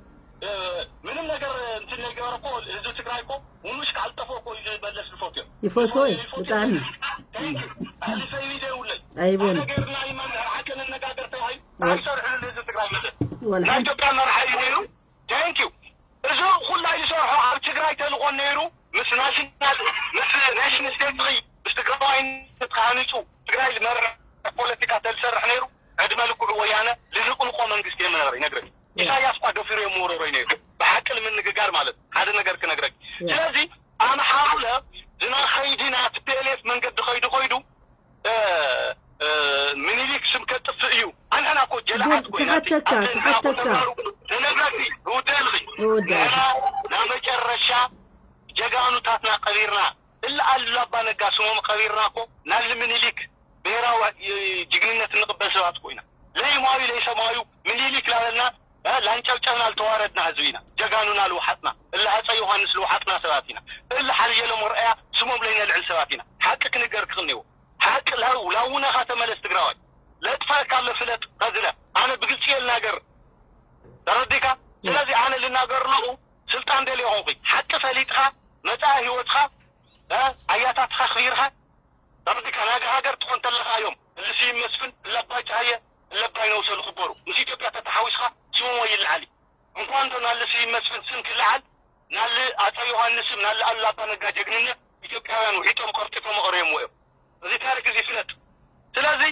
ምንም ነገር እንትን ዘይገበረ እኮ ህዝቢ ትግራይ እኮ ውኑሽ ክዓልጠፎ እኮ እዩ መለስ ዝፈትዮ ይፈትዎ እዩ ብጣዕሚ ኣሊፈይኒ ዘይብለይ ኣይቦን ነገርና ይመምር ሓቂ ንነጋገር ተባሂሉ ኣይሰርሕሉ ህዝቢ ትግራይ መለስ ናይ ወልሓንቲ ኢትዮጵያ መርሓ እዩ ነይሩ thank you እዚ ኩላ ዝሰርሖ ኣብ ትግራይ ተልኮ ነይሩ ምስ ናሽናል ምስ ናሽን ስቴት ምስ ትግራዋይነት ሃኒፁ ትግራይ ዝመርሕ ፖለቲካ ተዝሰርሕ ነይሩ ዕድመ ልክዑ ወያነ ዝንቕንቆ መንግስቲ የምነበረ ይነግረኒ ኢሳያስ እኳ ደፊሩ የምውረሮ እዩ ነይሩ ብሓቂ ንምንግጋር ማለት ሓደ ነገር ክነግረኒ ስለዚ ኣምሓሩለ ዝና ኸይዲ ናት ፒኤልኤፍ መንገዲ ኸይዱ ኸይዱ ምኒሊክ ስም ከጥፍእ እዩ ኣንሕና እኮ ጀላዓት ኮይና ትሓተካ ትሓተካ ተነግረቲ ውደልኺ እወዳእካ ናብ መጨረሻ ጀጋኑታትና ቀቢርና እለ ኣሉላ ኣባ ነጋ ስሞም ቀቢርና እኮ ናሊ ምኒሊክ ብሄራዊ ጅግንነት እንቕበል ሰባት እኮ ኢና ለይማዩ ለይሰማዩ ምኒሊክ ላበልና ላንጨብጨብና ልተዋረድና ህዝቢ ኢና ጀጋኑና ልውሓጥና እለ ሃፀ ዮሃንስ ልውሓጥና ሰባት ኢና እለ ሓየሎም ወርኣያ ስሞም ለይነልዕል ሰባት ኢና ሓቂ ክንገር ክኽንዎ ሓቂ ላውነኻ ተመለስ ትግራዋይ ለጥፋእካ ኣሎ ፍለጥ ኸዝነ ኣነ ብግልፂ የልናገር ተረዲካ ስለዚ ኣነ ልናገር ኣለኹ ስልጣን ደልዮ ኾንኩ ሓቂ ፈሊጥኻ መፃኢ ህይወትኻ ኣያታትኻ ክቢርኻ ተረዲካ ናጋ ሃገር ትኾን ተለኻ እዮም እልስይ መስፍን እለባይ ጫሃየ እለባይ ነውሰ ዝኽበሩ ምስ ኢትዮጵያ ተተሓዊስኻ ስሞም ወይ ይልዓል እዩ እንኳን ዶ ናልስይ መስፍን ስም ክልዓል ናል ኣፀ ዮሃንስ ስም ናል ኣሉላ ኣባ ነጋ ጀግንነት ኢትዮጵያውያን ውሒጦም ቀርጢፎም ኣቕርዮምዎ እዮም እዚ ታሪክ እዚ ይፍለጥ ስለዚ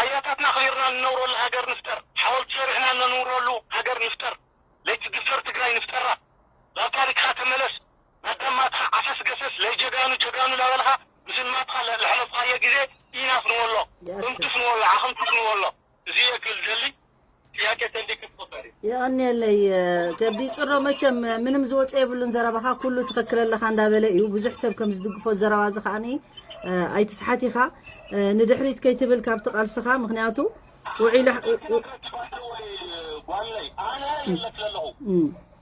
ኣያታትና ክቢርና ንነብረሉ ሃገር ንፍጠር ሓወልቲ ሰሪሕና ነንብረሉ ሃገር ንፍጠር ለይትድፈር ትግራይ ንፍጠራ ናብ ታሪክኻ ተመለስ ናብ ደማትኻ ዓፈስ ገሰስ ለይጀጋኑ ጀጋኑ ላበልኻ ምስልማትኻ ለሕለፍኻዮ ግዜ ኢናፍ ንበሎ እምትፍ ንበሎ ዓኽምትፍ ንበሎ እዚ የክል ዘሊ ጥያቄ ተንዲክ ትቆጠር የቐንየለይ ከብዲ ፅሮ መቸም ምንም ዝወፀ የብሉን ዘረባኻ ኩሉ ትኽክል ኣለኻ እንዳበለ እዩ ብዙሕ ሰብ ከም ዝድግፎ ዘረባ እዚ ከዓኒ ኣይትስሓት ኢኻ ንድሕሪት ከይትብል ካብቲ ቃልስኻ ምክንያቱ ውዒላ ጓለይ ኣነ ይብለክ ዘለኹ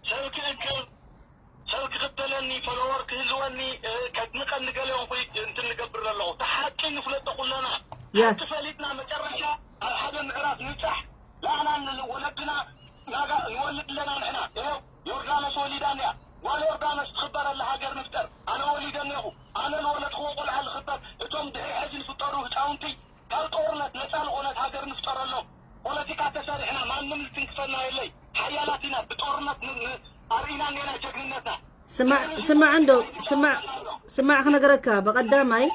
ሰብ ክእክብ ሰብ ክኽተለኒ ፈለወር ክህልወኒ ከድንቀኒ ገለ ኾንኩ እንትን ንገብር ዘለኹ እቲ ሓቂ ንፍለጦ ኩለና ሓቂ ፈሊጥና መጨረሻ ኣብ ሓደ ምዕራፍ ንብፃሕ ላዕና ወለድና ናጋ ንወልድ ኣለና ንሕና ይኸው ዮርዳኖስ ወሊዳ እኒኣ ጓል ዮርዳኖስ ትኽበረላ ሃገር ንፍጠር። ኣነ ወሊደ እኔኹ። ኣነ ዝወለድክዎ ቆልዓ ዝኽበር። እቶም ድሕሪ ሕዚ ዝፍጠሩ ህፃውንቲ ካብ ጦርነት ነፃ ዝኾነት ሃገር ንፍጠረሎም። ፖለቲካ ተሰሪሕና ማንም ዝትንክፈና የለይ። ሓያላት ኢና። ብጦርነት ን- ን- ኣርኢና እኔና ጀግንነትና። ስማዕ ስማዕ እንዶ ስማዕ ስማዕ ክነግረካ። በቀዳማይ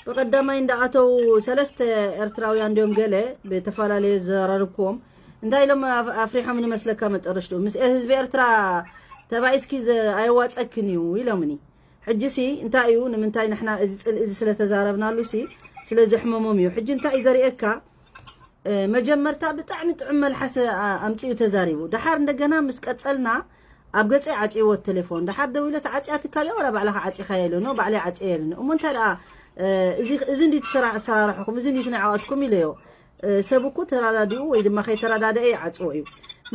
በቀዳማይ እንዳኣተው ሰለስተ ኤርትራውያን እንዲኦም ገለ ብተፈላለየ ዘራርብክዎም እንታይ ኢሎም ኣፍ- ኣፍሪሖም ንመስለካ መጠረሽቱ ምስ ህዝቢ ኤርትራ ተባኢስኪ ኣየዋፀክን እዩ ኢሎምኒ። ሕጂ ሲ እንታይ እዩ ንምንታይ ንሕና እዚ ፅል እዚ ስለተዛረብናሉ ሲ ስለዘሕመሞም እዩ። ሕጂ እንታይ እዩ ዘርእየካ? መጀመርታ ብጣዕሚ ጥዑም መልሓስ ኣምፂኡ ተዛሪቡ። ደሓር እንደገና ምስ ቀፀልና ኣብ ገፀይ ዓፅይዎ ቴሌፎን። ደሓር ደዊለ ተዓፅያ ትካልዮ ወላ ባዕልኻ ዓፂኻዮ ኢለ ኖ ባዕለይ ዓፅየ ኢለኒ። እሞ እንታይ ደኣ እዚ እንዲ ትሰራርሕኹም እዚ እንዲ ትንዕቐትኩም ኢለዮ። ሰብ እኮ ተራዳዲኡ ወይ ድማ ከይተረዳደአ ይዓፅዎ እዩ።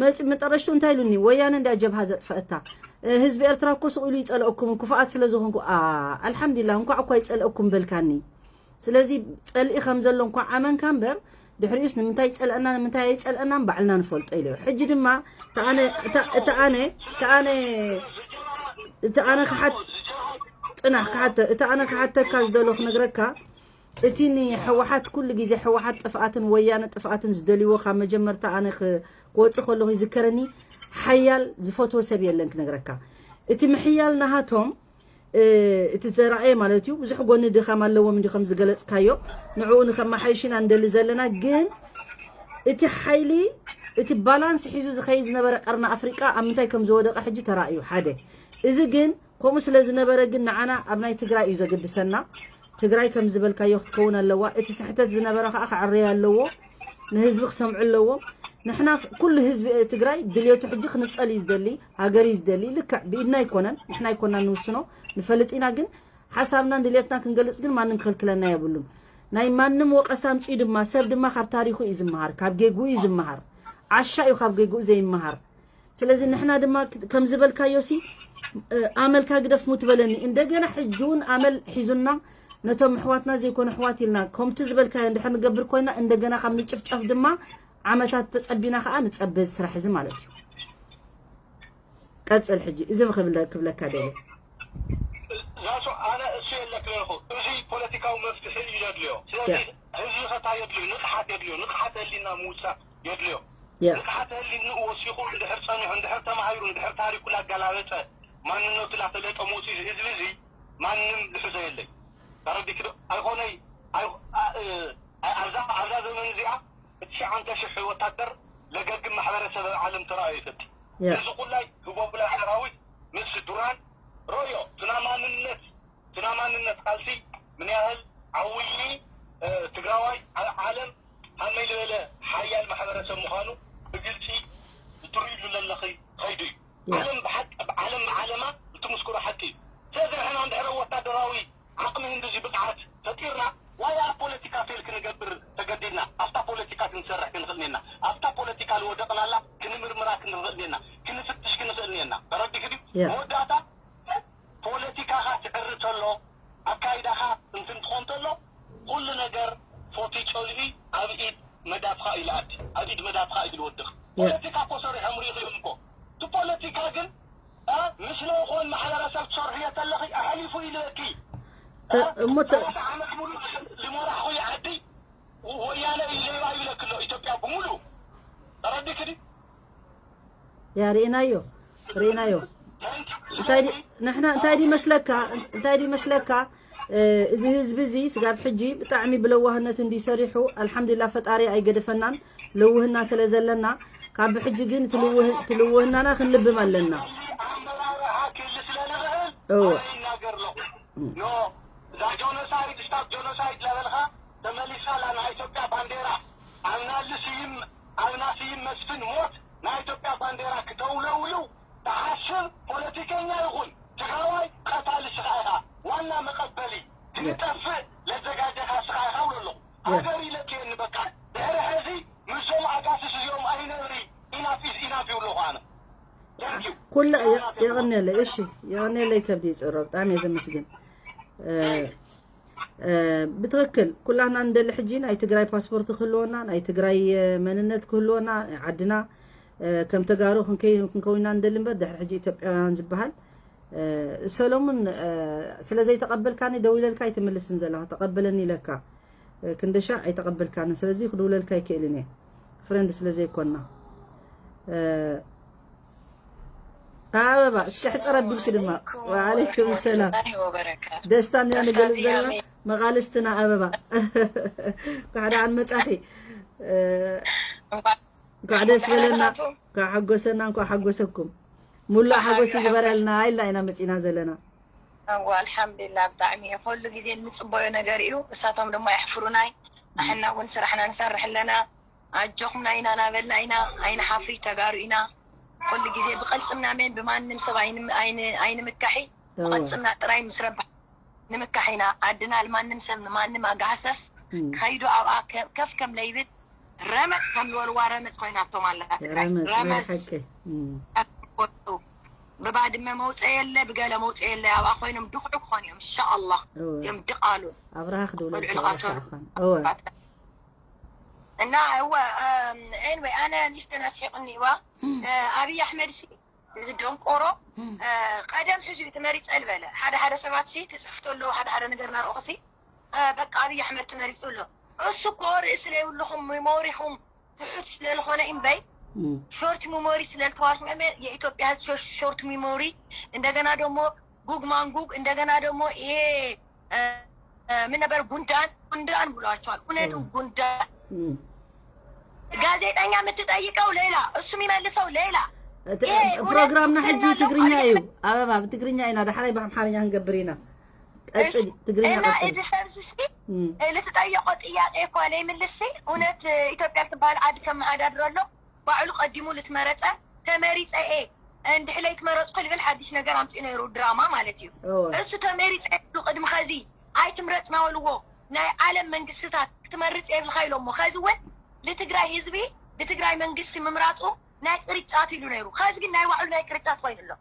መፂ መጠረሽቱ እንታይ ኢሉኒ? ወያነ እንዳ ጀብሃ ዘጥፈእታ ህዝቢ ኤርትራ እኮ ስቕ ኢሉ ይፀልአኩም ክፉኣት ስለ ዝኾንኩ። ኣልሓምዱሊላ እንኳዕ እኳ ይፀልአኩም በልካኒ። ስለዚ ፀልኢ ከም ዘሎ እንኳ ዓመንካ እምበር ድሕሪኡስ ንምንታይ ይፀልአና ንምንታይ ኣይፀልአናን ባዕልና ንፈልጦ ኢለ። ሕጂ ድማ እታ ኣነ እታ- እታ ኣነ እታ ኣነ እታ ኣነ ክሓት ፅናሕ ክሓተ እታ ኣነ ክሓተካ ዝደሎ ክነግረካ። እቲ ንሕወሓት ኩሉ ግዜ ሕወሓት ጥፍኣትን ወያነ ጥፍኣትን ዝደልይዎ ካብ መጀመርታ ኣነ ክወፅእ ከለኹ ይዝከረኒ። ሓያል ዝፈትዎ ሰብ የለን ክነግረካ። እቲ ምሕያል ናሃቶም እቲ ዘራእየ ማለት እዩ። ብዙሕ ጎኒ ድኻም ኣለዎም እንዲ ከም ዝገለፅካዮ ንዕኡ ንከመሓይሽ ኢና እንደሊ ዘለና። ግን እቲ ሓይሊ እቲ ባላንስ ሒዙ ዝኸይድ ዝነበረ ቀርኒ ኣፍሪቃ ኣብ ምንታይ ከም ዝወደቐ ሕጂ ተራእዩ ሓደ። እዚ ግን ከምኡ ስለ ዝነበረ ግን ንዓና ኣብ ናይ ትግራይ እዩ ዘገድሰና። ትግራይ ከም ዝበልካዮ ክትከውን ኣለዋ። እቲ ስሕተት ዝነበረ ከዓ ክዕረይ ኣለዎ። ንህዝቢ ክሰምዑ ኣለዎም። ንሕና ኩሉ ህዝቢ ትግራይ ድልየቱ ሕጂ ክንፀል እዩ ዝደሊ፣ ሃገር እዩ ዝደሊ። ልክዕ ብኢድና ኣይኮነን፣ ንሕና ኣይኮና ንውስኖ፣ ንፈልጥ ኢና። ግን ሓሳብናን ድልየትና ክንገልፅ ግን ማንም ክኽልክለና የብሉን። ናይ ማንም ወቀሳ ኣምፅኡ ድማ ሰብ ድማ ካብ ታሪኹ እዩ ዝመሃር፣ ካብ ጌግኡ እዩ ዝመሃር። ዓሻ እዩ ካብ ጌግኡ ዘይመሃር። ስለዚ ንሕና ድማ ከም ዝበልካዮ ሲ ኣመልካ ግደፍ ሙት በለኒ። እንደገና ሕጂ እውን ኣመል ሒዙና ነቶም ኣሕዋትና ዘይኮኑ ኣሕዋት ኢልና ከምቲ ዝበልካዮ እንድሕር ንገብር ኮይና እንደገና ካብ ንጭፍጨፍ ድማ ዓመታት ተጸቢና ከኣ ንጸበ እዚ ስራሕ እዚ ማለት እዩ። ቀጽል ሕጂ እዚ ክብል ክብለካ ደለ። ዛሱ ኣነ እሱ የለክ ነርኹ እዚ ፖለቲካዊ መፍትሒ እዩ ዘድልዮ። ስለዚ ህዝቢ ከታ የድልዩ ንቕሓት የድልዩ ንቕሓት ህሊና ምውጻእ የድልዮ። ንቕሓት ህሊንኡ ወሲኹ እንድሕር ጸኒሑ እንድሕር ተማሂሩ እንድሕር ታሪኩ ላጋላለጸ ማንነቱ ላፈለጠ መውጽኢ ህዝቢ እዚ ማንም ዝሕዞ የለይ። ተረዲክ ዶ? ኣይኾነይ ኣብዛ ኣብዛ ዘመን እዚኣ ትሽዓንተ ሽሕ ወታደር ለገግም ማሕበረሰብ ኣብ ዓለም ተራእዩ ይፈልጥ። እዚ ኩላይ ህቦብላ ሰራዊት ምስ ዱራን ሮዮ ትናማንነት ትናማንነት ቃልሲ ምን ያህል ዓውዪ ትግራዋይ ኣብ ዓለም ሃመይ ዝበለ ሓያል ማሕበረሰብ ምዃኑ ብግልፂ ዝትርእይሉ ዘለኺ ኸይዱ እዩ። ዓለም ብሓቂ ዓለም ብዓለማ ዝትምስክሮ ሓቂ እዩ። ስለዚ ንሕና እንድሕረ ወታደራዊ ዓቕሚ ህንዲ እዚ ብቕዓት ፈጢርና ዋላ ኣብ ፖለቲካ ፌል ክንገብር ተገዲድና ኣብታ ፖለቲካ ክንሰርሕ ክንኽእል ኔና ኣብታ ፖለቲካ ዝወደቕናላ ክንምርምራ ክንኽእል ኔና ክንፍትሽ ክንኽእል ኔና ተረዲክ ድዩ? መወዳእታ ፖለቲካኻ ትዕሪ ተሎ ኣካይዳኻ እንትን ትኾን ተሎ ኩሉ ነገር ፎቲ ጨሊኡ ኣብ ኢድ መዳፍኻ እዩ ዝኣቲ ኣብ ኢድ መዳፍኻ እዩ ዝወድቕ። ፖለቲካ እኮ ሰሪሖም ሪኢኽዮም እኮ እቲ ፖለቲካ ግን እ ምስ ለውኾን ማሕበረሰብ ትሰርሕዮ ተለኺ ኣሕሊፉ ይልበኪ። እ እሞ ተ- ሰላሳ ዓመት ሙሉ ዝሞራሕኹ ዓዲ ወያነ እዩ ሌባ ይብለኪ ኣሎ ኢትዮጵያ ብሙሉ ተረዲክ ድዩ? ያ ርኢናዮ ርኢናዮ እንታይ ዲ- ንሕና እንታይ ዲ መስለካ እንታይ ዲ መስለካ እዚ ህዝቢ እዚ ስጋብ ሕጂ ብጣዕሚ ብለዋህነት እንዲ ሰሪሑ ኣልሓምዱላ ፈጣሪ ኣይገደፈናን ለውህና ስለ ዘለና ካብ ብሕጂ ግን ትልውህናና ክንልብም ኣለና ኣመራርሓ ክል ስለ ንኽእል እወ ኣነ ይናገር ኣለኹ ኖ እዛ ጆኖሳይድ ስታብ ጆኖሳይድ ለበልኻ ተመሊሳ ላ ናይ ኢትዮጵያ ባንዴራ ኣብ ናሊ ስይም ኣብ ናስይም መስፍን ሞት ናይ ኢትዮጵያ ባንዴራ ክተውለውልው ትሓስብ ፖለቲከኛ ይኹን ትግራዋይ ቀታሊ ስኻ ኢኻ ዋና መቐበሊ ክንጠፍእ ለዘጋጀኻ ስኻ ኢኻ ውሎ ኣለኹ ሃገር ይለክየኒ በቃ ድሕሪ ሕዚ ምስዞም ኣጋስስ እዚኦም ኣይነብሪ ኢናፍ ኢዝ ኢናፍ ይብለኹ ኣነ ኩላ የቐንየለይ እሺ የቐንየለይ ከብዲ ይፅሮ ብጣዕሚ እየ ዘመስግን ብትኽክል ኩላህና ንደሊ ሕጂ ናይ ትግራይ ፓስፖርት ክህልወና ናይ ትግራይ መንነት ክህልወና ዓድና ከም ተጋሩ ክንከውን ኢና ንደሊ እምበር ድሕሪ ሕጂ ኢትዮጵያውያን ዝበሃል ሰሎሙን፣ ስለ ዘይተቐበልካኒ ደዊለልካ ኣይትምልስን ዘለኻ። ተቐበለኒ ኢለካ ክንደሻ ኣይተቐበልካንን። ስለዚ ክድውለልካ ኣይክእልን እየ፣ ፍሬንድ ስለ ዘይኮና። ኣበባ፣ እስኪ ሕፅር ኣቢልኪ ድማ። ወዓለይኩም ሰላም። ደስታ እንዲና ንገልፅ ዘለና። መቓልስትና ኣበባ፣ እንኳዕ ደሓን መፃኺ። እንኳዕ ደስ በለና፣ እንኳዕ ሓጎሰና፣ እንኳዕ ሓጎሰኩም። ሙሉእ ሓጎስ ይግበረልና ኢልና ኢና መፂና ዘለና። እዋ ኣልሓምዱሊላ፣ ብጣዕሚ እዩ። ኩሉ ግዜ እንፅበዮ ነገር እዩ። እሳቶም ድማ የሕፍሩናይ። ኣሕና እውን ስራሕና ንሰርሕ ኣለና። ኣጆኹምና ኢና ናበልና ኢና፣ ኣይንሓፍሪ፣ ተጋሩ ኢና። ኩሉ ግዜ ብቐልፅምና ሜን ብማንም ሰብ ኣይን- ኣይን- ኣይንምካሒ። ብቐልፅምና ጥራይ ምስ ረባሕ ንምካሕ ኢና። ኣድና ልማንም ሰብ ንማንም ኣጋሃሰስ ከይዱ ኣብኣ ከ- ከፍ ከም ለይብል ረመፅ ከም ዝበልዋ ረመፅ ኮይናቶም ኣላ ትግራይ። ረመፅ ናይ ረመፅ ሓቂ። እም። ቆርጡ። ብባድመ መውፀ የለ ብገለ መውፀ የለ ኣብኣ ኮይኖም ድኩዑ ክኾኑ እዮም እንሻኣላህ። እወ። እዮም ድቃሉ ኣብርሃ ክድውለልካ ቆልዑ ልቓቶም። ረሳዕኻን። እወ። እና እወ። ኤንወይ ኣነ ንእሽተን ኣስሒቕኒ እዋ። ኣብይ ኣሕመድ ሲ እዚ ደንቆሮ ቀደም ሕዚ እዩ ተመሪፀ ዝበለ ሓደ ሓደ ሰባት ሲ ክፅሕፍቶ ኣለዉ ሓደ ሓደ ነገር ናርኦኹ ሲ በቃ ኣብይ ኣሕመድ ተመሪፁ ኣሎ። እሱ እኮ ርእሲ ለይብልኹም ሚሞሪኹም ትሑት ስለልኾነ እምበይ ሾርት ሚሞሪ ስለልተዋልኩም እምበይ የኢትዮጵያ ህዝብ ሾርት ሚሞሪ። እንደገና ደግሞ ጉግ ማንጉግ እንደገና ደግሞ ይሄ ምን ነበር ጉንዳን ጉንዳን ብሏቸዋል። እውነትም ጉንዳን ጋዜጠኛ የምትጠይቀው ሌላ እሱ የሚመልሰው ሌላ። ፕሮግራምና ሕጂ ትግርኛ እዩ። ኣበባ ብትግርኛ ኢና ዳሕራይ ብኣምሓርኛ ክንገብር ኢና። ቀፅሊ ትግርኛ ቀፅሊ። እዚ ሰብ ሲ ልትጠየቆ ጥያቄ እኳ ለይምልስ ሲ እውነት ኢትዮጵያ ልትበሃል ዓዲ ከመሓዳድሮ ኣሎ ባዕሉ ቀዲሙ ልትመረፀ ተመሪፀ እየ እንድሕር ለይትመረፅኩ ልብል ሓድሽ ነገር ኣምፅኡ ነይሩ ድራማ ማለት እዩ። እሱ ተመሪፀ እየ ኢሉ ቅድሚ ኸዚ ኣይትምረፅ ናበልዎ ናይ ዓለም መንግስትታት ክትመርፅ የብልካ ኢሎሞ። ኸዚ እውን ልትግራይ ህዝቢ ብትግራይ መንግስቲ ምምራፁ ናይ ቅርጫት ኢሉ ነይሩ። ኸዚ ግን ናይ ባዕሉ ናይ ቅርጫት ኮይኑ ኣሎ።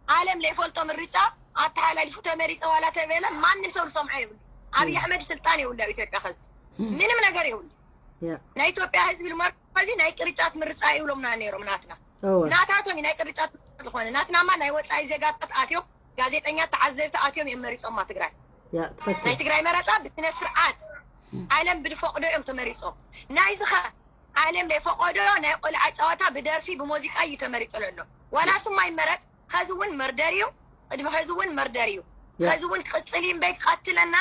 ዓለም ለይፈልጦ ምርጫ ኣተሓላሊፉ ተመሪፀ ዋላ ተበለ ማንም ሰብ ዝሰምዖ የብሉ። ኣብይ ኣሕመድ ስልጣን የብሉ ኣብ ኢትዮጵያ ኸዚ ምንም ነገር የብሉ። ናይ ኢትዮጵያ ህዝቢ ልመርጦ ኸዚ ናይ ቅርጫት ምርጫ ይብሎምና ነይሮም ናትና ናታቶም ናይ ቅርጫት ዝኾነ ናትናማ ናይ ወፃኢ ዜጋታት ኣትዮም ጋዜጠኛ ተዓዘብቲ ኣትዮም እዮም መሪፆማ ትግራይ። ናይ ትግራይ መረፃ ብስነ ስርዓት ዓለም ብዝፈቅዶ እዮም ተመሪፆም። ናይዚ ኸ ዓለም ለይፈቀዶ ናይ ቆልዓ ጨዋታ ብደርፊ ብሙዚቃ እዩ ተመሪፁ ዘሎ። ዋላ ስማ ይመረፅ ኸዚ እውን መርደር እዩ። ቅድሚ ኸዚ እውን መርደር እዩ። ኸዚ እውን ክቅፅል እዩ እምበይ ክቀትለና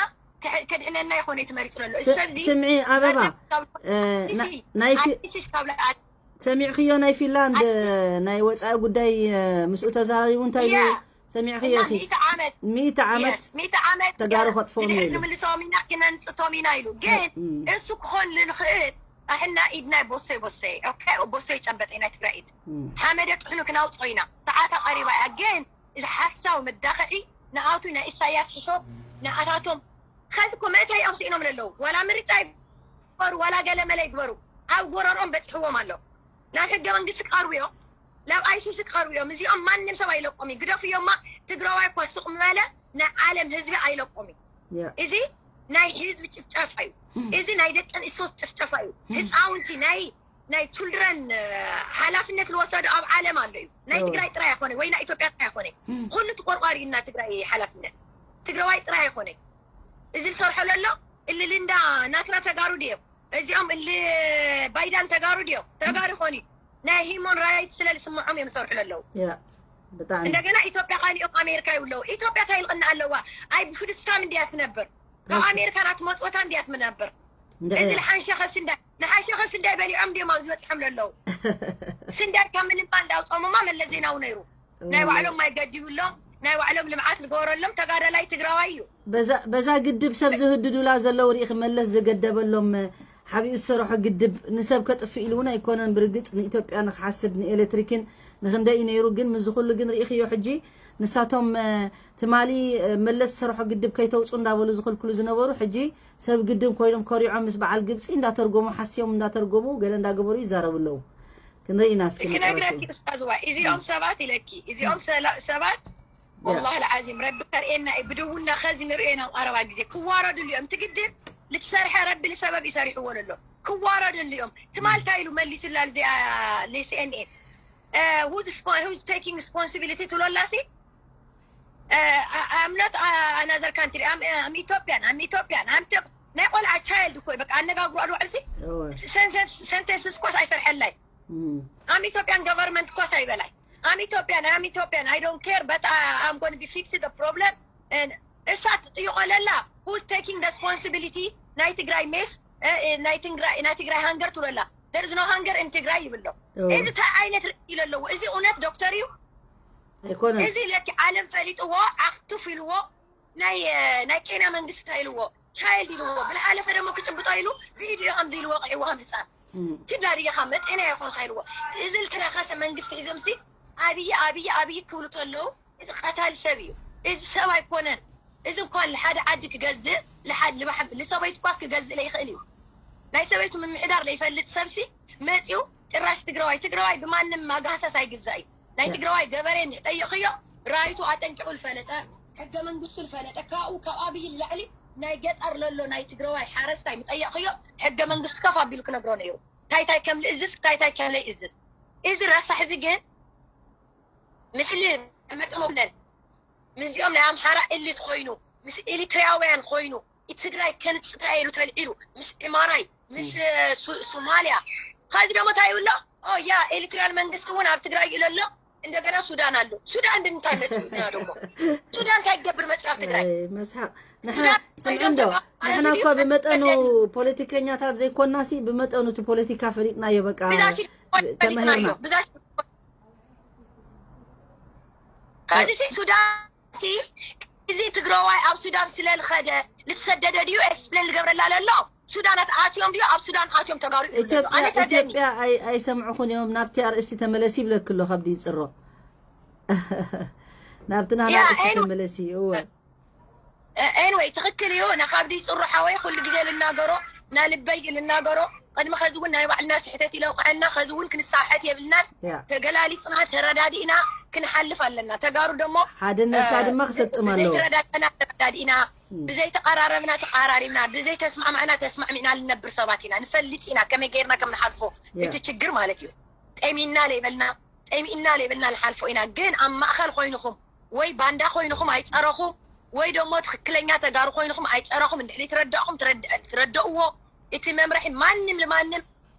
ከድሕነና ይኾነ እዩ ተመሪፁ ዘሎ። እዚ ሰብ እዚ ስምዒ ኣበባ ናይ ሰሚዕክዮ ናይ ፊንላንድ ናይ ወፃኢ ጉዳይ ምስኡ ተዛራሪቡ እንታይ ኢሉ ሰሚዕክዮ ኢኺ? ሚእቲ ዓመት ተጋሩ ከጥፍኦም ኢሉ። ንምልሶም ኢና ክነንፅቶም ኢና ኢሉ። ግን እሱ ክኾን ልንኽእል ኣሕና ኢድና ቦሰይ ቦሰይ ኦኬ ቦሰይ ጨበጠ ናይ ትግራይ ኢድ ሓመደ ጥሕኑ ክናውፅኦ ኢና። ሰዓታ ቀሪባ እያ። ግን እዚ ሓሳዊ መዳኽዒ ንኣቱ ናይ ኢሳያስ ሕሾት ንኣታቶም ኸዚ እኮ መእተይኦም ስኢኖም ለለዉ ዋላ ምርጫ ይግበሩ ዋላ ገለ መለ ይግበሩ ኣብ ጎረርኦም በፂሕዎም ኣሎ። ናብ ሕገ መንግስቲ ክቐርቡ እዮም ናብ ኣይሲሲ ክቐርቡ እዮም። እዚኦም ማንም ሰብ ኣይለቆም እዩ ግደፍዮማ። ትግራዋይ እኳ ስቕ ምበለ ናይ ዓለም ህዝቢ ኣይለቆም እዩ። እዚ ናይ ህዝቢ ጭፍጨፋ እዩ። እዚ ናይ ደቂ ኣንስትዮ ጭፍጨፋ እዩ። ህፃውንቲ ናይ ናይ ችልድረን ሓላፍነት ዝወሰዱ ኣብ ዓለም ኣሎ እዩ። ናይ ትግራይ ጥራይ ኣይኮነ ወይ ናይ ኢትዮጵያ ጥራይ ኣይኮነ። ኩሉ ተቆርቋሪ እዩ ናይ ትግራይ ሓላፍነት ትግራዋይ ጥራይ ኣይኮነ። እዚ ዝሰርሖ ዘሎ እሊ ሊንዳ ናትና ተጋሩ ድዮም እዚኦም እሊ ባይዳን ተጋሩ ድዮም ተጋሩ ይኾኑ እዩ። ናይ ሂሞን ራይት ስለ ዝስምዖም እዮም ዝሰርሑ ዘለዉ። ብጣዕሚ እንደገና ኢትዮጵያ ካሊኦም ኣሜሪካ ይብለዉ። ኢትዮጵያ እንታይ ይልቕና ኣለዋ? ኣይ ብፍልስታም እንድያ ትነብር ካብ ኣሜሪካ ናትመፅወታ እንድያ ትነብር። እዚ ንሓንሸኸስ እንዳይ ንሓንሸኸስ እንዳይ በሊዖም ድዮም ኣብዚ በፂሖም ዘለዉ። ስንዳይ ካብ ምልማል እንዳውፀሙማ መለስ ዜናዊ ነይሩ ናይ ባዕሎም ማይ ገዲቡሎም ናይ ባዕሎም ልምዓት ዝገበረሎም ተጋዳላይ ትግራዋይ እዩ። በዛ ግድብ ሰብ ዝህድዱላ ዘለዉ ርኢኺ መለስ ዝገደበሎም ሓቢኡ ዝሰረሖ ግድብ ንሰብ ከጥፍእ ኢሉ እውን ኣይኮነን ብርግፅ ንኢትዮጵያ ንክሓስብ ንኤሌትሪክን ንክንደይ እዩ ነይሩ ግን ምስዚ ኩሉ ግን ርኢኽዮ ሕጂ ንሳቶም ትማሊ መለስ ዝሰረሖ ግድብ ከይተውፁ እንዳበሉ ዝኽልክሉ ዝነበሩ ሕጂ ሰብ ግድብ ኮይኖም ከሪዖም ምስ በዓል ግብፂ እንዳተርጎሙ ሓስዮም እንዳተርጎሙ ገለ እንዳገበሩ ይዛረቡ ኣለዉ። ክንርኢ ኢና እስኪ መጨረሽኡ። ክነግረኪ ኡስታዝዋ እዚኦም ሰባት ኢለኪ እዚኦም ሰላ- ሰባት ወላሂ ልዓዚም ረቢ ከርእየና እዩ ብድውና ኸዚ ንርእዮ ኢና ኣብ ቀረባ ግዜ ክዋረዱሉ እዮም እቲ ግድብ ልትሰርሐ ረቢ ልሰበብ ይሰሪሕዎ ለሎ ክዋረዱሉ እዮም ትማልታ ኢሉ መሊሱላ ልዚኣ ል CNN who's taking responsibility ትብሎ ኣላሲ I'm not another country, I'm Ethiopian, I'm Ethiopian, I'm ናይ ቆልዓ child እኮ በቃ ኣነጋግሩ ኣድዋ ዕልሲ። Sentence እኮ ኣይሰርሐላይ። I'm Ethiopian government እኮ ኣይበላይ። I'm Ethiopian, I'm Ethiopian, I don't care, but I'm going to be fixed the problem. እሳ ትጥይቆ ለላ who's taking responsibility ናይ ትግራይ mess፣ ናይ ትግራይ hunger ትብለላ። There is no hunger in ትግራይ ይብሎ። እዚ እንታይ ዓይነት ርእይ ኣለዎ? እዚ እውነት ዶክተር እዩ? ኣይኮነን። እዚ ለኪ ዓለም ፈሊጥዎ ኣክቱፍ ኢልዎ ናይ ናይ ኬንያ መንግስቲ እንታይ ኢልዎ? Child ኢልዎ። ብዝሓለፈ ደሞ ክጭብጦ ኢሉ ብኢዱ እዩ ከምዚ ኢልዎ ወቂዕዎ ከም ህፃን። ትብላ ድየ ካብ መጤና ይኾንካ ኢልዎ። እዚ ልተናኸሰ መንግስቲ ሒዞምሲ ኣብይ ኣብይ ኣብይ ክብሉ ተለዉ እዚ ቀታሊ ሰብ እዩ። እዚ ሰብ ኣይኮነን። እዚ እንኳን ንሓደ ዓዲ ክገዝእ ንሓደ ንባሕብ ንሰበይቱ ኳስ ክገዝእ ለይኽእል እዩ። ናይ ሰበይቱ ምምሕዳር ለይፈልጥ ሰብሲ መፂኡ ጭራሽ ትግራዋይ ትግራዋይ ብማንም ማጋህሰስ ኣይግዛእ እዩ። ናይ ትግራዋይ ገበሬ እንድሕር ጠይቕኽዮ ራይቱ ኣጠንቂቑ ዝፈለጠ ሕገ መንግስቱ ዝፈለጠ ካብኡ ካብ ኣብይ ንላዕሊ ናይ ገጠር ለሎ ናይ ትግራዋይ ሓረስታይ ምጠየቕኽዮ ሕገ መንግስቱ ከፍ ኣቢሉ ክነግሮ ነይሩ። እንታይ እንታይ ከም ልእዝዝ እንታይ እንታይ ከም ለይእዝዝ። እዚ ረሳሕ እዚ ግን ምስሊ መጠሞብለን ምስዚኦም ናይ ኣምሓራ እሊት ኮይኑ ምስ ኤሪትራውያን ኮይኑ ትግራይ ከንፅታ ኢሉ ተልዒሉ ምስ ዒማራይ ምስ ሶማልያ። ከዚ ደሞ እንታይ ይብሎ? ያ ኤሪትሪያን መንግስቲ እውን ኣብ ትግራይ ይለሎ። እንደገና ሱዳን ኣሎ። ሱዳን ብምንታይ መፅኡ ኢና ደሞ? ሱዳን እንታይ ክገብር መፅኡ ኣብ ትግራይ? መስሓቅ። ንሕና ስምዒ እንዶ ንሕና እኮ ብመጠኑ ፖለቲከኛታት ዘይኮናሲ ብመጠኑ እቲ ፖለቲካ ፈሊጥናዮ በቃ ተመሂርና። ከዚ ሲ ሱዳን ሲ እዚ ትግራዋይ ኣብ ሱዳን ስለልኸደ ልትሰደደ ድዩ? ኤክስፕሌን ልገብረላ ለሎ ሱዳናት ኣትዮም ድዩ? ኣብ ሱዳን ኣትዮም ተጋሩ ኢትዮ ኣነ ተደኒ ኢትዮጵያ ኣይሰምዕኹን እዮም። ናብቲ ኣርእስቲ ተመለሲ ይብለክ ኣሎ ካብዲ ይፅሮ ናብቲ ናህና ኣርእስቲ ተመለሲ። እወ ኤንወይ ትኽክል እዩ። ናኻብዲ ይፅሮ ሓወይ ኩሉ ግዜ ልናገሮ ናልበይ ልናገሮ ቅድሚ ከዚ እውን ናይ ባዕልና ስሕተት ኢለውቃዕና ከዚ እውን ክንሳሐት የብልናን። ተገላሊፅና ተረዳዲእና ክንሓልፍ ኣለና። ተጋሩ ደሞ ሓድነትና ድማ ክሰጥም ኣለዎ። ብዘይተረዳዳእና ተረዳዲእና፣ ብዘይተቐራረብና ተቓራሪብና፣ ብዘይተስማዕማዕና ተስማዕሚዕና ልነብር ሰባት ኢና። ንፈልጥ ኢና ከመይ ገይርና ከም ንሓልፎ እቲ ችግር ማለት እዩ። ጠሚና ለይበልና፣ ጠሚእና ለይበልና ንሓልፎ ኢና። ግን ኣብ ማእኸል ኮይንኹም ወይ ባንዳ ኮይንኹም ኣይፀረኹም ወይ ደሞ ትኽክለኛ ተጋሩ ኮይንኹም ኣይፀረኹም። እንድሕሪ ትረዳእኹም ትረድአ- ትረደእዎ። እቲ መምርሒ ማንም ንማንም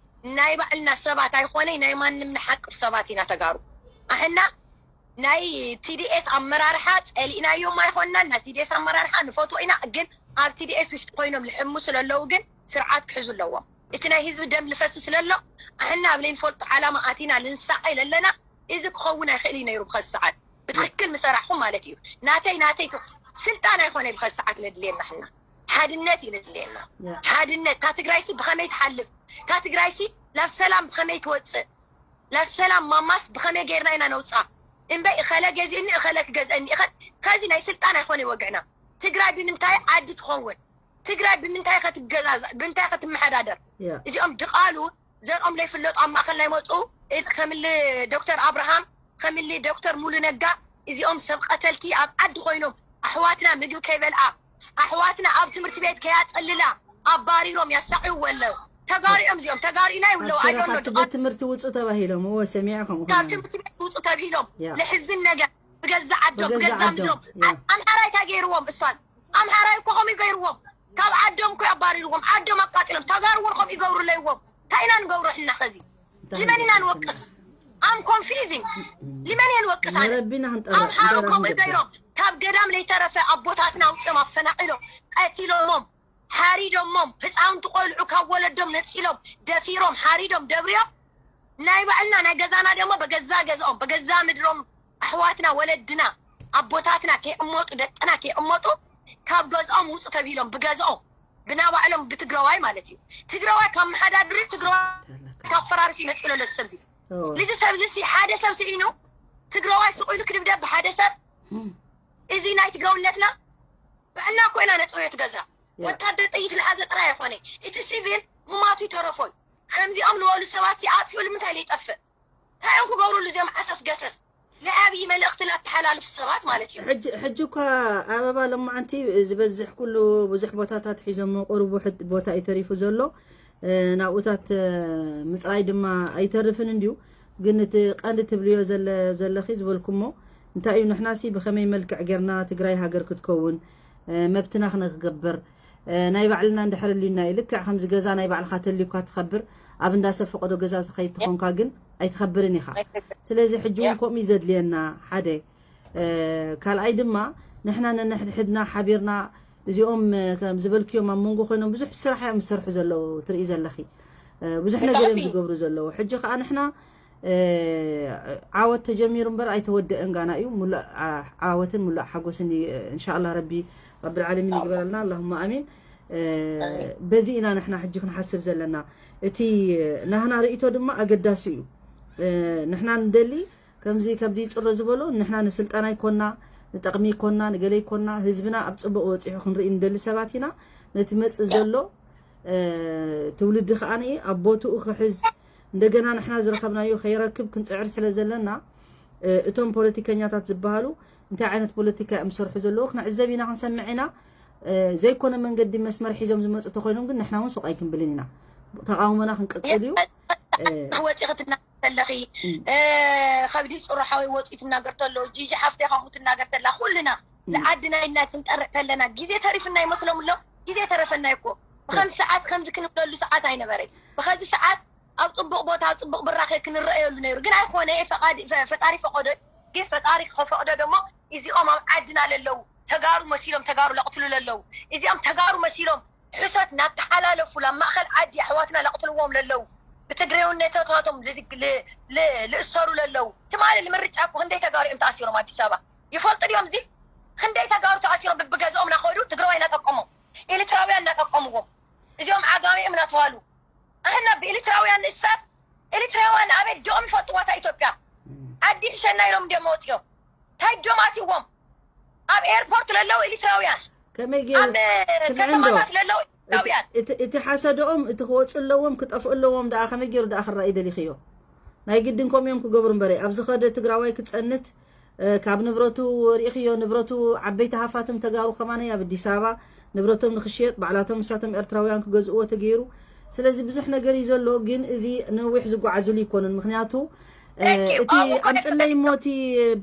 ናይ ባዕልና ሰባት ኣይኾነይ ናይ ማንም ንሓቅፍ ሰባት ኢና ተጋሩ። ኣሕና ናይ ቲዲኤስ ኣመራርሓ ፀሊእናዮም ኣይኾንናን። ናይ ቲዲኤስ ኣመራርሓ ንፈትዎ ኢና። ግን ኣብ ቲዲኤስ ውሽጢ ኮይኖም ልሕሙ ስለለዉ ግን ስርዓት ክሕዙ ኣለዎም። እቲ ናይ ህዝቢ ደም ልፈሲ ስለሎ ኣሕና ኣብ ለይንፈልጦ ዓላማ ኣቲና ልንሳቐይ ለለና እዚ ክኸውን ኣይኽእል እዩ ነይሩ ብኸዚ ሰዓት ብትኽክል ምሰራሕኹም ማለት እዩ። ናተይ ናተይ ት- ስልጣን ኣይኮነ ብኸዚ ሰዓት ለድልየና ሕና ሓድነት እዩ ለድልየና። ሓድነት እታ ትግራይሲ ብኸመይ ትሓልፍ እታ ትግራይሲ ላብ ሰላም ብኸመይ ትወፅእ ላብ ሰላም ማማስ ብኸመይ ገይርና ኢና ነውፅኣ እምበይ እኸለ ገዚእኒ እኸለ ክገዝአኒ እኸ ከዚ ናይ ስልጣን ኣይኮነ ወግዕና። ትግራይ ብምንታይ ዓዲ ትኸውን ትግራይ ብምንታይ ከትገዛዛእ ብምንታይ ከትመሓዳደር እዚኦም ድቓሉ ዘርኦም ለይፍለጡ ኣብ ማእኸል ናይ መፁ ከምሊ ዶክተር ኣብርሃም ከምሊ ዶክተር ሙሉ ነጋ እዚኦም ሰብ ቀተልቲ ኣብ ዓዲ ኮይኖም ኣሕዋትና ምግቢ ከይበልኣ ኣሕዋትና ኣብ ትምህርቲ ቤት ከያፀልላ ኣባሪሮም ያሳቅይዎ ኣለዉ። ተጋሪኦም እዚኦም ተጋሪእና ይብለዉ ኣይዶኖ ድቓሉ። ትምህርቲ ውፁ ተባሂሎም እዎ ሰሚዐ ከምኡ ካብ ትምህርቲ ቤት ውፁ ተብሂሎም ለሕዝን ነገር ብገዛ ዓዶም ብገዛ ምድሮም ኣምሓራይ እንታይ ገይርዎም እስቷል ኣምሓራይ እኮ ከምኡ ገይርዎም ካብ ዓዶም እኮ ኣባሪርዎም ዓዶም ኣቃጢሎም ተጋሩ እውን ከምኡ ይገብሩ ኣለይዎም እንታይ ኢና ንገብሮ ሕና ኸዚ ሊመን ኢና ንወቅስ I'm confusing ሊመን እየ ንወቅስ ኣነ ኣምሓሩ ከምኡ ገይሮም ካብ ገዳም ለይተረፈ ኣቦታትና ኣውፅኦም ኣፈናቒሎም ቀቲሎሞም ሓሪዶሞም ህፃውንቲ ቆልዑ ካብ ወለዶም ነፂሎም ደፊሮም ሓሪዶም ደብርዮም ናይ ባዕልና ናይ ገዛና ደሞ በገዛ ገዝኦም በገዛ ምድሮም ኣሕዋትና ወለድና ኣቦታትና ከይቕመጡ ደቅና ከይቕመጡ ካብ ገዝኦም ውፁ ተቢሎም ብገዝኦም ብናባዕሎም ብትግራዋይ ማለት እዩ ትግራዋይ ካብ መሓዳድሪ ትግራዋይ ካብ ፈራርስ ይመፅእ ዘሎ ሰብዚ ልዚ ሰብዚ ሲ ሓደ ሰብ ስኢኑ ትግራዋይ ስቑ ኢሉ ክድብደብ ብሓደ ሰብ እዚ ናይ ትግራውነትና ባዕልና ኮይና ነፅርዮ ትገዛ ወታደር ጥይት ልሓዘ ጥራይ ኣይኮነ እቲ ሲቪል ምማቱ ይተረፎ እዩ ከምዚኦም ዝበሉ ሰባት ኣጥፍኡ ንምንታይ ለይጠፍእ እንታይ እዮም ክገብሩሉ እዚኦም ዓሰስ ገሰስ ናይ ኣብይ መልእኽቲ ላተሓላልፉ ሰባት ማለት እዩ ሕጂ እኳ ኣበባ ለማዓንቲ ዝበዝሕ ኩሉ ብዙሕ ቦታታት ሒዞሞ ቁሩብ ውሕድ ቦታ እዩ ተሪፉ ዘሎ ናብኡታት ምፅራይ ድማ ኣይተርፍን እንድዩ ግን እቲ ቀንዲ ትብልዮ ዘለኺ ዝበልኩሞ እንታይ እዩ ንሕናሲ ብኸመይ መልክዕ ጌርና ትግራይ ሃገር ክትከውን መብትና ክነክገብር ናይ ባዕልና እንድሕር ልዩና እዩ። ልክዕ ከምዚ ገዛ ናይ ባዕልካ ተልዩካ ትኸብር ኣብ እንዳሰብ ፈቀዶ ገዛ ዝኸይድ ተኾንካ ግን ኣይትኸብርን ኢኻ። ስለዚ ሕጂ እውን ከምኡ እዩ ዘድልየና ሓደ ካልኣይ ድማ ንሕና ነንሕድሕድና ሓቢርና እዚኦም ከም ዝበልክዮም ኣብ መንጎ ኮይኖም ብዙሕ ስራሕ እዮም ዝሰርሑ ዘለዉ ትርኢ ዘለኺ። ብዙሕ ነገር እዮም ዝገብሩ ዘለዉ። ሕጂ ከዓ ንሕና ዓወት ተጀሚሩ እምበር ኣይተወደአን ጋና እዩ። ሙሉእ ዓወትን ሙሉእ ሓጎስን እንሻላ ረቢ ረብል ዓለሚን ይግበረልና። ኣላሁማ ኣሚን። በዚ ኢና ንሕና ሕጂ ክንሓስብ ዘለና። እቲ ናህና ርእቶ ድማ ኣገዳሲ እዩ። ንሕና ንደሊ ከምዚ ከብዲ ይፅሮ ዝበሎ ንሕና ንስልጣን ኣይኮና ንጠቕሚ ይኮና ንገለ ይኮና ህዝብና ኣብ ፅቡቕ ወፂሑ ክንርኢ ንደሊ ሰባት ኢና። ነቲ መፅእ ዘሎ ትውልዲ ከዓ ኣብ ቦትኡ ክሕዝ እንደገና ንሕና ዝረኸብናዮ ከይረክብ ክንፅዕር ስለ ዘለና እቶም ፖለቲከኛታት ዝበሃሉ እንታይ ዓይነት ፖለቲካ እዮም ዝሰርሑ ዘለዉ ክንዕዘብ ኢና ክንሰምዕ ኢና። ዘይኮነ መንገዲ መስመር ሒዞም ዝመፁ ተኮይኖም ግን ንሕና እውን ሱቕ ኣይክንብልን ኢና። ተቃውሞና ክንቅፅል እዩ። ወፂ ክትናገር ተለኺ ከብዲ ፅሩሓዊ ወፂ ትናገር ተሎ ጂጂ ሓፍተይ ከምኡ ትናገር ተላ ኩልና ንዓድና ኢልና ክንጠርዕ ተለና ግዜ ተሪፍና ይመስሎም ኣሎ። ግዜ ተረፈና እኮ ብከምዚ ሰዓት ከምዚ ክንብለሉ ሰዓት ኣይነበረ። ብከዚ ሰዓት ኣብ ፅቡቅ ቦታ ኣብ ፅቡቅ ብራኸ ክንረአየሉ ነይሩ ግን ኣይኮነ። ፈጣሪ ፈቀዶ ግን ፈጣሪ ከፈቅዶ ደሞ እዚኦም ኣብ ዓድና ለለዉ ተጋሩ መሲሎም ተጋሩ ለቅትሉ ለለዉ እዚኦም ተጋሩ መሲሎም ሕሶት ናብ ተሓላለፉ ናብ ማእኸል ዓዲ ኣሕዋትና ለቕትልዎም ለለዉ ብትግሬውነታቶም ልእሰሩ ለለዉ ትማሊ ንምርጫ እኮ ክንደይ ተጋሩ እዮም ተኣሲሮም ኣዲስ ኣበባ ይፈልጡ ድዮም እዚ ክንደይ ተጋሩ ተኣሲሮም ብብገዝኦም ናኸዱ ትግራዋይ ናጠቀሞም ኤርትራውያን ናጠቀምዎም እዚኦም ዓጋመ እዮም ናተባሉ ኣሕና ብኤርትራውያን ንእሰር ኤርትራውያን ኣበይ ደኦም ይፈልጥዋ እታ ኢትዮጵያ ዓዲ ሕሸና ኢሎም እንዲዮም መወፅኦም ታይ ደዮም ኣትዎም ኣብ ኤርፖርት ለለው ኤርትራውያን ከመይ ገይሩ ኣብ ስምዕን ዶ ከተማታት ለለው ኤርትራውያን እቲ ሓሰደኦም እቲ ክወፁ ኣለዎም ክጠፍኡ ኣለዎም ደኣ ከመይ ገይሩ ደኣ ክረኣይ ደሊኽዮ ናይ ግድን ከምኡ እዮም ክገብሩ እምበረ ኣብ ዝኸደ ትግራዋይ ክፀንት ካብ ንብረቱ ርኢኽዮ ንብረቱ ዓበይቲ ሃፋትም ተጋሩ ከማነይ ኣብ ኣዲስ ኣበባ ንብረቶም ንክሽየጥ ባዕላቶም ንሳቶም ኤርትራውያን ክገዝእዎ ተገይሩ ስለዚ ብዙሕ ነገር እዩ ዘሎ ግን እዚ ነዊሕ ዝጓዓዝሉ ይኮኑን ምክንያቱ እቲ ኣምፅለይ እሞ እቲ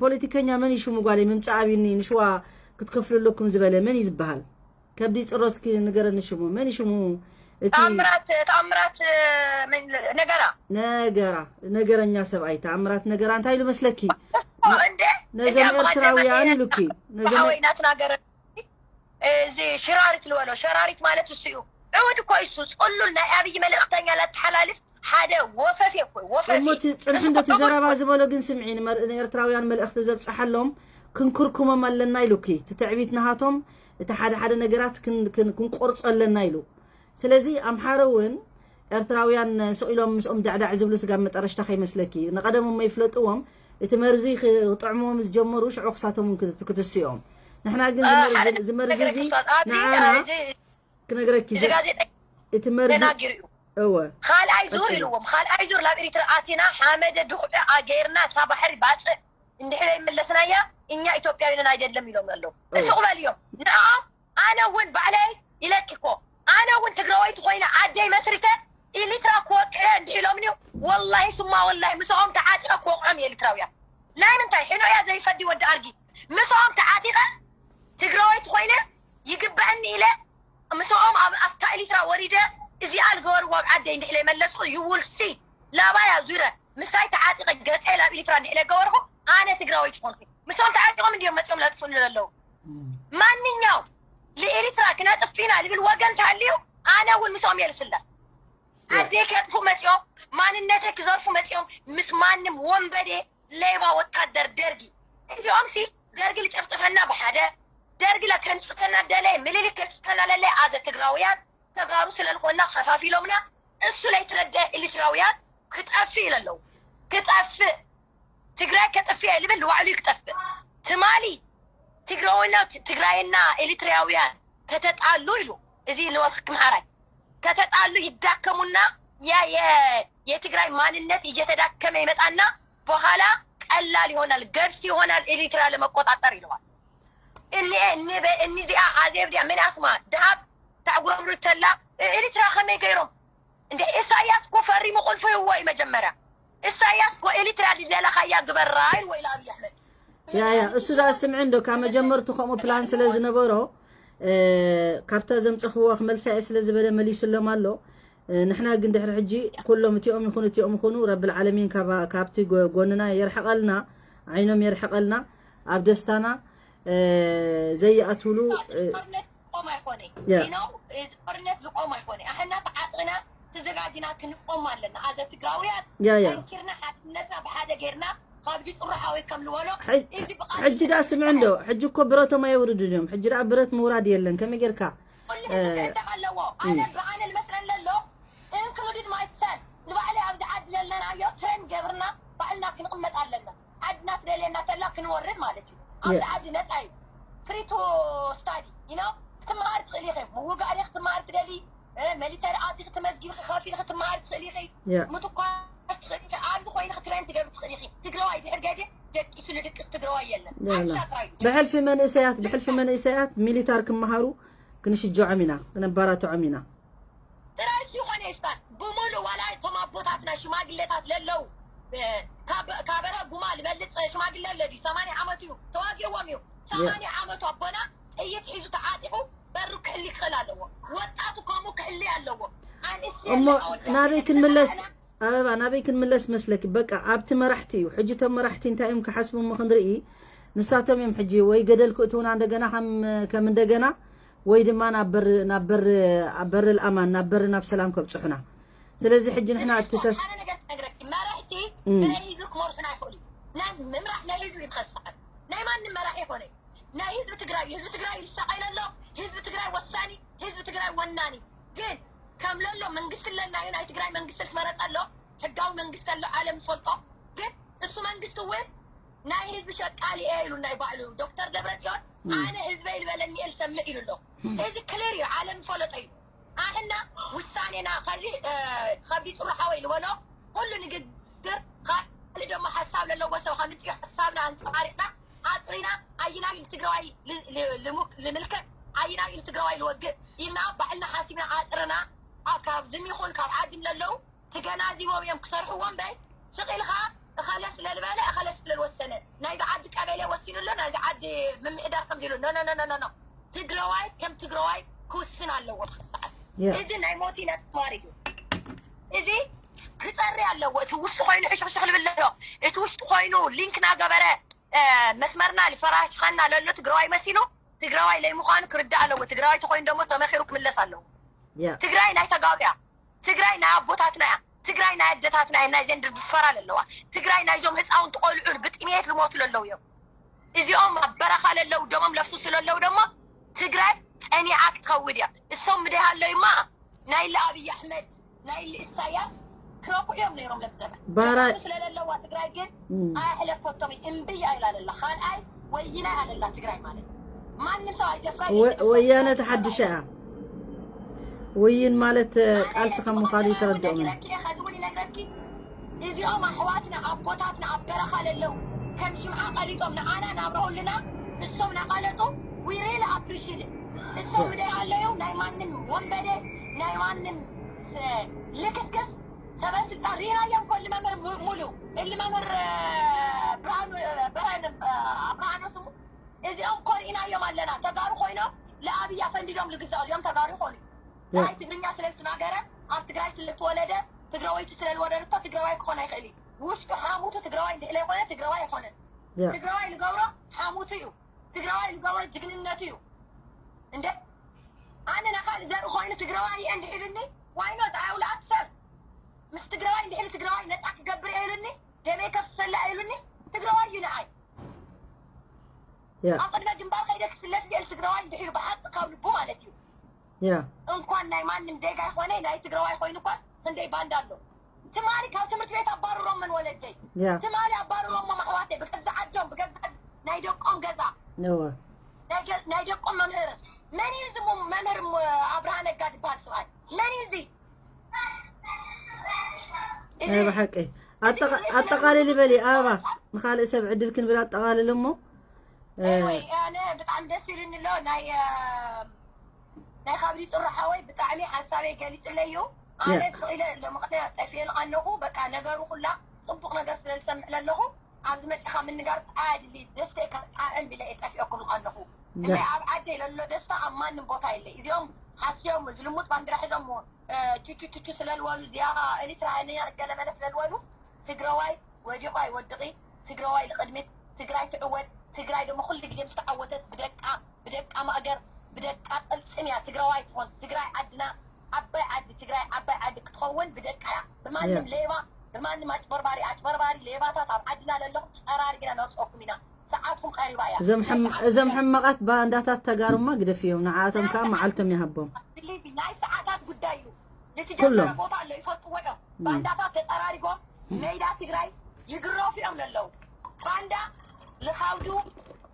ፖለቲከኛ መን እዩ ሽሙ ጓለይ ምምፃእ ኣብዩኒ ንሽዋ ክትከፍሉ ኣለኩም ዝበለ መን እዩ ዝበሃል ከብዲ ፅሮ እስኪ ንገረኒ ሽሙ መን እዩ ሽሙ እቲ ተኣምራት ተኣምራት ነገራ ነገራ ነገረኛ ሰብኣይ ተኣምራት ነገራ እንታይ ኢሉ መስለኪ እንደ ነዞም ኤርትራውያን ኢሉኪ ነዞም ሓወይ ናትናገረ እዚ ሽራሪት ዝበሎ ሸራሪት ማለት እሱ እዩ። ዕውድ እኮ እሱ ጽሉል ናይ ኣብይ መልእክተኛ ለተሓላልፍ ሓደ ወፈፌ እኮ እዩ፣ ወፈፌ። እሞ እቲ ጽንሒ እንዶ እቲ ዘረባ ዝበሎ ግን ስምዒ ንመር- ንኤርትራውያን መልእኽቲ ዘብጽሓሎም ክንክርኩሞም ኣለና ኢሉኪ እቲ ትዕቢት ናሃቶም እቲ ሓደ ሓደ ነገራት ክን- ክን- ክንቆርጾ ኣለና ኢሉ ስለዚ ኣምሓረ እውን ኤርትራውያን ስቕ ኢሎም ምስኦም ዳዕዳዕ ዝብሉ ስጋብ መጠረሽታ ከይመስለኪ ንቐደም እሞ ይፍለጥዎም እቲ መርዚ ክጥዕምዎም ዝጀመሩ ሽዑ ክሳቶም እውን ክት- ክትስኦም ንሕና ግን እዚ መርዚ- እዚ መርዚ እዚ ንዓና ክነግረኪ እዚ ዝ- ጋዜጠ እቲ መርዚ ተናጊሩ እዩ። እወ ካልኣይ ዙር ቀጽሊ። ኢልዎም ካልኣይ ዙር ናብ ኤሪትራ ኣቲና ሓመደ ድኹዒ ኣገይርና እታ ባሕሪ ባፅዕ እንድሕር ዘይመለስናያ እኛ ኢትዮጵያዊንን ኣይደለም ኢሎም ኣለዉ። እወ። እስቕ በልዮም ንዕኦም ኣነ እውን ባዕለይ ኢለኪ እኮ ኣነ እውን ትግራወይቲ ኮይነ ዓደይ መስሪተ ኤሊትራ ክወቅዐ እንድሒሎምኒ ወላሂ ስማ ወላሂ ምስኦም ተዓጢቐ ክወቅዖም እየ ኤሊትራውያን ናይ ምንታይ ሕኖ እያ ዘይፈዲ ወዲ ኣርጊ ምስኦም ተዓጢቐ ትግራወይቲ ኮይነ ይግበአኒ ኢለ ምስኦም ኣብ ኣፍታ ኤሊትራ ወሪደ እዚኣ ልገበርዎ ኣብ ዓደይ እንድሕለ መለስኩ ይውልሲ ላባያ ዙረ ምሳይ ተዓጢቐ ገፀ ላብ ኤሊትራ እንድሕለ ገበርኩ ኣነ ትግራወይቲ ኮንኩ ምስኦም ተዓጢቖም እንዲዮም መፂኦም ለጥፉኒ ለለዉ ማንኛው ልኤሊትራ ክነጥፍ ኢና ልብል ወገን ተሃልዩ ኣነ እውን ምስኦም እየ ልስለፍ ዓደይ ከጥፉ መፂኦም ማንነተይ ክዘርፉ መፂኦም ምስ ማንም ወንበዴ ሌባ ወታደር ደርጊ እዚኦም ሲ ደርጊ ልጨፍጭፈና ብሓደ ደርጊ ለከንፅፈና ደለ ምልልክ ከንፅፈና ለለ ኣዘ ትግራውያን ተጋሩ ስለልኮና ከፋፊሎምና እሱ ለይትረደ ኤሊትራውያን ክጠፍእ ኢለለዉ ክጠፍእ ትግራይ ከጥፍእ እየ ልብል ንባዕሉ ክጠፍእ ትማሊ ትግራይና ትግራይና ኤሊትራውያን ከተጣሉ ኢሉ እዚ ልወልክ ክምሓራይ ከተጣሉ ይዳከሙና ያ የትግራይ ማንነት እየተዳከመ ይመጣና በኋላ ቀላል ይሆናል ገብስ ይሆናል ኤሊትራ ለመቆጣጠር ይለዋል እኒኤ እኒዚኣ ኣዜብ ድያ ምን ኣስማ ድሃብ ታዕጉረምሩ ተላ ኤሊትራ ከመይ ገይሮም እንደ ኢሳያስ እኮ ፈሪሙ ቁልፉ ይዎ እዩ መጀመርያ ኢሳያስ እኮ ኤሊትራ ድደለኻያ ግበራ ኢልዎ ኢሉ ኣብይ ኣሕመድ ያ ያ እሱ ዳ ስምዒ እንዶ ካብ መጀመርቱ ከምኡ ፕላን ስለ ዝነበሮ ካብታ ዘምፀኽዎ ክመልሳ እየ ስለ ዝበለ መሊሱሎም ኣሎ። ንሕና ግን ድሕሪ ሕጂ ኩሎም እቲኦም ይኹኑ እቲኦም ይኹኑ ረብል ዓለሚን ካብቲ ጎንና የርሕቐልና፣ ዓይኖም የርሕቐልና፣ ኣብ ደስታና ዘይኣትውሉ። ቆም ኣይኮነ ነው። እዚ ጦርነት ዝቆም ኣይኮነ ኣሕና ተዓጥና ተዘጋጅና ክንቆም ኣለና። ኣዘ ትግራውያን ጠንኪርና ሓድነትና ብሓደ ጌርና ካብዚ ፅሩሓዊ ከም ዝበሎ ሕጂ ዳ ስምዕ እንዶ ሕጂ እኮ ብረቶም ኣየውርዱን እዮም። ሕጂ ዳ ብረት ምውራድ የለን። ከመይ ጌርካ ኣለዎ ኣነ ብኣነ ልመስለኒ ዘሎ included myself ንባዕለይ ኣብዚ ዓዲ ዘለናዮ ትሬን ገብርና ባዕልና ክንቕመጥ ኣለና። ዓድና ትደልየና ተላ ክንወርድ ማለት እዩ። ኣብዚ ዓዲ ነፃ እዩ። Free to study you know ክትመሃሪ ትኽእሊ ኢኺ። ምውጋእ ዲኺ ክትመሃሪ ትደሊ? ሚሊተሪ ኣቲኺ ተመዝጊብኺ ከፊልኺ ክትመሃሪ ትኽእሊ ኢኺ። ምትኳስ ትኽእሊ ኢኺ። ኣብዚ ኮይንኺ ትሬን ትገብሪ ትኽእሊ ኢኺ። ትግራዋይ ድሕር ገዲም ደቂሱ ልድቅስ ትግራዋይ የለን። ኣሻጥራይ ብሕልፊ መንእሰያት ብሕልፊ መንእሰያት ሚሊታር ክመሃሩ ክንሽጅዖም ኢና፣ ክነባራትዖም ኢና። ጥራይ ዝኾነ ይስታን ብሙሉ ዋላ እቶም ኣቦታትና ሽማግሌታት ለለው ካበረ ጉማ ልበልፅ ሽማግሌ ኣሎ ድዩ? ሰማንያ ዓመቱ እዩ ተዋጊእዎም እዩ። ሰማንያ ዓመቱ ኣቦና ጥይት ሒዙ ተዓጢቑ በሩ ክሕሊ ክኽእል ኣለዎ። ወጣቱ ከምኡ ክሕሊ ኣለዎ። ኣንስቲ እሞ ናበይ ክንምለስ ኣበባ ናበይ ክንምለስ መስለኪ? በቃ ኣብቲ መራሕቲ እዩ ሕጂ። እቶም መራሕቲ እንታይ እዮም ክሓስቡ እሞ ክንርኢ ንሳቶም እዮም ሕጂ ወይ ገደል ክእትውና እንደገና ከም ከም እንደገና ወይ ድማ ናብ በር ናብ በር ኣብ በር ኣማን ናብ በር ናብ ሰላም ከብጽሑና። ስለዚ ሕጂ ንሕና እቲ ተስ ኣነ ነገር ክነግረኪ መራሕቲ ብናይ ህዝቢ ክመርሑና ይኽእሉ እዩ። ናይ ምምራሕ ናይ ህዝቢ እዩ ዝኸስዓል። ናይ ማንም መራሒ ይኾነ እዩ። ናይ ህዝቢ ትግራይ እዩ። ህዝቢ ትግራይ ይሳቐይ ኣሎ። ህዝቢ ትግራይ ወሳኒ፣ ህዝቢ ትግራይ ወናኒ። ግን ከም ለሎ መንግስቲ ኣለና እዩ። ናይ ትግራይ መንግስቲ ዝመረጸ ኣሎ። ሕጋዊ መንግስቲ ኣሎ። ዓለም ዝፈልጦ ግን እሱ መንግስቲ እውን ናይ ህዝቢ ሸቃሊ እየ ኢሉ ናይ ባዕሉ ዶክተር ደብረፅዮን ኣነ ህዝበይ ዝበለኒ እየ ዝሰምዕ ኢሉ ኣሎ። እዚ ክሊር እዩ፣ ዓለም ዝፈለጦ እዩ። ኣሕና ውሳኔና ከዚ ከብዲ ፅሩ ሓወይ ዝበሎ ኩሉ ንግግር ካልእ ደሞ ሓሳብ ለለዎ ሰብ ከምፅኡ ሓሳብና ኣንፀባሪቕና ኣፅሪና ኣይናይ ትግራዋይ ልምልከት ኣይናይ ትግራዋይ ልወግእ ኢልና ባዕልና ሓሲብና ኣፅርና ካብ ዝም ይኹን ካብ ዓድም ለለዉ ተገናዚቦም እዮም ክሰርሕዎ እምበር ስቕ ኢልኻ እኸለ ስለ ዝበለ እኸለ ስለ ዝወሰነ ናይዚ ዓዲ ቀበሌ ወሲኑ ኣሎ ናይዚ ዓዲ ምምሕዳር ከምዚ ኢሉ ኖ ኖ ኖ ኖ ትግራዋይ ከም ትግራዋይ ክውስን ኣለዎ። ሰዓት እዚ ናይ ሞት ኢና ተማሪ እዩ። እዚ ክፀሪ ኣለዎ። እቲ ውሽጢ ኮይኑ ሕሽኽሽኽ ልብል ዘሎ እቲ ውሽጢ ኮይኑ ሊንክ ናገበረ መስመርና ልፈራሽኻና ለሎ ትግራዋይ መሲሉ ትግራዋይ ለይምዃኑ ክርዳእ ኣለዎ። ትግራዋይ ተኮይኑ ደሞ ተመኺሩ ክምለስ ኣለዎ። ትግራይ ናይ ተጋሩ እያ። ትግራይ ናይ ኣቦታትና እያ። ትግራይ ናይ ኣደታትና እያ። ናይ ዘንድር ብፈራል ኣለዋ። ትግራይ ናይዞም ህፃውንቲ ቆልዑ ብጥሜት ልሞቱ ለለው እዮም። እዚኦም ኣብ በረኻ ለለው ደሞም ለፍስሱ ለለው ደሞ ትግራይ ፀኒዓ ክትኸውድ እያ። እሶም ምደይ ሃለዩማ ናይ ለኣብይ ኣሕመድ ናይ ኢሳያስ ክረኩ እዮም ነይሮም ለብዘበ ባራ ስለለለዋ ትግራይ ግን ኣያሕለፈቶም እምብይ ኣይላለላ ካልኣይ ወይና ኣለላ ትግራይ ማለት ማንም ሰው ኣይደፍራ ወያነ ተሓድሻ እያ። ወይን ማለት ቃልሲ ከም ምዃኑ ይተረድኦም። እዚኦም ኣሕዋትና ኣቦታትና ኣብ በረኻ ለለው ከም ሽምዓ ቀሊጦም ንዓና ናብረውልና እሶም ናቃለጡ ዊሬል ኣብሽል እሶም ምደይ ኣለዩ ናይ ማንም ወንበደ ናይ ማንም ልክስክስ ሰበ ስልጣን ሪናዮም ኮ ልመምህር ሙሉ ልመምህር ብርሃኑ ብርሃኑ ስሙ እዚኦም ኮሪእናዮም ኣለና። ተጋሩ ኮይኖም ለኣብይ ኣፈንዲዶም ልግዛኡ እዚኦም ተጋሩ ይኾኑ። ናይ ትግርኛ ስለ ዝተናገረ ኣብ ትግራይ ስለ ዝተወለደ ትግራወይቲ ስለ ዝወለደቶ ትግራዋይ ክኾን ኣይኽእል እዩ። ውሽጡ ሓሙቱ ትግራዋይ እንድሕለ ይኾነ ትግራዋይ ኣይኾነን። ትግራዋይ ልገብሮ ሓሙቱ እዩ። ትግራዋይ ልገብሮ ጅግንነቱ እዩ። እንደ ኣነ ናኻል ዘርኢ ኮይኑ ትግራዋይ እየ እንድሕልኒ ዋይኖት ኣውላኣት ሰብ ምስ ትግራዋይ እንድሕል ትግራዋይ ነፃ ክገብር እየ ኢሉኒ ደመይ ከፍሰላ ኢሉኒ ትግራዋይ እዩ ንዓይ። ኣብ ቅድመ ግንባር ከይደ ክስለፍ ይእል ትግራዋይ እንድሕሉ ብሓቂ ካብ ልቡ ማለት እዩ። እንኳን ናይ ማንም ዜጋ ይኾነ ናይ ትግራዋይ ኮይኑ እኳ ክንደይ ባንዳ ኣሎ። ትማሊ ካብ ትምህርቲ ቤት ኣባርሮም ምን ወለደይ ትማሊ ኣባርሮም ኣሕዋተይ ብገዛ ዓዶም ብገዛ ናይ ደቆም ገዛ ናይ ደቆም መምህር መን እዩ እዚ መምህር ኣብርሃ ነጋ ዝበሃል ሰብኣይ መን እዩ እዚ ብሓቂ ኣጠቓልሊ በሊ ኣበባ ንካልእ ሰብ ዕድል ክንብል ኣጠቓልል እሞ ኣነ ብጣዕሚ ደስ ኢሉኒ ኣሎ ናይ ናይ ካብዚ ፅሩ ሓወይ ብጣዕሚ ሓሳበይ ገሊፅለይ እዩ ኣነ ስኢለ ለምክንያት ጠፊኤ ኣለኹ በቃ ነገሩ ኩላ ፅቡቅ ነገር ስለ ዝሰምዕ ለለኹ ኣብዚ መፂኻ ምንጋር ኣድሊ ደስተካ ጣዕም ኢለ እየ ጠፊኦኩም ኣለኹ። እንደ ኣብ ዓደይ ለሎ ደስታ ኣብ ማንም ቦታ የለ። እዚኦም ሃስዮም ዝልሙጥ ባንዲራ ሒዞም ቹቹቹቹ ስለልበሉ እዚኣ ኤሪትራ እያ ገለመለ ስለልበሉ ትግራዋይ ወዲቑ ኣይወድቕ። ትግራዋይ ንቕድሚት፣ ትግራይ ትዕወት። ትግራይ ደሞ ኩሉ ግዜ ምስ ተዓወተት ብደቃ ብደቃ ማእገር ብደቃ ቅልፅም እያ ትግራዋይ ትኾን። ትግራይ ዓድና ዓባይ ዓዲ ትግራይ ዓባይ ዓዲ ክትኸውን ብደቃ እያ። ብማንም ሌባ ብማንም ኣጭበርባሪ ኣጭበርባሪ ሌባታት ኣብ ዓድና ለለኹም ፀራርግና ነውፅኦኩም ኢና። ሰዓትኩም ቀሪባ እያ። እዞም ሕም- እዞም ሕማቓት ባንዳታት ተጋሩማ ግደፍዮም፣ ንዓኣቶም ከዓ መዓልቶም ይሃቦም። ብሊቪ ናይ ሰዓታት ጉዳይ እዩ። ነቲ ኩሎም። ጀመረ ቦታ ኣሎ ይፈልጥዎ እዮም። ባንዳታት ተፀራሪጎም ሜዳ ትግራይ ይግረፉ እዮም ለለዉ። ባንዳ ልኻውዱ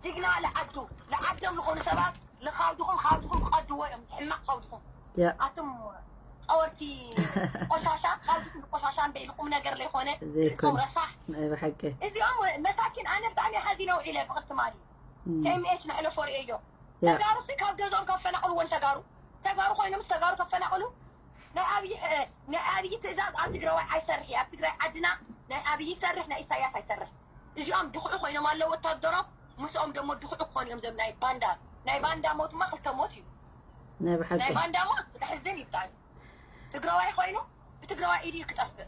ጅግና ልዓዱ ልዓዶም ዝኾኑ ሰባት ልኻውድኹም ኻውድኹም ክቐድዎ እዮም። ዝሕማቕ ኻውድኹም ያ ኣቱም ፀወርቲ ቆሻሻ ኻውድኹም ቆሻሻ እምበይ ንቁም ነገር ለይኮነ ዘይኮነ። እቶም ረሳሕ ናይ ብሓቂ እዚኦም መሳኪን ኣነ ብጣዕሚ ሓዚነ ውዒለ ብቕድቲ ማሊ ም። ኤምኤች ንሕለፎ ርእዮ ያ ተጋሩ ሲ ካብ ገዝኦም ከፈናቕልዎ ንተጋሩ ተጋሩ ኮይኖም ስ ተጋሩ ከፈናቕሉ ናይ ኣብይ ናይ ኣብይ ትእዛዝ ኣብ ትግራዋይ ኣይሰርሕ ኣብ ትግራይ ዓድና ናይ ኣብይ ይሰርሕ ናይ ኢሳያስ ኣይሰርሕ እዚኦም ድኹዑ ኮይኖም ኣለዉ ወታደሮም ምስኦም ደሞ ድኹዑ ክኾኑ እዮም ዘም ናይ ባንዳ ናይ ባንዳ ሞትማ ክልተ ሞት እዩ ናይ ብሓቂ ናይ ባንዳ ሞት ዘሕዝን እዩ ብጣዕሚ ትግራዋይ ኮይኑ ብትግራዋይ ኢድ እዩ ክጠፍእ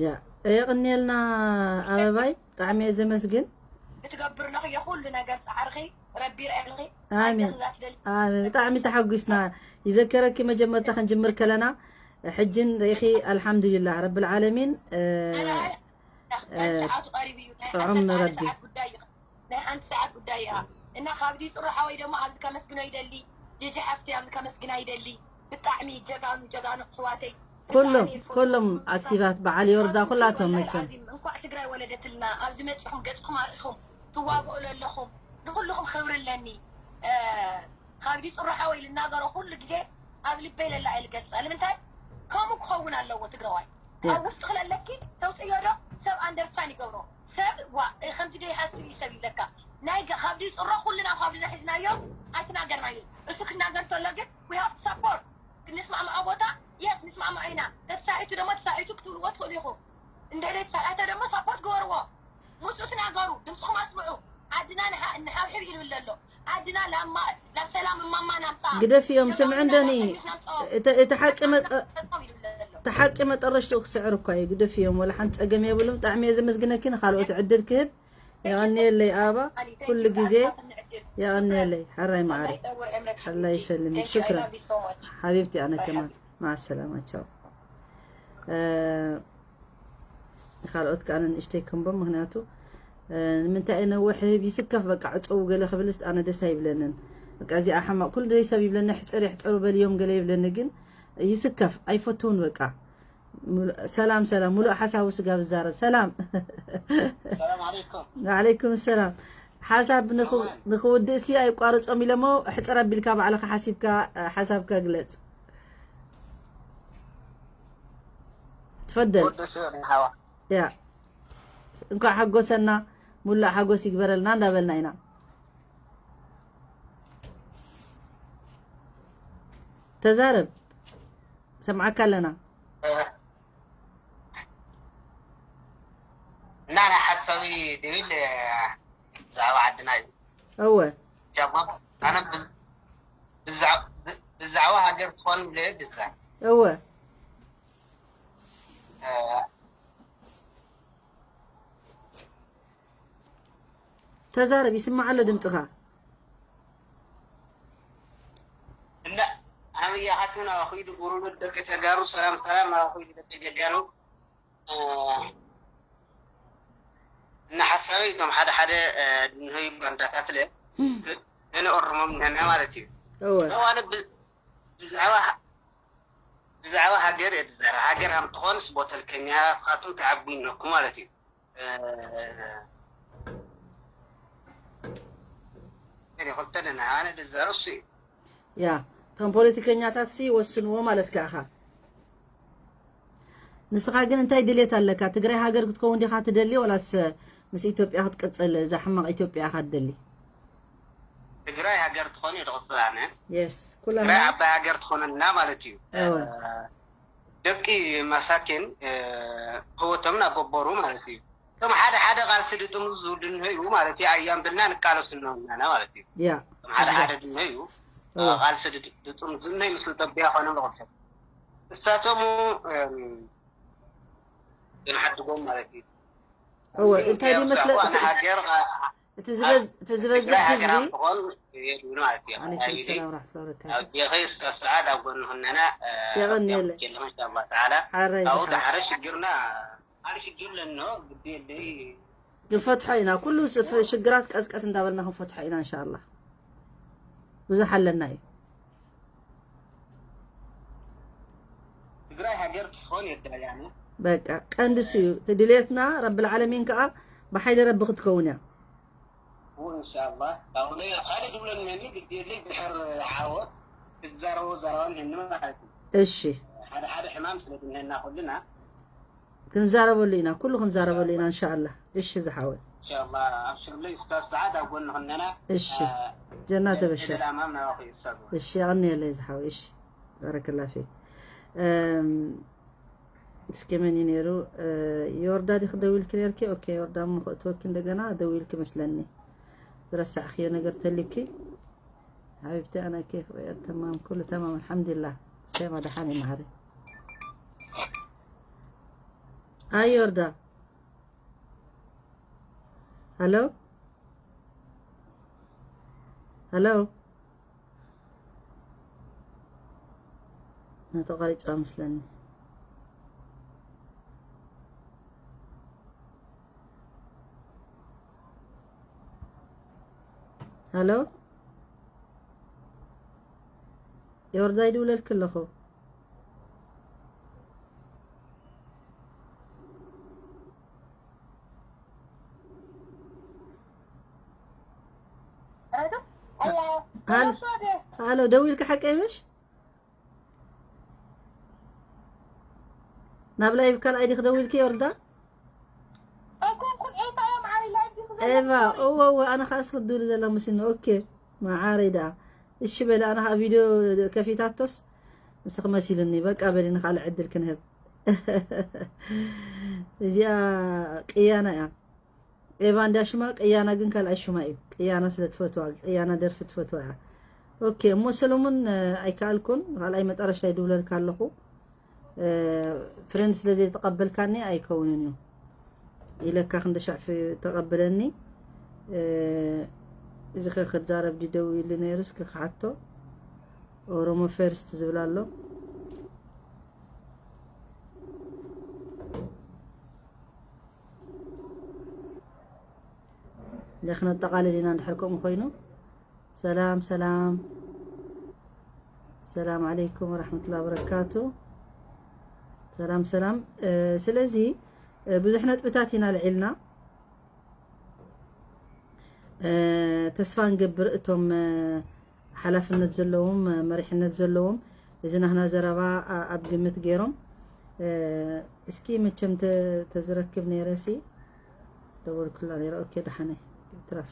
ያ የቕንየልና ኣበባይ ብጣዕሚ እየ ዘመስግን ብትገብር ኣለኽዮ ኩሉ ነገር ፃዕርኺ ረቢ ይርኣልኺ ኣሜን ኣሜን ብጣዕሚ ተሓጒስና ይዘከረኪ መጀመርታ ክንጅምር ከለና ሕጂ ንሪኢኺ ኣልሓምዱሊላህ ረብል ዓለሚን ሰዓቱ ቀሪቡ እዩ ናይ ጥዑም ሓንቲ ንረቢ ሰዓት ጉዳይ እዩ ናይ ሓንቲ ሰዓት ጉዳይ እያ እና ካብዚ ፅሩሓ ወይ ደግሞ ኣብዚ ከመስግኖ ይደሊ ጂጂ ሓፍቲ ኣብዚ ከመስግና ይደሊ ብጣዕሚ ጀጋኑ ጀጋኑ ኣሕዋተይ ኩሎም ኩሎም ኣክቲቫት በዓል ዮርዳ ኩላቶም መቸም እንኳዕ ትግራይ ወለደትልና ኣብዚ መፅኹም ገፅኹም ኣርኢኹም ትዋግኡ ለለኹም ንኩልኹም ክብሪ ኣለኒ ካብዚ ፅሩሓ ወይ ልናገሮ ኩሉ ግዜ ኣብ ልበይ ለላ እየ ልገልፃ ንምንታይ ከምኡ ክኸውን ኣለዎ ትግራዋይ ኣብ ውስጥኺ ለለኪ ተውፅእዮ ዶ ሰብ ኣንደርስታን ይገብሮ ሰብ ዋ ከምዚ ዶ ይሓስብ እዩ ሰብ ይብለካ ናይ ካብዚ ፅሮ ኩልና ካብልና ሒዝናዮ ኣይትናገርናዮ እሱ ክናገር ተሎ ግን we have to support ክንስማዕምዖ ቦታ yes ንስማዕምዖ ኢና ተተሳሒቱ ደሞ ተሳሒቱ ክትብልዎ ትኽእሉ ኢኹም እንድሕር ተሳሒተ ደሞ support ግበርዎ ምስኡ ትናገሩ ድምፅኹም ኣስምዑ ዓድና ንሓብሕብ ይብል ኣሎ ዓድና ላብ ሰላም እማማ ናምፃ ግደፍዮም ስምዑ እንደኒ እቲ ሓቂ እቲ ሓቂ መጠረሽትኡ ክስዕር እኳ እዩ ግደፍዮም ወላ ሓንቲ ፀገም የብሉም ብጣዕሚ እየ ዘመስግነኪ ንካልኦት ዕድል ክህብ የቐንየለይ ኣበባ ኩሉ ግዜ የቐንየለይ ሓራይ ማዓሪ ሓላ ይሰልም ሽክራ ሓቢብቲ ኣነ ከማን ማዓ ሰላማ ቻው ካልኦት ከዓ ንእሽተይ ክንቦም ምክንያቱ ንምንታይ ነውሕ ህብ ይስከፍ በቃ ዕፀው ገለ ክብልስ ኣነ ደስ ኣይብለንን በቃ እዚኣ ሓማቅ ኩሉ ደይ ሰብ ይብለኒ ሕፀር ይሕፀሩ በልዮም ገለ ይብለኒ ግን ይስከፍ ኣይፈትውን በቃ ሰላም ሰላም ሙሉእ ሓሳቡ ስጋ ብዛረብ ሰላም ሰላም ዓለይኩም ወዓለይኩም ሰላም ሓሳብ ንክውድእ ሲ ኣይቋርፆም ኢለሞ ሕፅር ኣቢልካ ባዕልካ ሓሲብካ ሓሳብካ ግለፅ ትፈደል ያ እንኳዕ ሓጎሰና ሙላእ ሓጎስ ይግበረልና እንዳበልና ኢና ተዛረብ ሰምዓካ ኣለና እና ናይ ሓሳዊ ድብል ብዛዕባ ዓድና እዩ እወ ኣነ ብዛዕባ ሃገር ትኾን ብለ ብዛ እወ ተዛረብ ይስማዕ ኣሎ ድምፅኻ እና ኣበይ ኣቱና ኹይዱ ጉሩሉ ደቂ ተጋሩ ሰላም ሰላም ኹይዱ ደቂ ጀጋሩ እና ሓሳበይ እቶም ሓደ ሓደ ንህይ ባንዳታት ለ ንእርሞም ነና ማለት እዩ እወ ኣነ ብዛዕባ ብዛዕባ ሃገር እየ ዝዛረብ ሃገር ሃም ትኾንስ ቦተልከኛትኻቱም ተዓቢነኩም ማለት እዩ ክልተ ነና ኣነ ዝዛረብ እሱ እዩ ያ እቶም ፖለቲከኛታት ሲ ወስንዎ ማለት ከኣኻ ንስኻ ግን እንታይ ድሌት ኣለካ ትግራይ ሃገር ክትከውን ዲኻ ትደሊ ወላስ ምስ ኢትዮጵያ ክትቅፅል እዛ ሕማቕ ኢትዮጵያ ኢኻ ትደሊ ትግራይ ሃገር ትኾን እዩ ደቕፅላነ የስ ኩላ ትግራይ ዓባይ ሃገር ትኾነልና ማለት እዩ እወ ደቂ መሳኪን ህወቶም እናገበሩ ማለት እዩ እቶም ሓደ ሓደ ቃልሲ ድጥምዙ ድንሀዩ ማለት እዩ። ኣያም ብልና ንቃለሱ እንሆናና ማለት እዩ። ያ እቶም ሓደ ሓደ ድንሀዩ ቃልሲ ድጥምዙ እንሀዩ ምስ ኢትዮጵያ ኮነ መቕሰብ እሳቶም ግን ሓድጎም ማለት እዩ። እወ እንታይ ድመስለ ሃገር እቲ ዝበዝ- እቲ ዝበዝሕ ትግራይ ሃገር ህዝቢ ኣምትኾን የድብሉ ማለት እዩ። ዓለይኩም ሰላም ወራሕመቱላሂ ወበረካቱ ኣብ ዲኸይ እሳ ሰዓት ኣብ ጎንኽነና የቐንየለይ። ጀለኹም ኢንሻ ኣላህ ተዓላ ሓራይ ካብኡ ዝሓ- ዳሓረ ሽግርና ሓደ ሽግር ለኖ ግዲ የለይ ክንፈትሖ ኢና። ኩሉ ስ- ፍ- ሽግራት ቀስቀስ እንዳበልና ክንፈትሖ ኢና እንሻላ። ብዙሕ ኣለና እዩ። ትግራይ ሃገር ትኾን የዳያነ በቃ ቀንዲ እሱ እዩ እቲ ድሌትና። ረቢ ልዓለሚን ከዓ ብሓይሊ ረቢ ክትከውን እያ። እንሻላ ካብኡ ካልእ ድብሎ ንመኒ ግዲ የለይ ድሕር ዓወት ክትዛረቦ ዘረባ ንህኒ ማለት እዩ። እሺ ሓደ ሓደ ሕማም ስለ ድንህና ኩልና ክንዛረበሉ ኢና፣ ኩሉ ክንዛረበሉ ኢና እንሻላ። እሺ ዝሓወይ እንሻላ ኣብሽርለይ ስታ ሰዓት ኣብ ጎንኽነና እሺ ጀና ተበሸር ለኣማም ናባኹ ይሳጉ እሺ የቐንየለይ ዝሓወይ። እሺ ባረከላ ፊክ። እም፣ እስኪ መን እዩ ነይሩ? እ፣ ዮርዳ ዲኺ ደዊልኪ ነርኪ? ኦኬ ዮርዳ እሞ ክእትወኪ እንደገና ደዊልኪ መስለኒ። ዝረሳዕክዮ ነገር ተሊኪ? ሓቢብቲ ኣና ኬፍ ተማም ኩሉ ተማም ኣልሓምዱሊላህ። ሰማ ደሓን ይመሃሪ። ኣይ ዮርዳ ሃሎ ሃሎ ናተቋሪፅዋ መስለኒ። ሃሎ ዮርዳ ይድውለልኪ ኣለኹ። ሃሎ ደዊልኪ ሓቀይ ምሽ ናብ ላይቭ ካልኣይ ዲኺ ደዊልኪ ዮርዳ? ኤቫ እወ እወ ኣነ ከዓ ስኽድብሉ ዘላ መስኒ። ኦኬ መዓረይ ደኣ እሺ በለ። ኣነ ከዓ ቪድዮ ከፊታቶስ ንስኺ መሲሉኒ። በቃ በሊ ንካልእ ዕድል ክንህብ። እዚኣ ቅያና እያ። ኤቫ እንዳ ሽማ ቅያና ግን ካልኣይ ሽማ እዩ። ቅያና ስለ ትፈትዋ ቅያና ደርፊ ትፈትዋ እያ። ኦኬ እሞ ሰሎሙን ኣይከኣልኩን። ካልኣይ መጠረሽታ ይድውለልካ ኣለኹ። ፍሬንድ ስለ ዘይተቐበልካኒ ኣይከውንን እዩ ኢለካ ክንደሻዕ ተቐብለኒ። እዚ ከ ክዛረብ ድደው ኢሉ ነይሩ እስኪ ክሓቶ። ኦሮሞ ፈርስት ዝብል ኣሎ። ለክነጠቓልል ኢና እንድሕር ከምኡ ኮይኑ። ሰላም ሰላም ሰላም ዓለይኩም ወራህመቱላሂ ወበረካቱ። ሰላም ሰላም። ስለዚ ብዙሕ ነጥብታት ኢና ልዒልና። ተስፋ ንገብር እቶም ሓላፍነት ዘለዎም መሪሕነት ዘለዎም እዚ ናህና ዘረባ ኣብ ግምት ገይሮም እስኪ መቸም ተዝረክብ ነይረሲ ደወልኩላ ነይረ። ኦኬ ደሓነ ትረፍ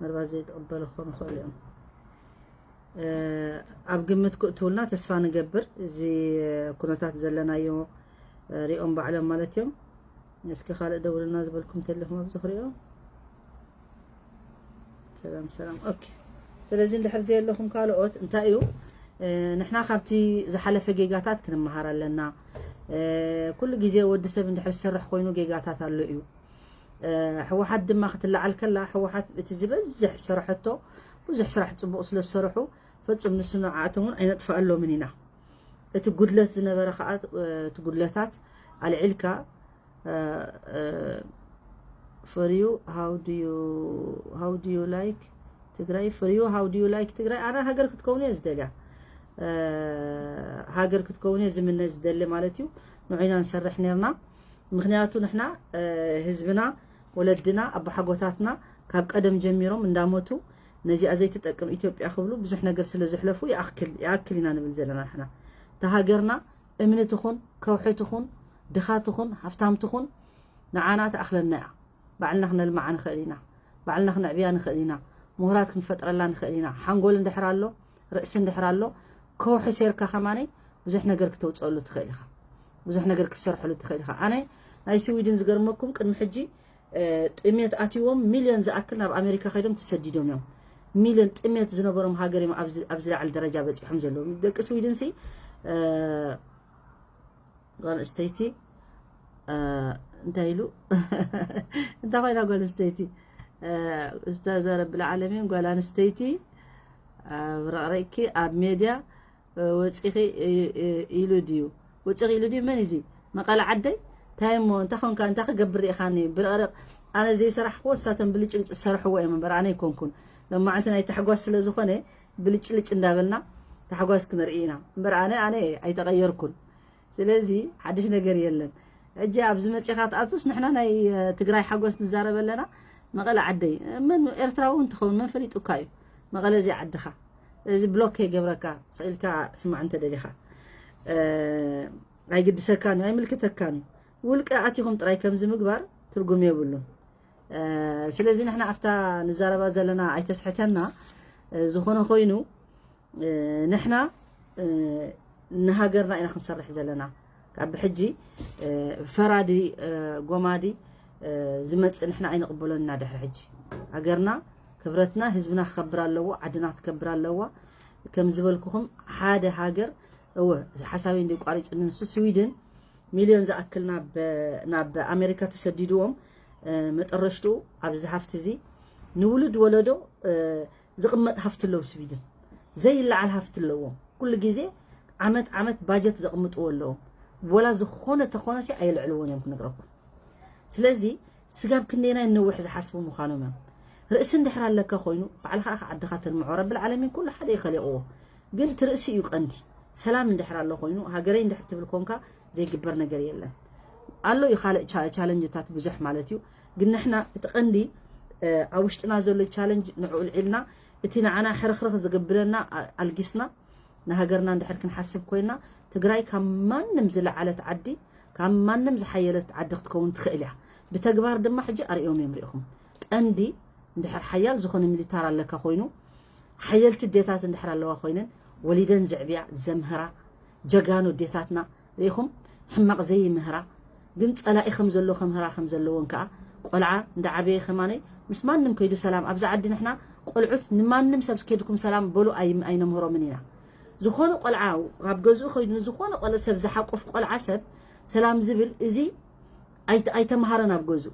መርባት ዘይተቐበለ ክኾኑ ይኽእሉ እዮም። ኣብ ግምት ክእትውልና ተስፋ ንገብር። እዚ ኩነታት ዘለናዮ ሪኦም ባዕሎም ማለት እዮም። እስኪ ካልእ ደውልና ዝበልኩም ተለኹም ኣብዚ ክሪኦ። ሰላም ሰላም። ኦኬ ስለዚ እንድሕር ዘየለኹም ካልኦት እንታይ እዩ ንሕና ካብቲ ዝሓለፈ ጌጋታት ክንመሃር ኣለና። ኩሉ ግዜ ወዲ ሰብ እንድሕር ዝሰርሕ ኮይኑ ጌጋታት ኣሎ እዩ። ሕወሓት ድማ ክትለዓል ከላ ሕወሓት እቲ ዝበዝሕ ዝሰረሐቶ ብዙሕ ስራሕ ፅቡቕ ስለ ዝሰረሑ ፈፁም ንሱ ንዓኣቶም እውን ኣይነጥፈኣሎምን ኢና። እቲ ጉድለት ዝነበረ ከዓ እቲ ጉድለታት ኣልዒልካ for you how do you how do you like ትግራይ for you how do you like ትግራይ ኣነ ሃገር ክትከውን እየ ዝደልያ። ሃገር ክትከውን እየ ዝምነ ዝደሊ ማለት እዩ። ንዑ ኢና ንሰርሕ ነርና። ምክንያቱ ንሕና ህዝብና ወለድና ኣቦሓጎታትና ካብ ቀደም ጀሚሮም እንዳሞቱ ነዚኣ ዘይትጠቅም ኢትዮጵያ ክብሉ ብዙሕ ነገር ስለ ዘሕለፉ ይኣክል ይኣክል ኢና ንብል ዘለና ንሕና። እታ ሃገርና እምኒ ትኹን ከውሒ ትኹን ድኻ ትኹን ሃፍታም ትኹን ንዓና ትኣኽለና እያ። ባዕልና ክነልምዓ ንኽእል ኢና። ባዕልና ክነዕብያ ንኽእል ኢና። ምሁራት ክንፈጥረላ ንኽእል ኢና። ሓንጎል እንድሕር ኣሎ ርእሲ እንድሕር ኣሎ ከውሒ ሴርካ ከማነይ ብዙሕ ነገር ክተውፅአሉ ትኽእል ኢኻ። ብዙሕ ነገር ክትሰርሐሉ ትኽእል ኢኻ። ኣነ ናይ ስዊድን ዝገርመኩም ቅድሚ ሕጂ ጥሜት ኣትዎም ሚልዮን ዝኣክል ናብ ኣሜሪካ ከይዶም ተሰዲዶም እዮም። ሚልዮን ጥሜት ዝነበሮም ሃገር እዮም ኣብዚ ኣብዚ ላዕሊ ደረጃ በፂሖም ዘለዉ። ደቂ ስዊድን ሲ ጓል ኣንስተይቲ እንታይ ኢሉ እንታይ ኮይና ጓል ኣንስተይቲ? ኡስታዝ ረብል ዓለሚን ጓል ኣንስተይቲ ኣብ ረቕረቅኪ ኣብ ሜድያ ወፂኺ ኢሉ ድዩ? ወፂኺ ኢሉ ድዩ? መን እዚ መቐለ ዓደይ እንታይ እሞ እንታይ ኾንካ እንታይ ክገብር ርኢኻኒ ብረቕረቕ? ኣነ ዘይሰራሕክዎ እሳተን ብልጭልጭ ዝሰርሕዎ እዮም እምበር ኣነ ኣይኮንኩን። ሎማዓንቲ ናይ ታሕጓስ ስለ ዝኾነ ብልጭልጭ እንዳበልና ታሕጓስ ክንርኢ ኢና እምበር ኣነ ኣነ ኣይተቐየርኩን። ስለዚ ሓድሽ ነገር የለን። ሕጂ ኣብዚ መፂኻ ትኣቱስ ንሕና ናይ ትግራይ ሓጎስ ንዛረብ ኣለና። መቐለ ዓደይ መን ኤርትራዊ እውን ትኸውን መን ፈሊጡካ እዩ? መቐለ እዚ ዓድኻ። ስለዚ ብሎክ ከይገብረካ ስኢልካ ስማዕ እንተደሊኻ ኣይግድሰካን እዩ ኣይምልክተካን እዩ። ውልቀ ኣቲኹም ጥራይ ከምዚ ምግባር ትርጉም የብሉን። ስለዚ ንሕና ኣብታ ንዛረባ ዘለና ኣይተስሕተና። ዝኾነ ኮይኑ ንሕና ንሃገርና ኢና ክንሰርሕ ዘለና። ካብ ሕጂ ፈራዲ ጎማዲ ዝመፅእ ንሕና ኣይንቕበሎን ኢና። ድሕሪ ሕጂ ሃገርና ክብረትና ህዝብና ክኸብር ኣለዎ። ዓድና ክትከብር ኣለዋ። ከም ዝበልኩኹም ሓደ ሃገር እወ ሓሳበይ እንዲ ቋሪፅኒ ንሱ ስዊድን ሚልዮን ዝኣክል ናብ ኣሜሪካ ተሰዲድዎም መጠረሽትኡ ኣብዚ ሃፍቲ እዚ ንውሉድ ወለዶ ዝቕመጥ ሃፍቲ ኣለዉ። ስዊድን ዘይለዓል ሃፍቲ ኣለዎም። ኩሉ ግዜ ዓመት ዓመት ባጀት ዘቕምጥዎ ኣለዎም። ወላ ዝኾነ ተኾነሲ ኣየልዕልዎን እዮም ክነግረኩም። ስለዚ ስጋብ ክንደየናይ ነውሕ ዝሓስቡ ምዃኖም እዮም። ርእሲ እንድሕር ኣለካ ኮይኑ ባዕልኻ ኢኻ ዓድኻ ተልምዖ። ረብል ዓለሚን ኩሉ ሓደ እዩ ከሊቕዎ። ግን እቲ ርእሲ እዩ ቀንዲ። ሰላም እንድሕር ኣሎ ኮይኑ ሃገረይ እንድሕር ትብል ኮንካ ዘይግበር ነገር የለን። ኣሎ እዩ ካልእ ቻለንጅታት ብዙሕ ማለት እዩ። ግን ንሕና እቲ ቀንዲ ኣብ ውሽጥና ዘሎ ቻለንጅ ንዕኡ ልዒልና እቲ ንዓና ሕርኽርኽ ዝግብለና ኣልጊስና ንሃገርና እንድሕር ክንሓስብ ኮይና ትግራይ ካብ ማንም ዝለዓለት ዓዲ ካብ ማንም ዝሓየለት ዓዲ ክትከውን ትኽእል እያ። ብተግባር ድማ ሕጂ ኣርእዮም እዮም ሪኢኹም። ቀንዲ እንድሕር ሓያል ዝኾነ ሚሊታር ኣለካ ኮይኑ ሓየልቲ ዴታት እንድሕር ኣለዋ ኮይነን ወሊደን ዘዕብያ ዘምህራ ጀጋኑ ዴታትና ሪኢኹም ሕማቕ ዘይምህራ ግን ጸላኢ ከም ዘሎ ከምህራ ከም ዘለዎን ከኣ ቆልዓ እንዳ ዓበየ ከማነይ ምስ ማንም ከይዱ ሰላም ኣብዚ ዓዲ ንሕና ቆልዑት ንማንም ሰብ ከይድኩም ሰላም በሉ ኣይነምህሮምን ኢና። ዝኾነ ቆልዓ ካብ ገዝኡ ከይዱ ንዝኾነ ቆልዓ ሰብ ዝሓቁፍ ቆልዓ ሰብ ሰላም ዝብል እዚ ኣይተምሃረን ኣብ ገዝኡ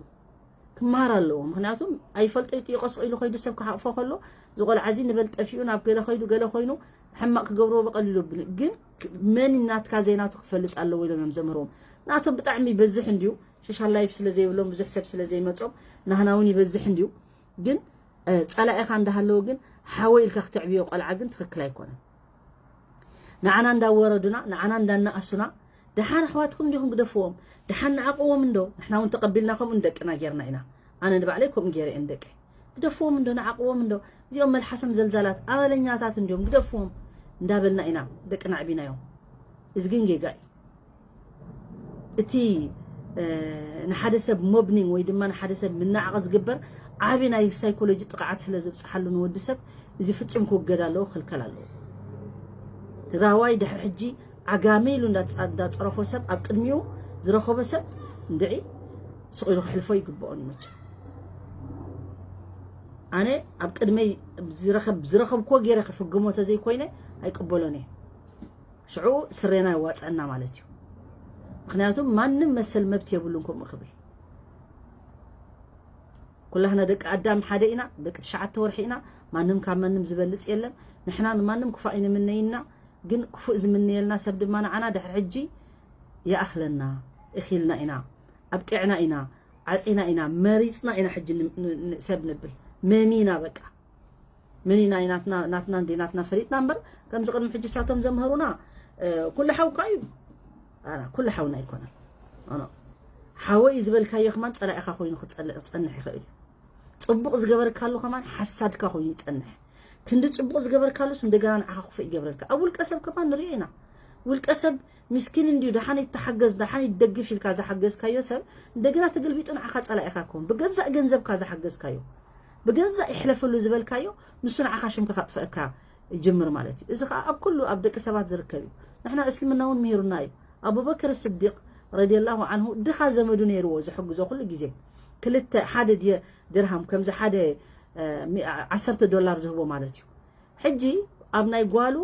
ክመሃር ኣለዎ። ምክንያቱም ኣይፈልጦ ይጥይቆ ስቕ ኢሉ ከይዱ ሰብ ክሓቕፎ ከሎ እዚ ቆልዓ እዚ ንበል ጠፊኡ ናብ ገለ ከይዱ ገለ ኮይኑ ሕማቕ ክገብርዎ ብቐሊሉ ብን ግን መን ናትካ ዘይናቱ ክፈልጥ ኣለዎ ኢሎም እዮም ዘምህርዎም። ናቶም ብጣዕሚ ይበዝሕ እንድዩ ሶሻል ላይፍ ስለ ዘይብሎም ብዙሕ ሰብ ስለ ዘይመጾም ናህና እውን ይበዝሕ እንድዩ ግን ጸላኢኻ እንዳሃለወ ግን ሓወ ኢልካ ክተዕብዮ ቆልዓ ግን ትኽክል ኣይኮነን። ንዓና እንዳወረዱና ንዓና እንዳናኣሱና ደሓን ኣሕዋትኩም እንዲኹም ግደፍዎም። ደሓን ንዓቕዎም እንዶ ንሕና እውን ተቐቢልና ከምኡ ንደቅና ጌርና ኢና። ኣነ ንባዕለይ ከምኡ ገይረ እየ ንደቀይ። ግደፍዎም እንዶ ንዓቕዎም እንዶ እዚኦም መልሓሶም ዘልዛላት ኣመለኛታት እንዲዮም ግደፍዎም እንዳበልና ኢና ደቅና ኣዕቢናዮም። እዚ ግን ጌጋ እዩ። እቲ ንሓደ ሰብ ሞብኒንግ ወይ ድማ ንሓደ ሰብ ምንዓቕ ዝግበር ዓቢ ናይ ሳይኮሎጂ ጥቕዓት ስለ ዘብፅሓሉ ንወዲ ሰብ እዚ ፍጹም ክውገድ ኣለዎ ክልከል ኣለዎ። ትግራዋይ ድሕሪ ሕጂ ዓጋሚ ኢሉ እንዳፀረፎ ሰብ ኣብ ቅድሚኡ ዝረኸቦ ሰብ እንድዒ ስቕ ኢሉ ክሕልፎ ይግብኦን እዩ መቸም። ኣነ ኣብ ቅድመይ ዝረኸብኮ ገይረ ክፍግሞ ተዘይኮይነ ኣይቅበሎን እየ። ሽዑ ስሬና የዋፀአና ማለት እዩ። ምክንያቱም ማንም መሰል መብት የብሉን ከምኡ ክብል። ኩላህና ደቂ ኣዳም ሓደ ኢና፣ ደቂ ትሽዓተ ወርሒ ኢና። ማንም ካብ ማንም ዝበልፅ የለን። ንሕና ንማንም ክፉእ ኣይንምነይና፣ ግን ክፉእ ዝምነየልና ሰብ ድማ ንዓና ድሕሪ ሕጂ ይኣኽለና። እኺልና ኢና፣ ኣብቂዕና ኢና፣ ዓፂና ኢና፣ መሪፅና ኢና ሕጂ ን- ን- ን- ሰብ ንብል መሚና በቃ መኒና እዩ ናትና ናትና እንዴ ናትና ፈሊጥና እምበር ከምዚ ቅድሚ ሕጂ ሳቶም ዘምህሩና ኩሉ ሓውካ እዩ። ኣና ኩሉ ሓውና ኣይኮነን። ኣና ሓወይ ዝበልካዮ ከማን ጸላኢኻ ኮይኑ ክጸልእ ክጸንሕ ይኽእል እዩ። ጽቡቕ ዝገበርካሉ ከማን ሓሳድካ ኮይኑ ይጸንሕ። ክንዲ ጽቡቕ ዝገበርካሉስ እንደገና ንዓኻ ክፉእ ይገብረልካ። ኣብ ውልቀ ሰብ ከማን ንሪኦ ኢና። ውልቀ ሰብ ሚስኪን እንድዩ፣ ደሓን ይተሓገዝ፣ ደሓን ይደግፍ ኢልካ ዝሓገዝካዮ ሰብ እንደገና ተገልቢጡ ንዓኻ ጸላኢኻ ክኸውን። ብገዛእ ገንዘብካ ዝሓገዝካዮ፣ ብገዛእ ይሕለፈሉ ዝበልካዮ ንሱ ንዓኻ ሽምካ ከጥፍአካ ይጅምር ማለት እዩ። እዚ ኸዓ ኣብ ኩሉ ኣብ ደቂ ሰባት ዝርከብ እዩ። ንሕና እስልምና እውን ምሂሩና እዩ። ኣቡበክር ስዲቅ ረዲየላሁ ዓንሁ ድኻ ዘመዱ ነይርዎ ዝሕግዞ ኩሉ ግዜ። ክልተ ሓደ ድርሃም ከምዚ ሓደ ዓሰርተ ዶላር ዝህቦ ማለት እዩ። ሕጂ ኣብ ናይ ጓሉ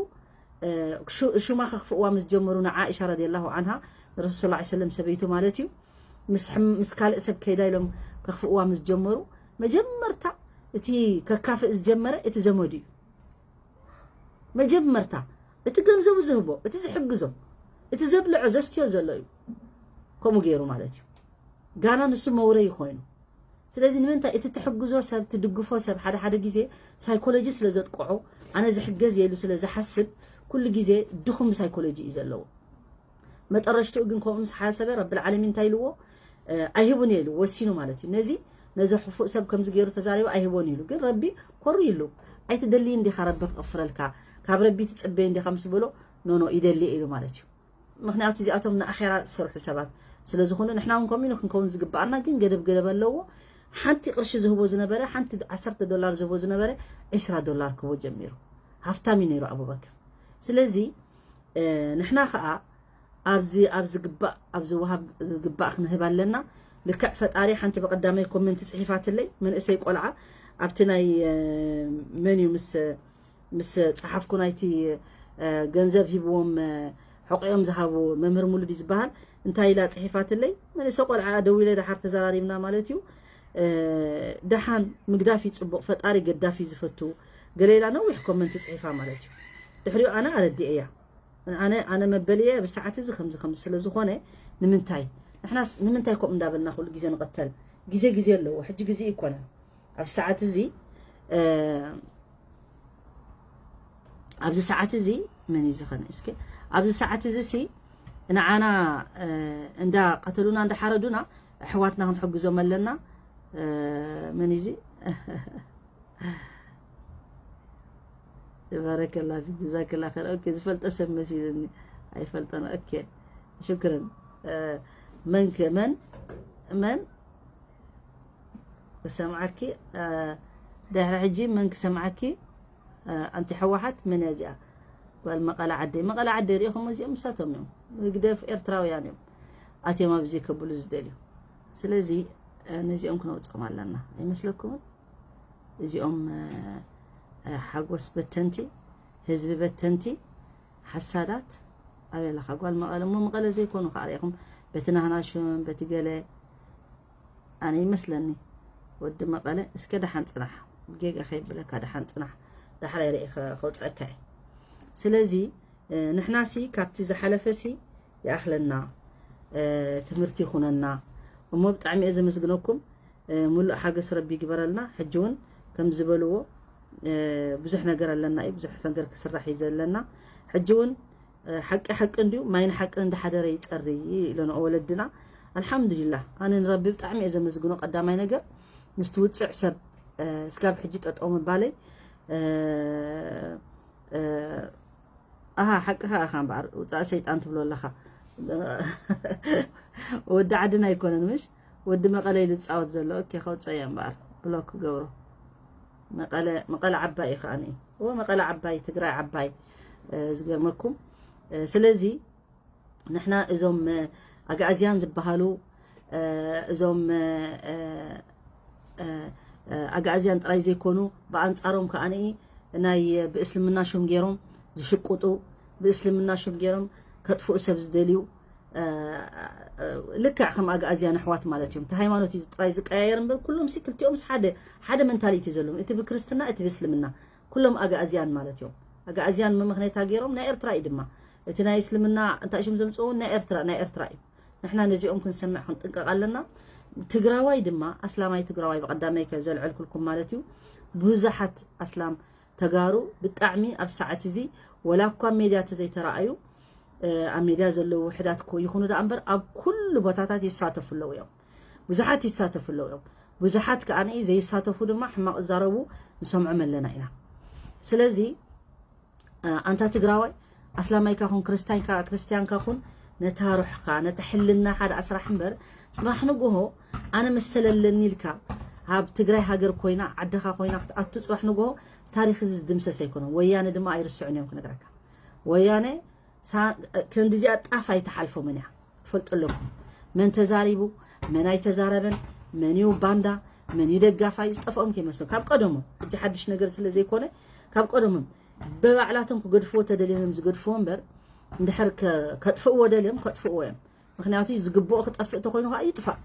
ሹማ ከኽፍእዋ ምስ ጀመሩ፣ ንዓኢሻ ረዲየላሁ ዓንሃ፣ ንረሱል ሰለላሁ ዐለይሂ ወሰለም ሰበይቱ ማለት እዩ፣ ምስ ካልእ ሰብ ከይዳ ኢሎም ከኽፍእዋ ምስ ጀመሩ፣ መጀመርታ እቲ ከካፍእ ዝጀመረ እቲ ዘመዱ እዩ። መጀመርታ እቲ ገንዘቡ ዝህቦ፣ እቲ ዝሕግዞ፣ እቲ ዘብልዖ ዘስትዮ ዘሎ እዩ ከምኡ ገይሩ ማለት እዩ። ጋና ንሱ መውረይ ኮይኑ። ስለዚ ንምንታይ እቲ ትሕግዞ ሰብ፣ ትድግፎ ሰብ ሓደ ሓደ ግዜ ሳይኮሎጂ ስለ ዘጥቅዖ፣ ኣነ ዝሕገዝ የሉ ስለ ዝሓስብ፣ ኩሉ ግዜ ድኹም ሳይኮሎጂ እዩ ዘለዎ። መጠረሽትኡ ግን ከምኡ ምስ ሓሰበ ረብል ዓለሚን እንታይ ኢልዎ? ኣይህቡን እየ ኢሉ ወሲኑ ማለት እዩ። ነዚ ነዚ ሕፉእ ሰብ ከምዚ ገይሩ ተዛሪቡ ኣይህቦን ኢሉ። ግን ረቢ ኮሩ ኢሉ፣ ኣይትደልይ እንዲኻ ረቢ ክቕፍረልካ፣ ካብ ረቢ ትጽበይ እንዲኻ ምስ በሎ፣ ኖኖ ይደሊ ኢሉ ማለት እዩ። ምክንያቱ እዚኣቶም ንኣኼራ ዝሰርሑ ሰባት ስለ ዝኾኑ፣ ንሕና እውን ከምኡ ኢና ክንከውን ዝግብኣና። ግን ገደብ ገደብ ኣለዎ። ሓንቲ ቅርሺ ዝህቦ ዝነበረ፣ ሓንቲ ዓሰርተ ዶላር ዝህቦ ዝነበረ፣ ዒስራ ዶላር ክህቦ ጀሚሩ። ሃፍታም እዩ ነይሩ ኣቡበክር። ስለዚ ንሕና ከዓ ኣብዚ ኣብ ዝግባእ፣ ኣብ ዝወሃብ ዝግባእ ክንህብ ኣለና። ልክዕ ፈጣሪ ሓንቲ ብቐዳማይ ኮመንት ጽሒፋትለይ፣ መንእሰይ ቆልዓ ኣብቲ ናይ መን እዩ ምስ ምስ ጸሓፍኩ ናይቲ ገንዘብ ሂብዎም ሕቆኦም ዝሃቡ መምህር ሙሉድ እዩ ዝበሃል እንታይ ኢላ ጽሒፋትለይ? መንእሰ ቆልዓ ደዊለ ደሓር ተዘራሪብና ማለት እዩ። ደሓን ምግዳፍ እዩ ጽቡቕ፣ ፈጣሪ ገዳፍ እዩ ዝፈቱ። ገለ ኢላ ነዊሕ ኮመንት ጽሒፋ ማለት እዩ። ድሕሪኡ ኣነ ኣረዲኤያ። ኣነ ኣነ መበልየ ብሰዓት እዚ ከምዚ ከምዚ ስለ ዝኾነ ንምንታይ ንሕናስ ንምንታይ ከምኡ እንዳበልና ኩሉ ግዜ ንቐተል? ግዜ ግዜ ኣለዎ። ሕጂ ግዜ ይኮነን። ኣብ ሰዓት እዚ ኣብዚ ሰዓት እዚ መን እዩ ዝኾነ? እስኪ ኣብዚ ሰዓት እዚ ሲ ንዓና እንዳ ቀተሉና እንዳ ሓረዱና ኣሕዋትና ክንሕግዞም ኣለና። መን እዩ እዚ? ባረከላ ፊክ ጀዛከላ ኸይር። ኦኬ ዝፈልጠ ሰብ መሲልኒ ኣይፈልጠን። ኦኬ ሽክረን። መን ከ መን መን ክሰምዓኪ ድሕሪ ሕጂ መን ክሰምዓኪ? ኣንቲ ሕወሓት መን እያ እዚኣ? ጓል መቐለ ዓደይ፣ መቐለ ዓደይ ሪኢኹም? እዚኦም ምሳቶም እዮም። ህግደፍ ኤርትራውያን እዮም። ኣትዮም ኣብዚ ከብሉ ዝደልዩ። ስለዚ ነዚኦም ክነውፅኦም ኣለና ኣይመስለኩምን? እዚኦም ሓጎስ በተንቲ፣ ህዝቢ በተንቲ፣ ሓሳዳት። ኣበይ ኣለኻ ጓል መቐለ? እሞ መቐለ ዘይኮኑ ከዓ ሪኢኹም በቲ ናህና ሽም በቲ ገለ ኣነ ይመስለኒ ወዲ መቐለ፣ እስከ ደሓን ጽናሕ፣ ጌጋ ከይብለካ ደሓን ጽናሕ፣ ዳሕራይ ርእየ ከውፅአካ እየ። ስለዚ ንሕናሲ ካብቲ ዝሓለፈሲ ይኣኽለና፣ ትምህርቲ ይኹነና። እሞ ብጣዕሚ እየ ዘመስግነኩም። ሙሉእ ሓገስ ረቢ ይግበረልና። ሕጂ እውን ከም ዝበልዎ ብዙሕ ነገር ኣለና እዩ፣ ብዙሕ ነገር ክስራሕ እዩ ዘለና። ሕጂ እውን ሓቂ ሓቂ እንድዩ፣ ማይ ንሓቂ እንዳሓደረ ይጸሪ ኢለንኦ ወለድና። ኣልሓምዱሊላህ ኣነ ንረቢ ብጣዕሚ እየ ዘመስግኖ። ቀዳማይ ነገር ምስቲ ውፅዕ ሰብ እስካብ ሕጂ ጠጠው ምባለይ ኣሃ ሓቅኻ ኢኻ እምበኣር ውፃእ ሰይጣን ትብሎ ኣለኻ። ወዲ ዓድና ኣይኮነን ምሽ ወዲ መቐለ ኢሉ ዝፃወት ዘሎ። ኦኬ ከውፅኦ እየ እምበኣር ብሎክ ክገብሮ። መቐለ መቐለ ዓባይ እዩ ከዓኒ። እወ መቐለ ዓባይ ትግራይ ዓባይ። ዝገርመኩም ስለዚ ንሕና እዞም ኣግኣዝያን ዝበሃሉ እዞም ኣግኣዝያን ጥራይ ዘይኮኑ ብኣንፃሮም ከዓኒ ናይ ብእስልምና ሽም ገይሮም ዝሽቁጡ ብእስልምና ሽም ገይሮም ከጥፍኡ ሰብ ዝደልዩ ልክዕ ከም ኣግኣዝያን ኣሕዋት ማለት እዮም። እቲ ሃይማኖት እዩ ጥራይ ዝቀያየር እምበር ኩሎም ሲ ክልቲኦም ሓደ ሓደ መንታሊቲ ዘለዎም እቲ ብክርስትና እቲ ብእስልምና ኩሎም ኣግኣዝያን ማለት እዮም። ኣግኣዝያን መመኽነይታ ገይሮም ናይ ኤርትራ እዩ ድማ እቲ ናይ እስልምና እንታይ ሽም ዘምፅኡ ናይ ኤርትራ ናይ ኤርትራ እዩ። ንሕና ነዚኦም ክንሰምዕ ክንጥንቀቕ ኣለና። ትግራዋይ ድማ ኣስላማይ ትግራዋይ ብቐዳማይ ከዘልዐልኩልኩም ማለት እዩ። ብዙሓት ኣስላም ተጋሩ ብጣዕሚ ኣብ ሰዓት እዚ ወላ እኳ ሜድያ ተዘይተረኣዩ ኣብ ሜድያ ዘለዉ ውሕዳት ኮ ይኹኑ ደኣ እምበር ኣብ ኩሉ ቦታታት ይሳተፉ ኣለዉ እዮም። ብዙሓት ይሳተፉ ኣለዉ እዮም። ብዙሓት ከኣ ዘይሳተፉ ድማ ሕማቕ ዝዛረቡ ንሰምዖም ኣለና ኢና። ስለዚ ኣንታ ትግራዋይ ኣስላማይካ ኩን ክርስታይካ ክርስትያንካ ኩን ነታ ሩሕካ ነታ ሕልናኻ ደኣ ስራሕ እምበር ጽባሕ ንግሆ ኣነ መሰል ኣለኒ ኢልካ ኣብ ትግራይ ሃገር ኮይና ዓድኻ ኮይና ክትኣቱ ጽባሕ ንግሆ ታሪኽ እዚ ዝድምሰስ ኣይኮነን። ወያነ ድማ ኣይርስዑን እዮም ክነግረካ። ወያነ ክንዲዚኣ ጣፍ ኣይትሓልፎምን እያ። ትፈልጡ ኣለኩም መን ተዛሪቡ መን ኣይተዛረበን መን እዩ ባንዳ፣ መን እዩ ደጋፋይ ዝጠፍኦም ከይመስሎም። ካብ ቀደሞም፣ ሕጂ ሓድሽ ነገር ስለ ዘይኮነ፣ ካብ ቀደሞም በባዕላቶም ክገድፍዎ ተደልዮም እዮም ዝገድፍዎ እምበር፣ እንድሕር ከ-፣ ከጥፍእዎ ደልዮም ከጥፍእዎ እዮም። ምኽንያቱ ዝግብኦ ክጠፍእ ተኾይኑ ከዓ ይጥፋእ።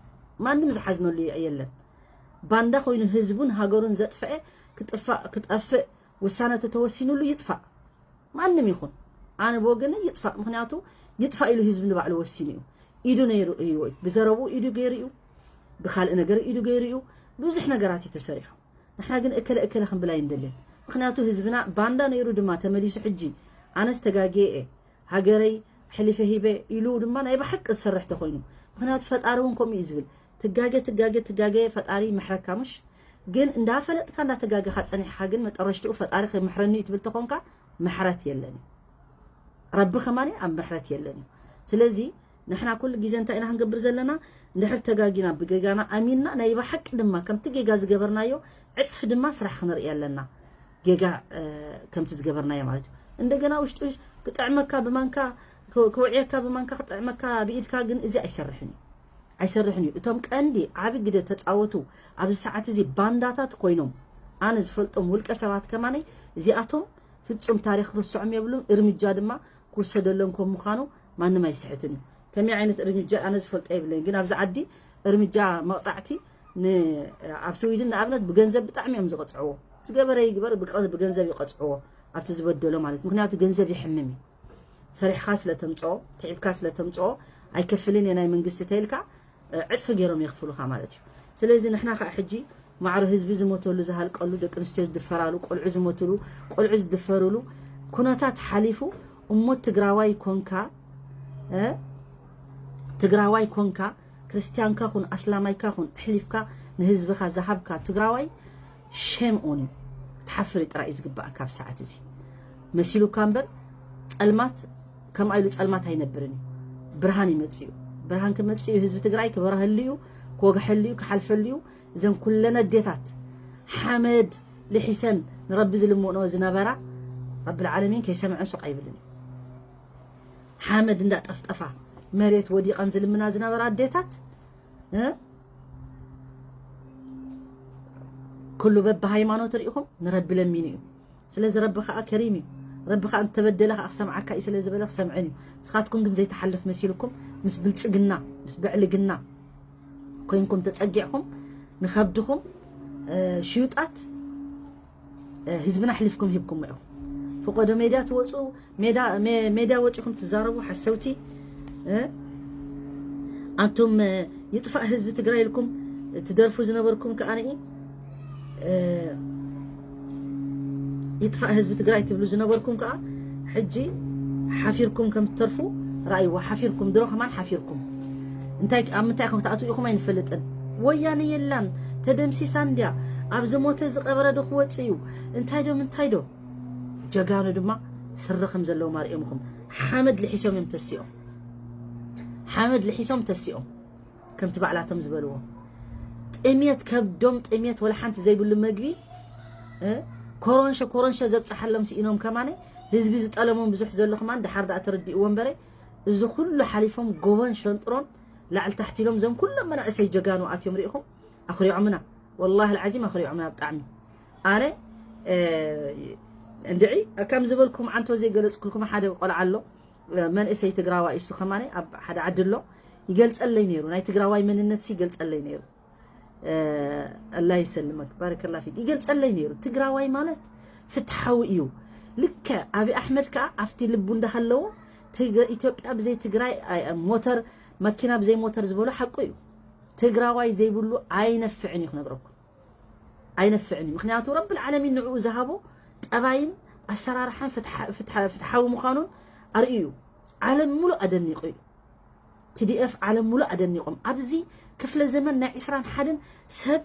ማንም ዝሓዝነሉ የለን። ባንዳ ኮይኑ ህዝቡን ሃገሩን ዘጥፈአ ክጥፋእ፣ ክጠፍእ ውሳነ ተተወሲኑሉ ይጥፋእ። ማንም ይኹን፣ ኣነ ብወገነይ ይጥፋእ። ምኽንያቱ ይጥፋእ ኢሉ ህዝቢ ንባዕሉ ወሲኑ እዩ። ኢዱ ነይሩ እዩ፣ ወይ ብዘረብኡ ኢዱ ገይሩ እዩ፣ ብኻልእ ነገር ኢዱ ገይሩ እዩ። ብዙሕ ነገራት እዩ ተሰሪሑ። ንሕና ግን እከለ እከለ ክንብል ኣይንደልን። ምኽንያቱ ህዝብና ባንዳ ነይሩ ድማ ተመሊሱ ሕጂ ኣነስ ተጋግየ እየ፣ ሃገረይ ሕሊፈ ሂበ ኢሉ ድማ ናይ ብሓቂ ዝሰርሕ ተኾይኑ። ምኽንያቱ ፈጣሪ እውን ከምኡ እዩ ዝብል። ትጋገ፣ ትጋገ፣ ትጋገ፣ ፈጣሪ ይምሕረካ ምሽ? ግን እንዳፈለጥካ እንዳተጋገኻ ጸኒሕካ ግን መጠረሽትኡ ፈጣሪ ክምሕረኒ እዩ ትብል ተኾንካ፣ ምሕረት የለን እዩ። ረቢ ከማኒ ኣብ ምሕረት የለን እዩ። ስለዚ ንሕና ኩሉ ግዜ እንታይ ኢና ክንገብር ዘለና? እንድሕር ተጋጊና ብጌጋና ኣሚንና ናይ ብሓቂ ድማ ከምቲ ጌጋ ዝገበርናዮ ዕጽፊ ድማ ስራሕ ክንርኢ ኣለና። ጌጋ፣ እ፣ ከምቲ ዝገበርናዮ ማለት እዩ። እንደገና ውሽጡ ክጥዕመካ ብማንካ፣ ክ-፣ ክውዕየካ ብማንካ፣ ክጥዕመካ ብኢድካ፣ ግን እዚ ኣይሰርሕን እዩ። ኣይሰርሕን እዩ። እቶም ቀንዲ ዓቢ ግደ ተጻወቱ ኣብዚ ሰዓት እዚ ባንዳታት ኮይኖም ኣነ ዝፈልጦም ውልቀ ሰባት ከማነይ እዚኣቶም ፍጹም ታሪኽ ርስዖም የብሉን። እርምጃ ድማ ክውሰደሎም ከም ምዃኑ ማንም ኣይስሕትን እዩ። ከመይ ዓይነት እርምጃ ኣነ ዝፈልጦ የብለይን፣ ግን ኣብዚ ዓዲ እርምጃ መቕጻዕቲ ን-፣ ኣብ ስዊድን ንኣብነት ብገንዘብ ብጣዕሚ እዮም ዝቐጽዕዎ። ዝገበረ ይግበር ብቀ-፣ ብገንዘብ ይቐጽዕዎ ኣብቲ ዝበደሎ ማለት፣ ምኽንያቱ ገንዘብ ይሕምም እዩ። ሰሪሕካ ስለ ተምጽኦ፣ ትዒብካ ስለ ተምጽኦ ኣይከፍልን እየ ናይ መንግስቲ ተይልካ፣ እ፣ ዕጽፊ ገይሮም የኽፍሉኻ ማለት እዩ። ስለዚ ንሕና ከዓ ሕጂ ማዕረ ህዝቢ ዝሞተሉ ዝሃልቀሉ፣ ደቂ ኣንስትዮ ዝድፈራሉ፣ ቆልዑ ዝሞትሉ፣ ቆልዑ ዝድፈሩሉ ኩነታት ሓሊፉ እሞ ትግራዋይ ኮንካ፣ እ፣ ትግራዋይ ኮንካ፣ ክርስትያንካ ኩን ኣስላማይካ ኩን ኣሕሊፍካ ንህዝብኻ ዝሃብካ ትግራዋይ ሼም ኦን እዩ። ክትሓፍር ጥራይ እዩ ዝግባኣካ ኣብ ሰዓት እዚ። መሲሉካ እምበር ጸልማት ከምኣ ኢሉ ጸልማት ኣይነብርን እዩ። ብርሃን ይመጽእ እዩ። ብርሃን ክመጽእ እዩ። ህዝቢ ትግራይ ክበርሀሉ እዩ፣ ክወግሐሉ እዩ፣ ክሓልፈሉ እዩ። እዘን ኩለን ኣዴታት ሓመድ ልሒሰን ንረቢ ዝልምኖ ዝነበራ ረቢ ዓለሚን ከይሰምዐን ሱቕ ኣይብልን እዩ። ሓመድ እንዳጠፍጠፋ መሬት ወዲቐን ዝልምና ዝነበራ ኣዴታት፣ እ፣ ኩሉ በብሃይማኖት ርኢኹም ንረቢ ለሚኑ እዩ። ስለዚ ረቢ ከዓ ከሪም እዩ። ረቢ ከዓ እንተበደለ ከዓ ክሰምዓካ እዩ ስለ ዝበለ ክሰምዕን እዩ። ንስኻትኩም ግን ዘይተሓልፍ መሲልኩም ምስ ብልጽግና፣ ምስ ብዕልግና ኮይንኩም ተጸጊዕኩም ንኸብድኹም፣ እ፣ ሽዩጣት፣ እ፣ ህዝብና ኣሕሊፍኩም ሂብኩሞ ኢኹም። ፈቆዶ ሜድያ ትወፁ፣ ሜዳ፣ ሜ-፣ ሜድያ ወፂኹም ትዛረቡ ሓሰውቲ፣ እ፣ ኣንቱም፣ እ፣ ይጥፋእ ህዝቢ ትግራይ ኢልኩም ትደርፉ ዝነበርኩም ከኣ ንኢ፣ እ፣ ይጥፋእ ህዝቢ ትግራይ ትብሉ ዝነበርኩም ከኣ ሕጂ ሓፊርኩም ከም ትተርፉ ረኣይዎ። ሓፊርኩም፣ ድሮ ከማን ሓፊርኩም። እንታይ፣ ኣብ ምንታይ ኢኹም ክትኣትዉ ኢኹም ኣይንፈልጥን። ወያነ የላን፣ ተደምሲሳ እንድያ፣ ኣብ ዝሞተ ዝቐበረ ዶ ክወጽእ እዩ? እንታይ ዶ ምንታይ ዶ? ጀጋኑ ድማ ስሪ ከም ዘለዎም ኣርእዮም ኢኹም። ሓመድ ልሒሶም እዮም ተሲኦም። ሓመድ ልሒሶም ተሲኦም። ከምቲ ባዕላቶም ዝበልዎ። ጥሜት ከብዶም ጥሜት ወላ ሓንቲ ዘይብሉ መግቢ፣ እ፣ ኮሮንሸ ኮሮንሸ ዘብጽሓሎም ስኢኖም ከማነ ህዝቢ ዝጠለሞም ብዙሕ ዘሎ ከማን ደሓር ደኣ ተረዲእዎ እምበረ እዚ ኩሉ ሓሊፎም ጎቦን ሸንጥሮን ላዕሊ ታሕቲ ኢሎም እዞም ኩሎም መናእሰይ ጀጋኑ ኣትዮም ሪኢኹም ኣኽሪዖምና። ወላሂ ኣልዓዚም ኣኽሪዖምና ብጣዕሚ። ኣነ፣ እ፣ እንድዒ ከም ዝበልኩም ዓንቶ ዘይገለጽኩልኩም ሓደ ቆልዓ ኣሎ። መንእሰይ ትግራዋይ እሱ ከማነ ኣብ ሓደ ዓዲ ኣሎ። ይገልጸለይ ነይሩ። ናይ ትግራዋይ መንነት ሲ ይገልጸለይ ነይሩ። እ፣ ኣላህ ይሰልመክ፣ ባረከላህ ፊክ። ይገልጸለይ ነይሩ። ትግራዋይ ማለት ፍትሓዊ እዩ። ልክዕ ኣብይ ኣሕመድ ከኣ ኣብቲ ልቡ እንዳሃለዎ ትግ-፣ ኢትዮጵያ ብዘይ ትግራይ፣ ኣይ፣ ሞተር፣ መኪና ብዘይ ሞተር ዝበሎ ሓቁ እዩ። ትግራዋይ ዘይብሉ ኣይነፍዕን እዩ ክነግረኩም። ኣይነፍዕን እዩ። ምኽንያቱ ረብል ዓለሚን ንዕኡ ዝሃቦ ጠባይን ኣሰራርሓን ፍትሓ-፣ ፍትሓ-፣ ፍትሓዊ ምዃኑን ኣርእዩ እዩ። ዓለም ሙሉእ ኣደኒቑ እዩ። ቲ ዲ ኤፍ ዓለም ሙሉእ ኣደኒቖም። ኣብዚ ክፍለ ዘመን ናይ ዕስራን ሓደን ሰብ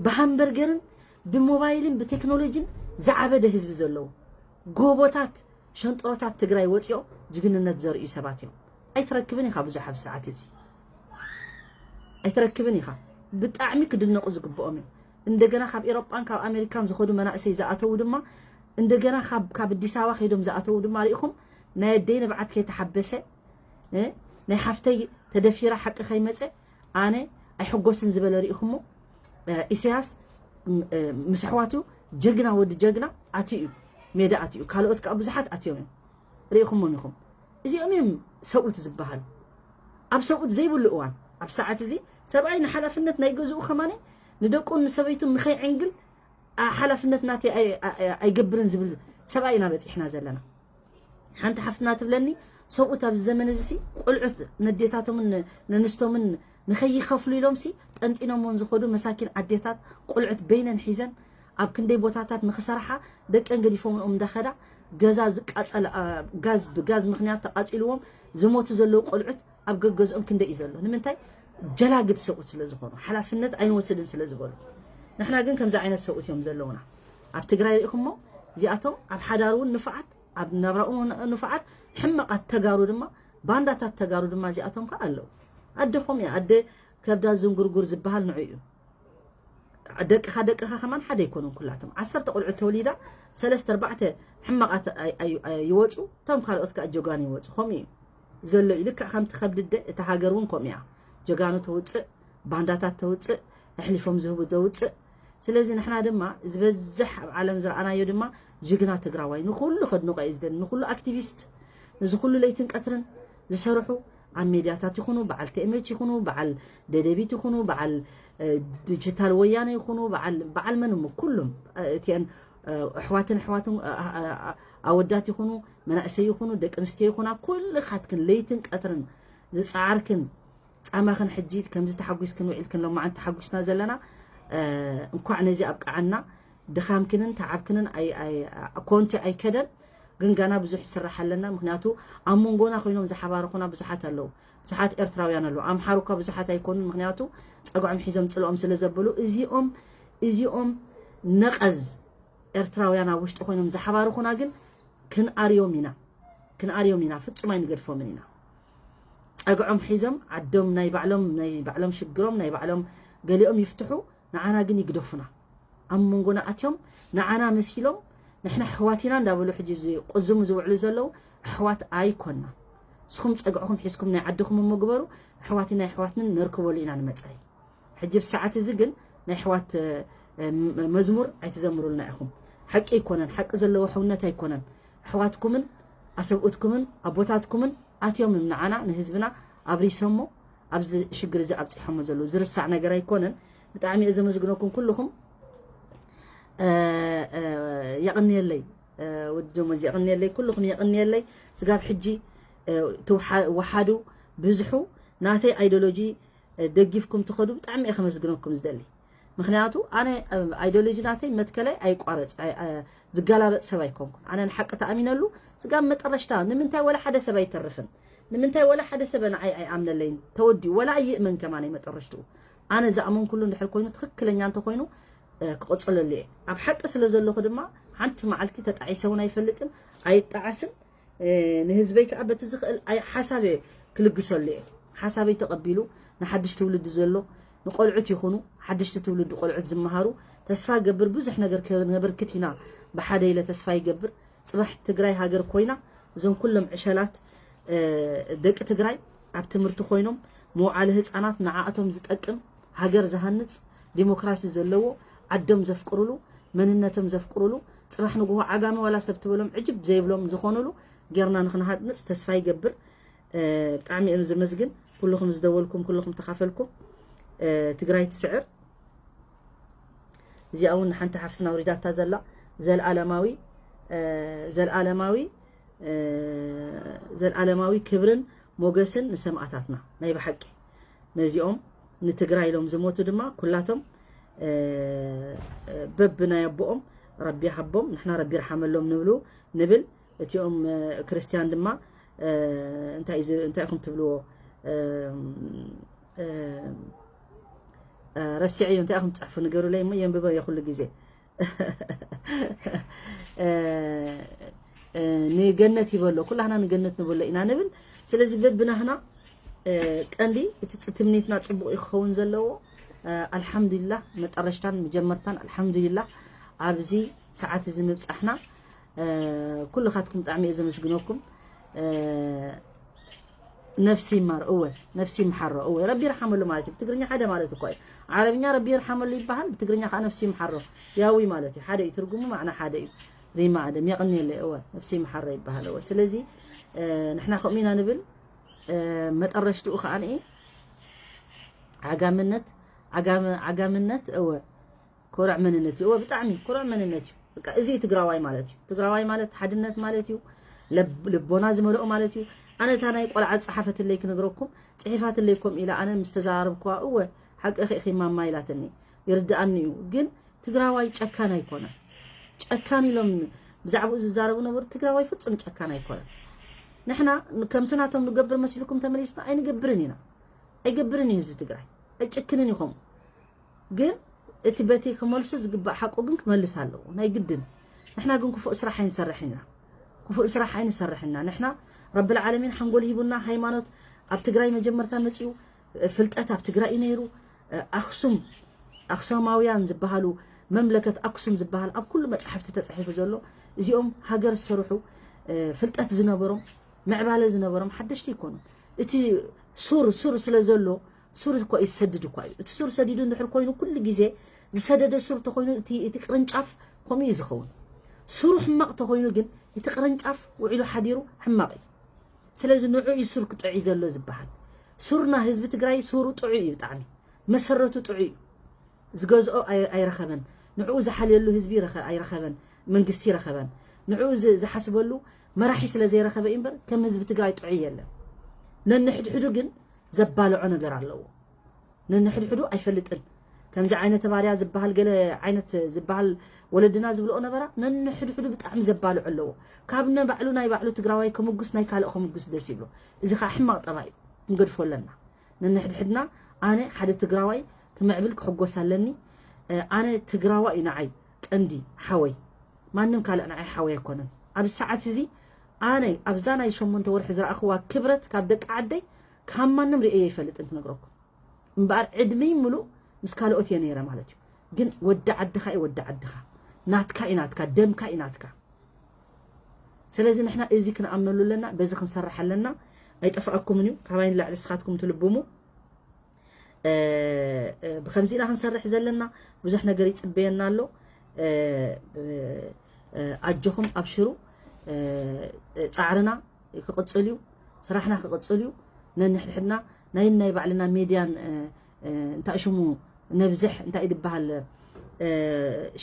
ብሃምበርገርን ብሞባይልን ብቴክኖሎጂን ዝዓበደ ህዝቢ ዘለዎ፣ ጎቦታት ሸንጥሮታት ትግራይ ወፂኦም ጅግንነት ዘርእዩ ሰባት እዮም። ኣይትረክብን ኢኻ ብዙሕ ኣብዚ ሰዓት እዚ። ኣይትረክብን ኢኻ። ብጣዕሚ ክድነቑ ዝግብኦም እዮም። እንደገና ካብ ኤሮጳን ካብ ኣሜሪካን ዝኸዱ መናእሰይ ዝኣተዉ ድማ፣ እንደገና ካብ፣ ካብ ኣዲስ ኣበባ ከይዶም ዝኣተዉ ድማ ሪኢኹም፣ ናይ ኣደይ ንብዓት ከይተሓበሰ፣ እ፣ ናይ ሓፍተይ ተደፊራ ሓቂ ከይመፀ፣ ኣነ ኣይሕጎስን ዝበለ ርኢኹሞ? ኢሳያስ ምስ ኣሕዋቱ ጀግና ወዲ ጀግና ኣትዩ እዩ፣ ሜዳ ኣትዩ እዩ። ካልኦት ከዓ ብዙሓት ኣትዮም እዮም፣ ርኢኹሞም ኢኹም። እዚኦም እዮም ሰብኡት ዝበሃሉ። ኣብ ሰብኡት ዘይብሉ እዋን፣ ኣብ ሰዓት እዚ ሰብኣይ ንሓላፍነት ናይ ገዝኡ ከማኒ ንደቁን ንሰበይቱን ንኸይዕንግል ሓላፍነት ናተይ ኣይገብርን ዝብል ሰብኣይ ኢና በፂሕና ዘለና። ሓንቲ ሓፍትና ትብለኒ፣ ሰብኡት ኣብዚ ዘመን እዚ ሲ ቆልዑት ነዴታቶምን ነንስቶምን ንኸይኸፍሉ ኢሎም ሲ ጠንጢኖሞን ዝኸዱ መሳኪን ኣዴታት ቆልዑት በይነን ሒዘን ኣብ ክንደይ ቦታታት ንኽሰርሓ ደቀን ገዲፎምኦም እንዳኸዳ፣ ገዛ ዝቃጸል፣ ጋዝ ብጋዝ ምኽንያት ተቓጺልዎም ዝሞቱ ዘለዉ ቆልዑት ኣብ ገገዝኦም ክንደይ እዩ ዘሎ። ንምንታይ? ጀላግድ ሰብኡት ስለ ዝኾኑ፣ ሓላፍነት ኣይንወስድን ስለ ዝበሉ። ንሕና ግን ከምዚ ዓይነት ሰብኡት እዮም ዘለውና። ኣብ ትግራይ ርኢኹሞ? እዚኣቶም ኣብ ሓዳር እውን ንፉዓት፣ ኣብ ናብራኡ ንፉዓት፣ ሕመቓት ተጋሩ ድማ፣ ባንዳታት ተጋሩ ድማ እዚኣቶም ከዓ ኣለዉ። ኣደኹም እያ፣ ኣደ ከብዳ ዝንጉርጉር ዝበሃል ንዑ እዩ። ደቅኻ ደቅኻ ከማን ሓደ ኣይኮኑን ኩላቶም። ዓሰርተ ቆልዑ ተወሊዳ ሰለስተ ኣርባዕተ ሕመቓት ኣይ- ኣይ- ኣይ- ይወፁ፣ እቶም ካልኦት ከዓ ጀጋኑ ይወፁ። ከምኡ እዩ ዘሎ እዩ። ልክዕ ከምቲ ከብዲ ኣደ እታ ሃገር እውን ከምኡ እያ። ጀጋኑ ተውፅእ፣ ባንዳታት ተውፅእ፣ ኣሕሊፎም ዝህቡ ተውፅእ። ስለዚ ንሕና ድማ ዝበዝሕ ኣብ ዓለም ዝረኣናዮ ድማ ጅግና ትግራዋይ ንኩሉ ከድንቆ እየ ዝደሊ፣ ንኩሉ ኣክቲቪስት፣ ነዚ ኩሉ ለይትን ቀትርን ዝሰርሑ ኣብ ሜድያታት ይኹኑ፣ በዓል ቲኤምኤች ይኹኑ፣ በዓል ደደቢት ይኹኑ፣ በዓል ዲጂታል ወያነ ይኹኑ፣ በዓል በዓል መን እሞ ኩሉም እቲአን ኣሕዋትን ኣሕዋትን ኣወዳት ይኹኑ፣ መናእሰይ ይኹኑ፣ ደቂ ኣንስትዮ ይኹና፣ ኩልኻትክን ለይትን ቀትርን ዝፀዓርክን ፃማኽን ሕጂ ከምዚ ተሓጒስክን ውዒልክን ሎማዓንቲ ተሓጒስና ዘለና፣ እንኳዕ ነዚ ኣብቅዓና። ድኻምክንን ተዓብክንን ኣይ- ኣይ- ኮንቲ ኣይከደን፣ ግን ጋና ብዙሕ ይስራሕ ኣለና። ምክንያቱ ኣብ መንጎና ኮይኖም ዝሓባርኹና ብዙሓት ኣለዉ፣ ብዙሓት ኤርትራውያን ኣለዉ። ኣምሓሩ እኳ ብዙሓት ኣይኮኑን፣ ምክንያቱ ፀግዖም ሒዞም ፅልኦም ስለ ዘበሉ። እዚኦም እዚኦም ነቐዝ ኤርትራውያን ኣብ ውሽጢ ኮይኖም ዝሓባርኹና ግን ክንኣርዮም ኢና፣ ክንኣርዮም ኢና፣ ፍጹም ኣይንገድፎምን ኢና። ፀግዖም ሒዞም ዓዶም ናይ ባዕሎም ናይ ባዕሎም ሽግሮም ናይ ባዕሎም ገሊኦም ይፍትሑ፣ ንዓና ግን ይግደፉና። ኣብ መንጎና ኣትዮም ንዓና መሲሎም ንሕና ኣሕዋት ኢና እንዳበሉ ሕጂ ዝቕዝሙ ዝውዕሉ ዘለዉ ኣሕዋት ኣይኮና። ንስኹም ፀግዕኹም ሒዝኩም ናይ ዓድኹም እሞ ግበሩ፣ ኣሕዋት ኢና ኣሕዋትንን ነርክበሉ ኢና ንመፃኢ። ሕጂ ብሰዓት እዚ ግን ናይ ኣሕዋት መዝሙር ኣይትዘምሩልና ኢኹም። ሓቂ ኣይኮነን፣ ሓቂ ዘለዎ ሕውነት ኣይኮነን። ኣሕዋትኩምን ኣሰብኡትኩምን ኣቦታትኩምን ኣትዮም እዮም ንዓና ንህዝብና ኣብሪሶሞ ኣብዚ ሽግር እዚ ኣብፂሖሞ ዘለዉ። ዝርሳዕ ነገር ኣይኮነን። ብጣዕሚ እየ ዘመስግነኩም ኩልኹም። የቕንየለይ ወዲ ሞዚ፣ የቕንየለይ፣ ኩልኹም የቕንየለይ። ስጋብ ሕጂ ወሓዱ ብዝሑ ናተይ ኣይዲዮሎጂ ደጊፍኩም ትኸዱ ብጣዕሚ እየ ከመስግነኩም ዝደሊ። ምክንያቱ ኣነ ኣይዲዮሎጂ ናተይ መትከላይ ኣይቋረፅ፣ ዝገላበጥ ሰብ ኣይኮንኩን። ኣነ ንሓቂ ተኣሚነሉ ስጋብ መጠረሽታ ንምንታይ ወላ ሓደ ሰብ ኣይተርፍን፣ ንምንታይ ወላ ሓደ ሰብ ንዓይ ኣይኣምነለይን፣ ተወዲኡ ወላ ኣይእመን ከማን መጠረሽትኡ። ኣነ ዝኣመንኩሉ እንድሕር ኮይኑ ትኽክለኛ እንተኮይኑ ክቕፅለሉ እየ። ኣብ ሓቂ ስለ ዘለኹ ድማ ሓንቲ መዓልቲ ተጣዒሰ እውን ኣይፈልጥን፣ ኣይጣዓስን። ንህዝበይ ከዓ በቲ ዝኽእል ሓሳብ ክልግሰሉ እየ። ሓሳበይ ተቐቢሉ ንሓድሽ ትውልዲ ዘሎ ንቆልዑት ይኹኑ ሓድሽቲ ትውልዲ ቆልዑት ዝመሃሩ ተስፋ ገብር ብዙሕ ነገር ከነበርክት ኢና ብሓደ ኢለ ተስፋ ይገብር። ፅባሕ ትግራይ ሃገር ኮይና እዞም ኩሎም ዕሸላት ደቂ ትግራይ ኣብ ትምህርቲ ኮይኖም መውዓሊ ህፃናት ንዓኣቶም ዝጠቅም ሃገር ዝሃንፅ ዲሞክራሲ ዘለዎ ዓዶም ዘፍቅሩሉ መንነቶም ዘፍቅሩሉ ፅባሕ ንግሆ ዓጋመ ዋላ ሰብ ትበሎም ዕጅብ ዘይብሎም ዝኾኑሉ ጌርና ንክንሃንፅ ተስፋ ይገብር። ብጣዕሚ እዮም ዘመስግን ኩልኹም ዝደወልኩም ኩልኹም ተኻፈልኩም። ትግራይ ትስዕር። እዚኣ እውን ንሓንቲ ሓፍትና ውሪዳታ ዘላ ዘልኣለማዊ ዘልኣለማዊ ዘልኣለማዊ ክብርን ሞገስን ንሰማእታትና ናይ ብሓቂ ነዚኦም ንትግራይ ኢሎም ዝሞቱ ድማ ኩላቶም በብናይ ኣቦኦም ረቢ ይሃቦም፣ ንሕና ረቢ ይርሓመሎም ንብሉ ንብል። እቲኦም ክርስትያን ድማ እንታይ ኢኹም ትብልዎ? ረሲዐዮ፣ እንታይ ኢኹም ትፅሕፉ ንገሩለይ እሞ የንብበዮ ኩሉ ግዜ። ንገነት ይበሎ፣ ኩላህና ንገነት ንበሎ ኢና ንብል። ስለዚ በብናህና ቀንዲ እቲ ትምኒትና ፅቡቕ እዩ ክኸውን ዘለዎ። ኣልሓምዱሊላህ መጠረሽታን መጀመርታን ኣልሓምዱሊላህ ኣብዚ ሰዓት እዚ ምብፃሕና ኩልኻትኩም ብጣዕሚ እየ ዘመስግነኩም። ነፍሲ ይማር እወ፣ ነፍሲ ይምሓሮ እወ፣ ረቢ ይርሓመሉ ማለት እዩ። ብትግርኛ ሓደ ማለት እኮ እዩ። ዓረብኛ ረቢ ይርሓመሉ ይበሃል፣ ብትግርኛ ከዓ ነፍሲ ይምሓሮ ያዊ ማለት እዩ። ሓደ እዩ ትርጉሙ፣ ማዕና ሓደ እዩ። ሪማ ኣደም የቕንየለይ እወ፣ ነፍሲ ይምሓሮ ይበሃል እወ። ስለዚ ንሕና ከምኡ ኢና ንብል። መጠረሽትኡ ከዓ ንኢ ዓጋምነት ዓጋምነት እወ፣ ኮርዕ መንነት እዩ። እወ ብጣዕሚ ኮርዕ መንነት እዩ። በቃ እዚ ትግራዋይ ማለት እዩ። ትግራዋይ ማለት ሓድነት ማለት እዩ። ልቦና ዝመልኦ ማለት እዩ። ኣነ እታ ናይ ቆልዓ ዝፀሓፈትለይ ክነግረኩም፣ ፅሒፋትለይ፣ ከምኡ ኢላ ኣነ ምስ ተዘራረብኩዋ እወ ሓቂ ኺ ማማ ኢላትኒ፣ ይርድኣኒ እዩ። ግን ትግራዋይ ጨካን ኣይኮነን። ጨካን ኢሎም ብዛዕባኡ ዝዛረቡ ነበሩ። ትግራዋይ ፍጹም ጨካን ኣይኮነን። ንሕና ከምቲ ናቶም ንገብር መሲልኩም ተመሊስና ኣይንገብርን ኢና። ኣይገብርን እዩ ህዝቢ ትግራይ። ኣይጭክንን እዩ ከምኡ። ግን እቲ በቲ ክመልሱ ዝግባእ ሓቁ ግን ክመልስ ኣለዎ ናይ ግድን። ንሕና ግን ክፉእ ስራሕ ኣይንሰርሕን ኢና። ክፉእ ስራሕ ኣይንሰርሕን ኢና። ንሕና ረብል ዓለሚን ሓንጎል ሂቡና ሃይማኖት ኣብ ትግራይ መጀመርታ መፂኡ፣ ፍልጠት ኣብ ትግራይ እዩ ነይሩ። ኣክሱም ኣክሱማውያን ዝበሃሉ መምለከት ኣክሱም ዝበሃል ኣብ ኩሉ መፅሓፍቲ ተፃሒፉ ዘሎ እዚኦም ሃገር ዝሰርሑ ፍልጠት ዝነበሮም ምዕባለ ዝነበሮም ሓደሽቲ ይኮኑ። እቲ ሱር ሱር ስለ ዘሎ ሱር እኮ ይሰድድ እኳ እዩ። እቲ ሱር ሰዲዱ እንድሕር ኮይኑ ኩሉ ግዜ ዝሰደደ ሱር ተኮይኑ እቲ እቲ ቅርንጫፍ ከምኡ እዩ ዝኸውን። ሱሩ ሕማቕ ተኮይኑ ግን እቲ ቅርንጫፍ ውዒሉ ሓዲሩ ሕማቕ እዩ። ስለዚ ንዑ እዩ ሱር ክጥዒ ዘሎ ዝበሃል። ሱርና ህዝቢ ትግራይ ሱሩ ጥዑ እዩ ብጣዕሚ መሰረቱ ጥዑ እዩ። ዝገዝኦ ኣይ- ኣይረኸበን። ንዕኡ ዝሓልየሉ ህዝቢ ይረኸ- ኣይረኸበን። መንግስቲ ይረኸበን። ንዕኡ ዝ- ዝሓስበሉ መራሒ ስለ ዘይረኸበ እዩ እምበር ከም ህዝቢ ትግራይ ጥዑይ የለን። ነንሕድሕዱ ግን ዘባልዖ ነገር ኣለዎ። ነንሕድሕዱ ኣይፈልጥን። ከምዚ ዓይነት ባርያ ዝበሃል ገለ ዓይነት ዝበሃል ወለድና ዝብልኦ ነበራ ነንሕድሕዱ ብጣዕሚ ዘባልዖ ኣለዎ። ካብ ነባዕሉ ናይ ባዕሉ ትግራዋይ ከሙጉስ ናይ ካልእ ከሙጉስ ደስ ይብሎ። እዚ ከዓ ሕማቕ ጠባይ እዩ። ክንገድፎ ኣለና። ነንሕድሕድና ኣነ ሓደ ትግራዋይ ክምዕብል ክሕጎስ ኣለኒ። ኣነ ትግራዋ እዩ ንዓይ ቀንዲ ሓወይ። ማንም ካልእ ንዓይ ሓወይ ኣይኮነን። ኣብ ሰዓት እዚ ኣነ ኣብዛ ናይ ሸሞንተ ወርሒ ዝረኣኽዋ ክብረት ካብ ደቂ ዓደይ ካብ ማንም ርእየ ይፈልጥን ክነግረኩም። እምበኣር ዕድመይ ምሉእ ምስ ካልኦት እየ ነይረ ማለት እዩ። ግን ወዲ ዓድኻ እዩ ወዲ ዓድኻ። ናትካ እዩ ናትካ፣ ደምካ እዩ ናትካ። ስለዚ ንሕና እዚ ክንኣምነሉ ኣለና፣ በዚ ክንሰርሕ ኣለና። ኣይጠፍኣኩምን እዩ፣ ካባይ ንላዕሊ ንስኻትኩም ትልብሙ። ብከምዚ ኢና ክንሰርሕ ዘለና። ብዙሕ ነገር ይፅበየና ኣሎ። ኣጆኹም ኣብሽሩ። ፃዕርና ክቕፅል እዩ። ስራሕና ክቕፅል እዩ። ነንሕድሕድና ናይ ናይ ባዕልና ሜድያን እንታይ ሽሙ ነብዝሕ እንታይ ዝበሃል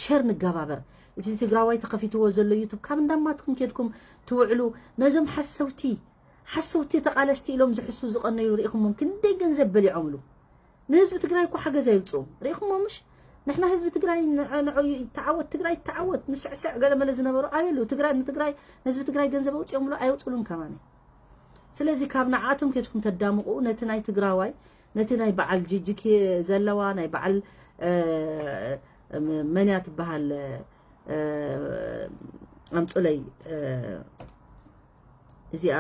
ሸር ንገባበር። እቲ ትግራዋይ ተኸፊትዎ ዘሎ ዩቱብ ካብ እንዳማትኩም ኬድኩም ትውዕሉ ነዞም ሓሰውቲ ሓሰውቲ ተቓለስቲ ኢሎም ዝሕሱ ዝቐነዩ ርኢኹሞም ክንደይ ገንዘብ በሊዖምሉ። ንህዝቢ ትግራይ እኮ ሓገዝ ኣይውፅኡም። ርኢኹሞ ምሽ ንሕና ህዝቢ ትግራይ ንዑ ይተዓወት ትግራይ ይተዓወት ንስዕስዕ ገለመለ ዝነበሩ ኣበሉ ትግራይ ንትግራይ ንህዝቢ ትግራይ ገንዘብ ኣውፅኦምሉ ኣይውፅሉን ከማነ። ስለዚ ካብ ንዓቶም ኬድኩም ተዳምቑ ነቲ ናይ ትግራዋይ ነቲ ናይ በዓል ጂጂኪ ዘለዋ ናይ በዓል መንያ ትበሃል ኣምፁለይ እዚኣ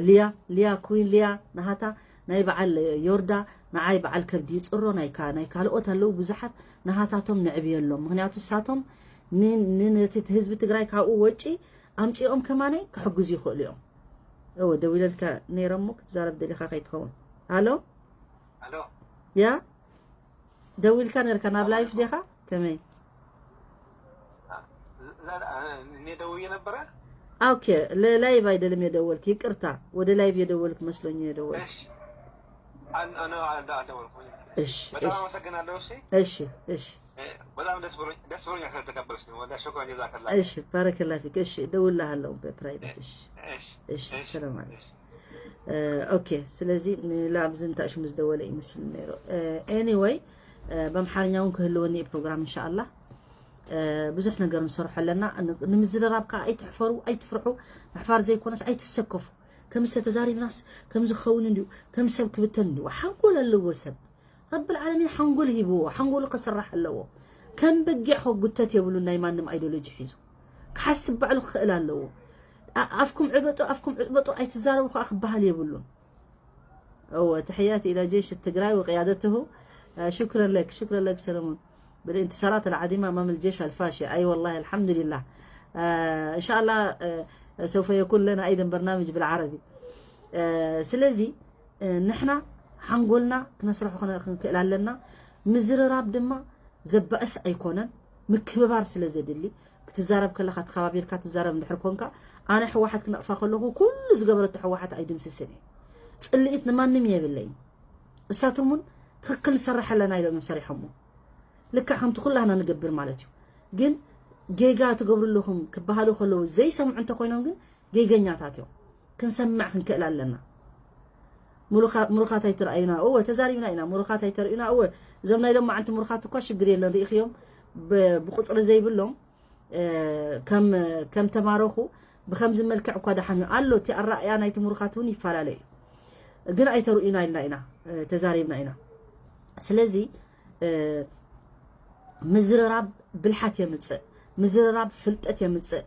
ሊያ ሊያ ኩዊን ሊያ ናሃታ ናይ በዓል ዮርዳ ንዓይ በዓል ከብዲ ይፅሮ ናይ ካልኦት ኣለዉ ብዙሓት ናሃታቶም ንዕብየሎም ምክንያቱ እሳቶም ንነቲ ህዝቢ ትግራይ ካብኡ ወጪ ኣምፂኦም ከማነይ ክሕግዙ ይኽእሉ እዮም። እወ ደዊለልካ ነይረሞ ክትዛረብ ደሊኻ ከይትኸውን። ኣሎ ኣሎ ያ ደዊልካ ነርካ ናብ ላይፍ ዲኻ ከመይ? እኔ ደውዬ ነበረ። ኦኬ ለላይቭ አይደለም የደወልክ፣ ይቅርታ ወደ ላይቭ የደወልክ መስሎኝ የደወልክ። እሺ አን- አን- አልደ- አልደወልኩም። እሺ በጣም እሺ አመሰግናለሁ። እሺ እሺ እሺ እ፣ በጣም ደስ ብሎኝ ደስ ብሎኛል ስለተቀበልሽ። ወላ ሸኩረን ጀዛከላ። እሺ ባረከላ ፊክ። እሺ እደውልልሃለሁ በፕራይቬት። እሺ እሺ እሺ ሰላም አለይኩም። ኦኬ ስለዚ ንላብዚ እንታይ ሽሙ ዝደወለ ይመስል ነይሩ። ኤኒወይ በምሓርኛ እውን ክህልወኒ እዩ ፕሮግራም እንሻኣላ። ብዙሕ ነገር ንሰርሖ ኣለና። ንምዝርራብ ከዓ ኣይትሕፈሩ ኣይትፍርሑ። ምሕፋር ዘይኮነስ ኣይትሰከፉ። ከምዚ ተተዛሪብናስ ከምዚ ክኸውን እንድዩ ከም ሰብ ክብተን እንድዩ ሓንጎል ኣለዎ ሰብ። ረብል ዓለሚን ሓንጎል ሂብዎ ሓንጎሉ ክስራሕ ኣለዎ። ከም በጊዕ ከጉተት የብሉን ናይ ማንም ኣይዶሎጂ ሒዙ ክሓስብ ባዕሉ ክኽእል ኣለዎ። ኣፍኩም ዕበጡ ኣፍኩም ዕበጡ ኣይትዛረቡ ከዓ ክበሃል የብሉን። እወ ተሕያት ኢላ ጀሽ ትግራይ ወቅያደትሁ። ሽክረን ለክ ሽክረን ለክ ሰለሞን። بالانتصارات العظيمة أمام الجيش الفاشي. أي والله الحمد لله. إن شاء الله سوف يكون لنا أيضا برنامج بالعربي. ስለዚ ንሕና ሓንጎልና ክነስርሖ ክንክእል ኣለና። ምዝርራብ ድማ ዘባእስ ኣይኮነን፣ ምክብባር ስለ ዘድሊ። ክትዛረብ ከለኻ ተኸባቢርካ ትዛረብ እንድሕር ኮንካ፣ ኣነ ሕወሓት ክነቕፋ ከለኹ ኩሉ ዝገበረቶ ሕወሓት ኣይድምስስን እየ። ፅልኢት ንማንም የብለይን። እሳቶም እውን ትኽክል ንሰርሕ ኣለና ኢሎም እዮም ሰሪሖሞ። ልክዕ ከምቲ ኩላህና ንገብር ማለት እዩ። ግን ጌጋ ትገብሩ ኣለኹም ክበሃሉ ከለዉ ዘይሰምዑ እንተኮይኖም ግን ጌገኛታት እዮም። ክንሰምዕ ክንክእል ኣለና። ምሩኻት ኣይትረኣዩና እወ፣ ተዛሪብና ኢና። ምሩኻት ኣይተርእዩና እወ። እዞም ናይ ሎማዓንቲ ምሩኻት እኳ ሽግር የለን፣ ርኢኽዮም፣ ብቁፅሪ ዘይብሎም ከም ተማረኹ ብከምዚ መልክዕ እኳ ደሓን ኣሎ። እቲ ኣረኣእያ ናይቲ ምሩኻት እውን ይፈላለ እዩ። ግን ኣይተርእዩና ኢልና ኢና ተዛሪብና ኢና። ስለዚ ምዝርራብ ብልሓት የምፅእ፣ ምዝርራብ ፍልጠት የምፅእ።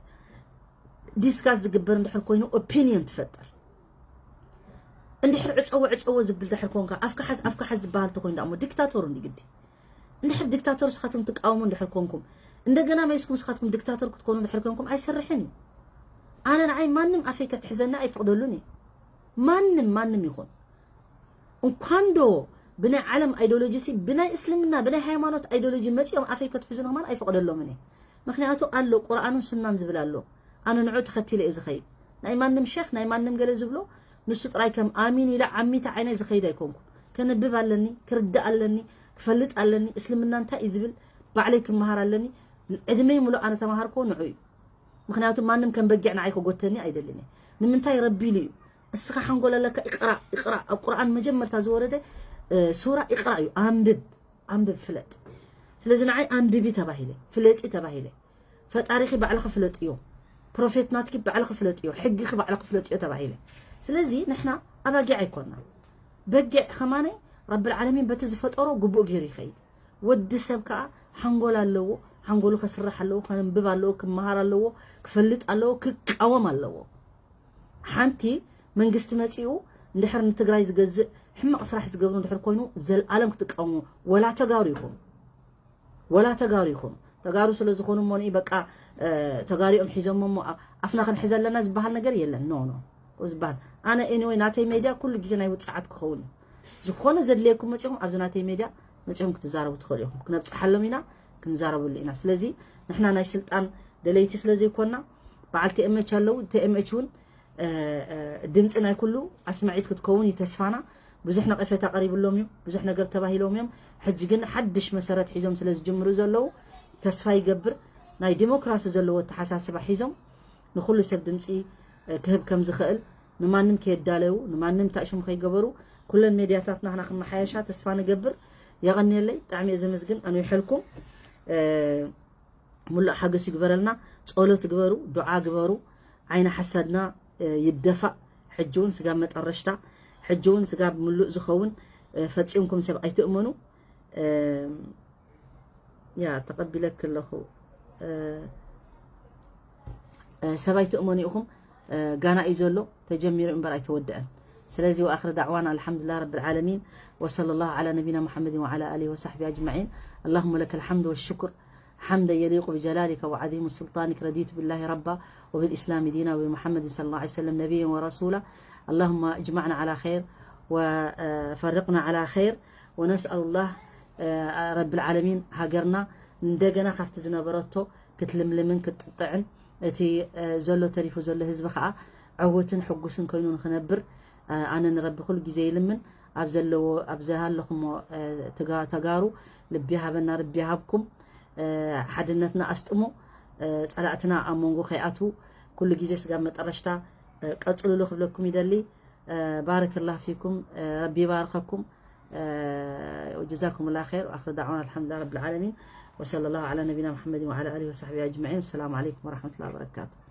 ዲስካስ ዝግበር እንድሕር ኮይኑ ኦፒኒየን ትፈጥር። እንድሕር ዕፀዎ ዕፀዎ ዝብል ድሕር ኮንካ ኣፍካ ሓዝ ኣፍካ ሓዝ ዝበሃል ተኮይኑ ደሞ ዲክታቶር እንዲ ግዲ። እንድሕር ዲክታቶር ስኻትኩም ትቃወሙ እንድሕር ኮንኩም እንደገና መይስኩም ስኻትኩም ዲክታቶር ክትኮኑ እንድሕር ኮንኩም ኣይሰርሕን እዩ። ኣነ ንዓይ ማንም ኣፈይ ከትሕዘኒ ኣይፈቕደሉን እዩ። ማንም ማንም ይኹን እንኳንዶ ብናይ ዓለም ኣይዲዮሎጂ ሲ ብናይ እስልምና ብናይ ሃይማኖት ኣይዲዮሎጂ መፂኦም ኣፈይ ከትሕዙ ንማን ኣይፈቕደሎምን እየ። ምክንያቱ ኣሎ ቁርኣንን ሱናን ዝብል ኣሎ። ኣነ ንዑ ተኸቲለ እየ ዝኸይድ። ናይ ማንም ሸኽ ናይ ማንም ገለ ዝብሎ ንሱ ጥራይ ከም ኣሚን ኢለ ዓሚተ ዓይነ ዝኸይድ ኣይኮንኩ። ከንብብ ኣለኒ፣ ክርዳእ ኣለኒ፣ ክፈልጥ ኣለኒ። እስልምና እንታይ እዩ ዝብል ባዕለይ ክመሃር ኣለኒ። ዕድመይ ሙሉእ ኣነ ተማሃርኮ ንዑ እዩ። ምክንያቱ ማንም ከም በጊዕ ንዓይ ከጎተኒ ኣይደልን እየ። ንምንታይ ረቢ ኢሉ እዩ። እስኻ ሓንጎል ኣለካ ይቕራ ይቕራ። ኣብ ቁርኣን መጀመርታ ዝወረደ ሱራ ይቕራ እዩ። ኣንብብ ኣንብብ ፍለጥ። ስለዚ ንዓይ ኣንብቢ ተባሂለ፣ ፍለጢ ተባሂለ። ፈጣሪኺ ባዕልኺ ፍለጥዮ፣ ፕሮፌት ናትኪ ባዕልኺ ፍለጥዮ፣ ሕጊኺ ባዕልኺ ፍለጥዮ ተባሂለ። ስለዚ ንሕና ኣባጊዕ ኣይኮና። በጊዕ ከማነይ ረብል ዓለሚን በቲ ዝፈጠሮ ግቡእ ገይሩ ይኸይድ። ወዲ ሰብ ከዓ ሓንጎል ኣለዎ፣ ሓንጎሉ ከስራሕ ኣለዎ፣ ከንብብ ኣለዎ፣ ክመሃር ኣለዎ፣ ክፈልጥ ኣለዎ፣ ክቃወም ኣለዎ። ሓንቲ መንግስቲ መፂኡ እንድሕር ንትግራይ ዝገዝእ ሕማቕ ስራሕ ዝገብሩ እንድሕር ኮይኑ ዘልኣለም ክትቃወሙ ወላ ተጋሩ ይኹኑ ወላ ተጋሩ ይኹኑ ተጋሩ ስለ ዝኾኑ እሞ ንኢ በቃ ተጋሪኦም ሒዞሞ እሞ ኣፍና ክንሕዘ ኣለና ዝበሃል ነገር የለን። ኖ ኖ ዝበሃል ኣነ ኤኒወይ ናተይ ሜድያ ኩሉ ግዜ ናይ ውፅዓት ክኸውን እዩ። ዝኾነ ዘድልየኩም መፂኹም ኣብዚ ናተይ ሜድያ መፂኹም ክትዛረቡ ትኽእሉ ኢኹም። ክነብፅሓሎም ኢና፣ ክንዛረበሉ ኢና። ስለዚ ንሕና ናይ ስልጣን ደለይቲ ስለ ዘይኮና በዓል ቲኤምኤች ኣለዉ። ቲኤምኤች እውን ድምፂ ናይ ኩሉ ኣስማዒት ክትከውን እዩ ተስፋና። ብዙሕ ነቐፌታ ቀሪብሎም እዩ፣ ብዙሕ ነገር ተባሂሎም እዮም። ሕጂ ግን ሓድሽ መሰረት ሒዞም ስለ ዝጅምሩ ዘለዉ ተስፋ ይገብር ናይ ዲሞክራሲ ዘለዎ ኣተሓሳስባ ሒዞም ንኹሉ ሰብ ድምፂ ክህብ ከም ዝኽእል ንማንም ከየዳለዩ ንማንም ታእሽሙ ከይገበሩ ኩለን ሜድያታት ናህና ክመሓየሻ ተስፋ ንገብር። የቐንየለይ ብጣዕሚ እየ ዘመስግን ኣንዊሐልኩም። ሙሉእ ሓገስ ይግበረልና። ጸሎት ግበሩ፣ ዱዓ ግበሩ። ዓይኒ ሓሳድና ይደፋእ። ሕጂ እውን ስጋብ መጠረሽታ፣ ሕጂ እውን ስጋብ ምሉእ ዝኸውን ፈጺምኩም ሰብ ኣይትእመኑ። ያ ተቐቢለክ ኣለኹ። ሰብ ኣይትእመኑ ኢኹም። ጋና እዩ ዘሎ ተጀሚሩ እምበር ኣይተወደአን። ስለዚ وآخر دعوانا الحمد لله رب العالمين وصلى الله على نبينا محمد وعلى آله وصحبه أجمعين. اللهم لك الحمد والشكر حمدا يليق بجلالك وعظيم سلطانك. رضيت بالله ربا وبالإسلام دينا وبمحمد صلى الله عليه وسلم نبيا ورسولا. اللهم اجمعنا على خير وفرقنا على خير. ونسأل الله رب العالمين ሃገርና እንደገና ካብቲ ዝነበረቶ ክትልምልምን ክትጥጥዕን እቲ ዘሎ ተሪፉ ዘሎ ህዝቢ ከዓ ዕውትን ሕጉስን ኮይኑ ንክነብር ኣነ ንረቢ ኩሉ ግዜ ይልምን። ኣብ ዘለዎ ኣብ ዝሃለኹሞ ተጋሩ ልቢ ሃበና፣ ርቢ ሃብኩም። ሓድነትና ኣስጥሙ። ፀላእትና ኣብ መንጎ ከይኣትዉ ኩሉ ግዜ ስጋብ መጠረሽታ ቀፅልሉ ክብለኩም ይደሊ። ባረከላህ ፊኩም። ረቢ ይባርከኩም። وجزاكم الله خير. وآخر دعوانا الحمد لله رب العالمين. وصلى الله على نبينا محمد وعلى آله وصحبه أجمعين. السلام عليكم ورحمة الله وبركاته.